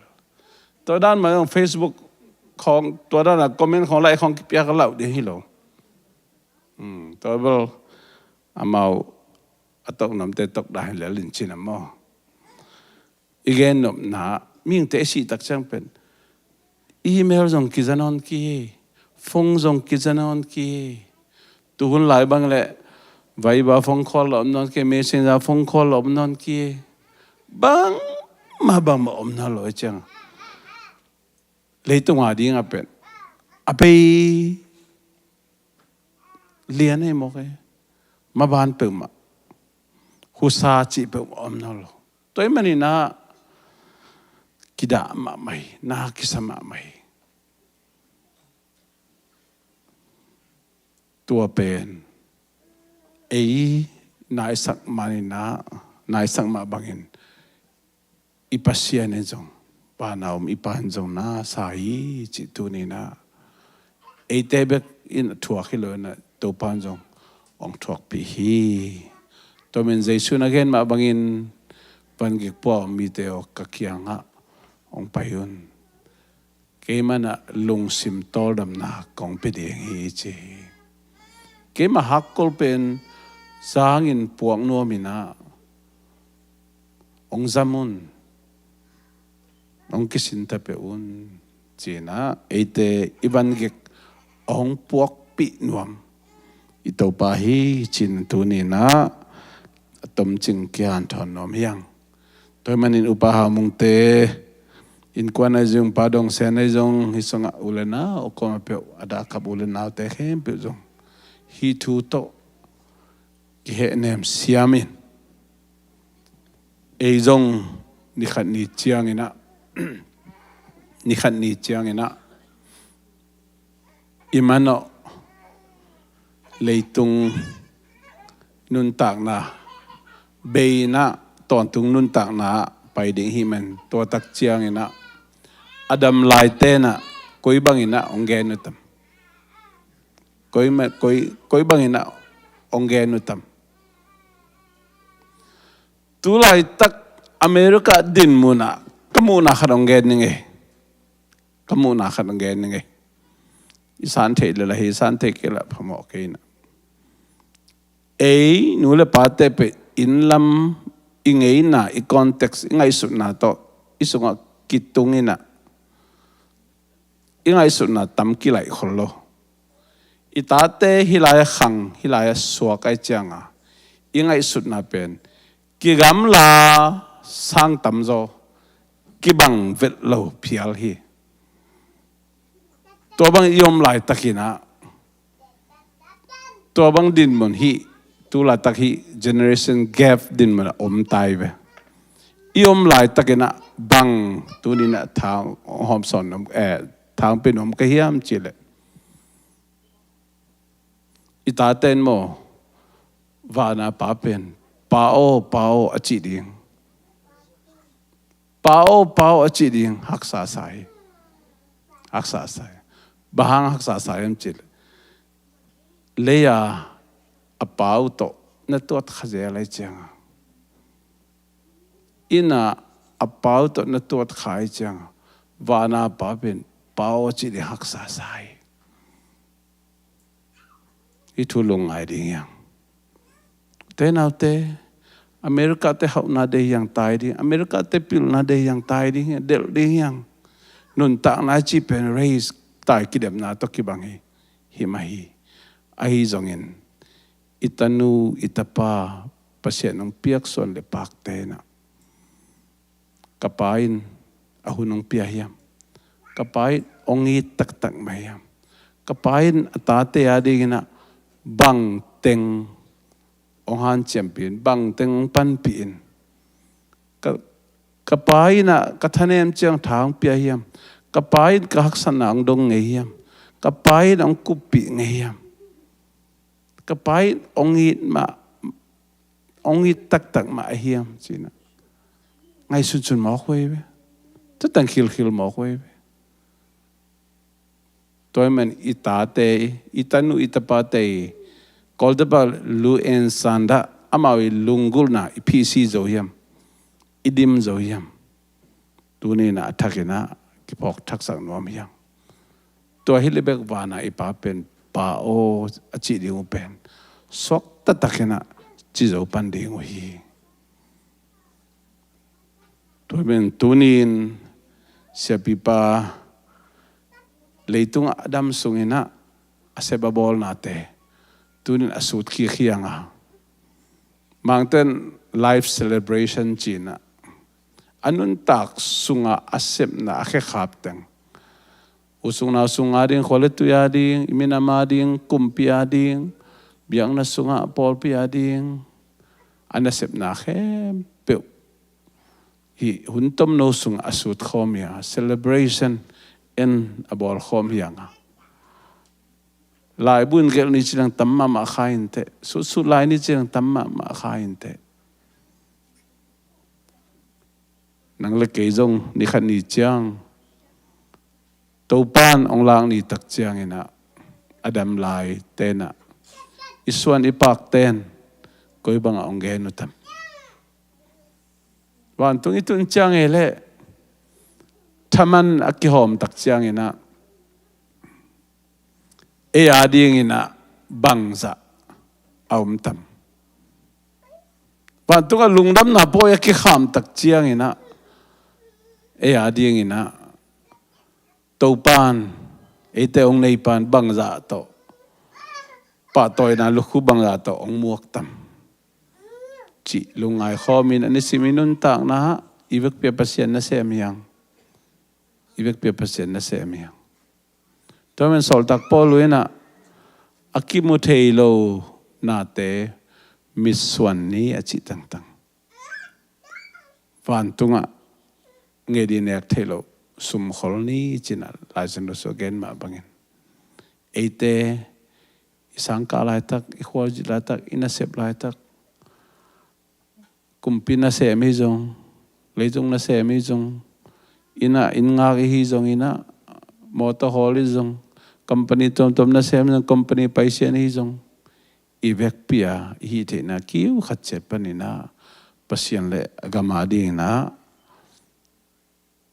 Tua dan mah zong Facebook khong, tua dan a comment khong, like khong kipiak a lauh ding hi lo. Hmm, tua bel amau a toknopte tok dan hi lel in ci in ah maw. I gen nopna, mihingte i sih tak ciang pen email zong kiza nawn kei, phone zong kiza nawn kei. Tuhun lai bang leh Viber phone call la om nawn kei, Messenger phone call la om nawn kei. Bangmah, bangmah om nawn lo ahih ciang, leitung a ding a pen a bei lian ahi mawk e. Maban peuhmah, husa cih peuhmah om nawn lo. Tua ahih manin ah kidah mahmah hi, na kisa mahmah hi. Tua pen ei na i sak manin ah, na i sak mah bangin i Pasian in zong, Pa na om i Pa in zong na sa hi cih tuni in ah, eite bek in a thuak hi lo in ah, Topa in zong hong thuakpih hi. Tua manin Jesuh in a gen mah bangin, vangik pua a om mite aw, ka kiangah hong pai un. Keimah in ah lungsim tawldamna kong pia ding hi ci hi. Keimah hakkol pen zangin puak nuam in ah, hong zam un, hong kisin ta peuh un, ci in ah, eite i vangik hong puakpih nuam, I Topa hi cin tuni-in ah a tomcing kihanthawn nuam hi hang. Tua ahih manin Upa Hau Mungte innkuan ahi zong, Pa Dong Sen ahi zong, hih sungah u le nau a kuamah peuh, a dah a kap u le naute khempeuh zong hih thu tawh kihehnem siam in, ei zong ni khat ni ciangin ah, ni khat ni ciangin ah, i manawh leitung nuntakna, bei-in ah tawntung nuntakna ah pai ding ahih man, tua tak ciangin ah a dam laite'n ah koi bangin ah hong gen uh tam? Koi ma-, koi, koi bangin ah hong gen uh tam? Tu laitak America dinmun ah ka muhna khat hong gen ning ei. Ka muhna khat hong gen ning ei. I san theih leh la hi, i san theih kei leh phamawh kei in ah. Ei nu le pate pen inn lam, i ngeina, i context, i ngaihsutna tawh i sungah kitung in ah, i ngaihsutna tam kilaih khol lo. I tate hih lai-ah khang, hih lai-ah suak ahih ciangin i ngaihsutna pen kigamla sang tamzaw, kibang vet lo phial hi. Tua bang i om laitakin ah, tua bang dinmun hih, tu laitak hih generation gap dinmun ah om ta hi ve. I om laitakin ah bang tuni-in ah tha hong hawmsawn nuam, eh, tha hong pia nuam ka hiam cih leh, i tate'n maw, vana Pa pen, "Pa aw, Pa aw," a cih ding. "Pa aw, Pa aw," a cih ding haksa sa hi. Haksa sa hi. Bang hang haksa sa hiam cih leh, lei-a a Pa uh tawh na tuat kha zel ahih ciangin, inn-a a Pa uh tawh na tuat kha ahih ciangin, vana Pa pen, "Pa aw," a cih ding haksa sa hi. Hih thu lungngai ding hi hang. Ute naute, America-te hauhna deih hi hang, tai ding. America-te pilna deih hi hang, tai ding hi hang, delh ding hi hang. Nuntakna cih pen race, tai kidemna tawh kibang hi. Hi mah hi. Ahi zongin, i tanu, i tapa, Pasian hong piaksuan le pakte in ah, "Ka pa in a hun hong pia hiam? Ka pa in hong it taktak mah hiam? Ka pa in a tate adingin ah bangteng hong hanciampih in, bangteng hong panpih in? Ka, ka pa in ah ka thanem ciang tha hong pia hiam? Ka pa in ka haksatna hong dong ngei hiam? Ka pa in hong kuppih ngei hiam? Ka pa in hong it mah, hong it taktak mah a hiam?" ci-in ah ngaihsunsun mawk uh hi ve. Tua teng khilkhil mawk uh hi ve. Tua ahih man i tate, i tanu, i tapate, Kawltepa Luang Zen Sanda, amau i lunggulhna i phisi zo hiam? I dim zo hiam? Tuni-in ah a thakin ah kiphawk thaksak nuam hi hang. Tua hi leh bek vana i Pa pen, "Pa aw," a cih ding uh pen suak taktakin ah ci zo pan ding uh hi. Tua pen tuni-in siapipa leitungah a dam sungin ah a sep a bawlnate tuni-in a sut khikhiang a, Mangte'n life celebration ci-in ah, a nuntak sungah a sepna a khekhap teng, u sung nau sung ading, khua le tui ading, i minam ading, kumpi ading, biakna sungah pawlpi ading, a nasepna khempeuh hih hun tomno sungah a sut khawm hi a, celebration en a bawl khawm hi hang a. Laibu in gelh ni ci-in tam mahmah kha inteh. Sutsut lai ni ci-in tam mahmah kha inteh. Nang le kei zong ni khat ni ciang Topa'n hong lak ni tak ciangin ah, a dam laite'n ah, i suan i pakte'n koi bangah hong gen uh tam? Vantung i tun ciang ei leh thaman a kihawm tak ciangin ah, ei adingin ah bangzah a om tam? Vantungah lungdamna pawi a kikham tak ciangin ah, ei adingin ah Topa'n, eite hong neipa'n bangzah tawh pahtawina lukhu bangzah tawh hong muak tam cih lungngai khawmin a nisim i nuntakna ah i vekpi a Pasian nasem hi hang. I vekpi a Pasian nasem hi hang. Tua man sawltak Paul in ah a kimu thei lo nate mitsuan ni a cih tangtang. Vantungah nget i nek theih loh sumkhol ni ci-in ah Lai Siangtho sung a gen mah bangin, eite i sangkah laitak, i khualzin laitak, i nasep laitak, kumpi nasem hi zong, leitung nasem hi zong, inn ah inn ngak i hi zong, inn ah mawtaw hawl i zong, company tuamtuam nasem zong, company paisian i hi zong, i vekpi a i hih theihna kiu khat ciat panin ah Pasian le a gam adingin ah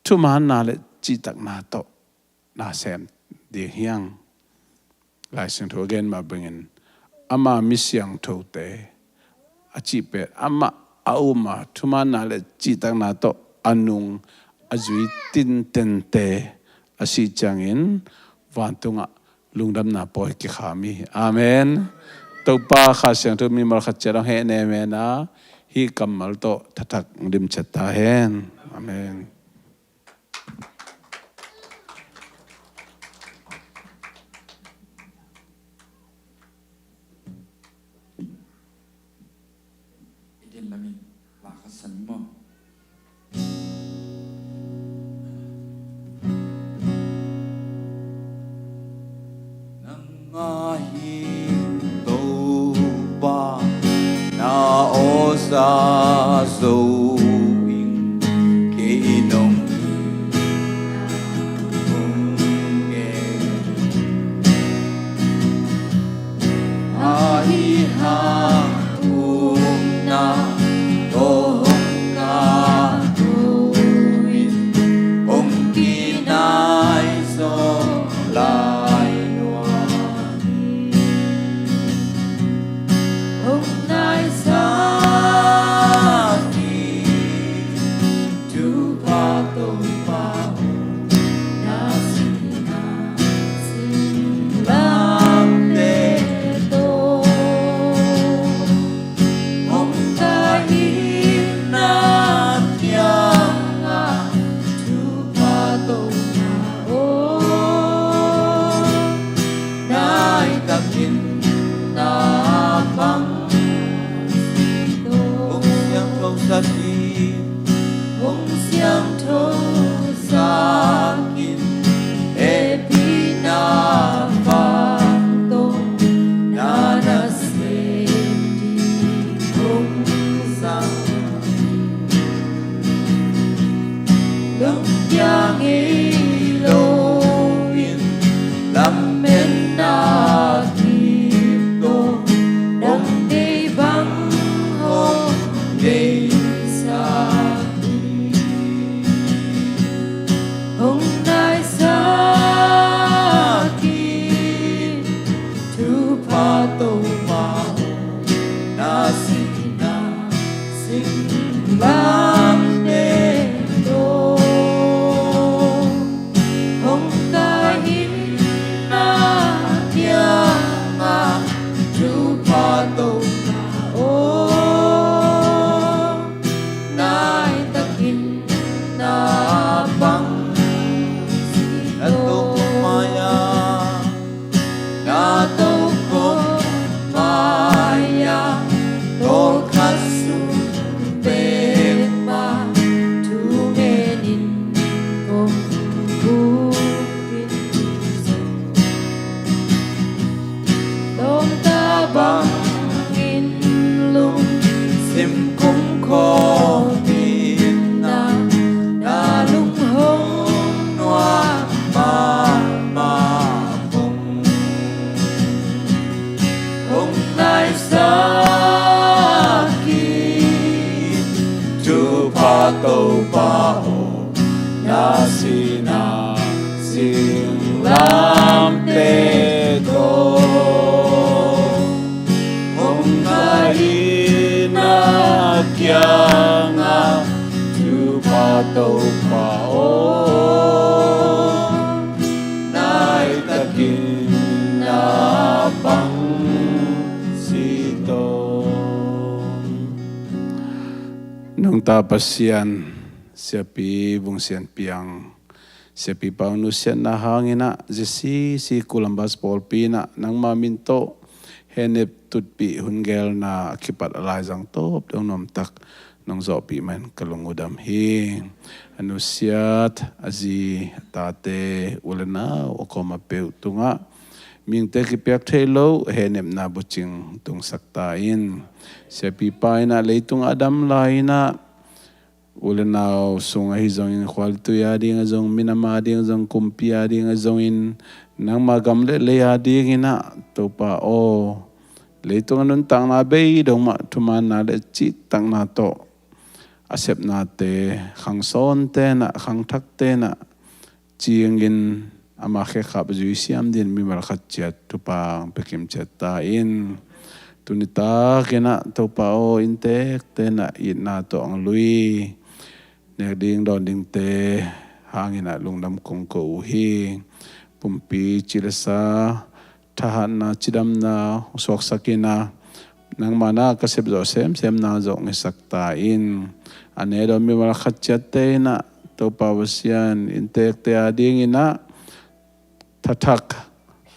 thumaanna le cihtakna tawh na sem ding hi hang. Lai Siangtho a gen mah bangin, ama mi siangthote a cih pen amah a um a, thumaanna le cihtakna tawh a nung a zui tintente a sih ciangin vantungah lungdamna pawi kikham hi. Amen. Topa Kha Siangtho mimal khat ciat hong hehnem hen a, hih kammal tawh thathak dimciat ta hen. Amen. I din lamin la khat san maw? Nang ahi Topa, na awsa zo ing, kei nong hong ngen. Ahi hang upna tawh hong ngak uh in, hong kinai zaw lai lua hi. Hong naisak hi. Topa, Topa aw, na sihna singlamteh tawh hong kai in na kiangah, Topa, Topa aw, nai takin na pang. Hong siangthosak in, hong siangthosak in, hehpihna vang tawh na nasem ding hong zang. Dong kiang ngei loin, lammenna kip tawh, dong deih bang hong deihsak hi. Hong naisak hi. Topa, Topa aw, na sihna singlamteh tawh hong kai in na kiangah, Topa, Topa aw, nai takin na pang. Na tokhom mai-ah, na tokhom mai-ah, tawlkhat sung pek mah thu ngenin kong buk in. Tawmta bangin lungsim kum khawm in ah, na lung hong nuam mahmah kong hong naisak hi. Topa, Topa aw, na sihna singlamteh tawh hong kai in na kiangah, Topa, Topa aw, nai takin na pang. Nungta Pasian, Siapi Vung Sian Piang, Siapipa hong nusiatna hangin ah, J C C Columbus pawlpi in ah, nangma min tawh hehnep tutpih hun geelna a kipat a laizang tawp dong nuamtak nong zawhpih mah in ka lung uh dam hi. A nusiat a zi a tate, u le nau a kawm a peuh tungah mihingte kipiak theih loh hehnepna bucing tungsak ta in. Siapipa in ah leitung a dam lai in ah, u le nau sung ahi zongin, khualtui a ding a zong, minam a ding a zong, kumpi a ding a zongin, nangma gam le lei a dingin ah, Topa aw, leitung a nuntakna bei dong mah thumaanna le cihtakna tawh a sepnate, khangsawnte in ah, khangthakte in ah cingin, ama khekhap zuisiam dingin mimal khat ciat thupha hong pia kimciat ta in. Tuni takin ah, Topa aw, inntekte in ah itna tawh hong lui, nek ding dawn dingte hangin ah lungdam kong ko uh hi. Pumpi cih le sa, thahatna, cidamna hong suaksak in ah, nangma na ka sepzawh semsemna zong hong hisak ta in. A ne dawn mimal khat ciatte in ah, Topa Pasian, inntekte a dingin ah thathak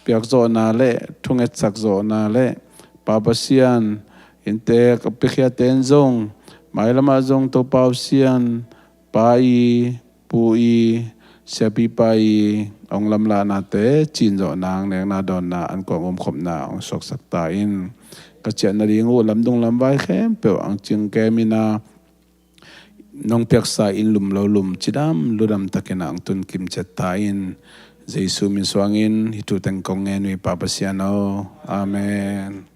piakzawhna le thungetsak zawhna le, Pa Pasian, inntek a piakhiatte in zong, mailamah zong, Topa Pasian, Pa i, Pu i, Siapipa i hong lamlahnate cin zawh nang, nekna dawnna an kuang umkhopna hong suaksak ta in. Ka ciah nading uh lamdung lamvai khempeuh hong cingkem in ah, nong piaksa inn lum lo lum cidam ludam takin ah hong tun kimciat ta in. Jesu min suangin hih thu teng kong ngen uh hi, Pa Pasian aw. Amen.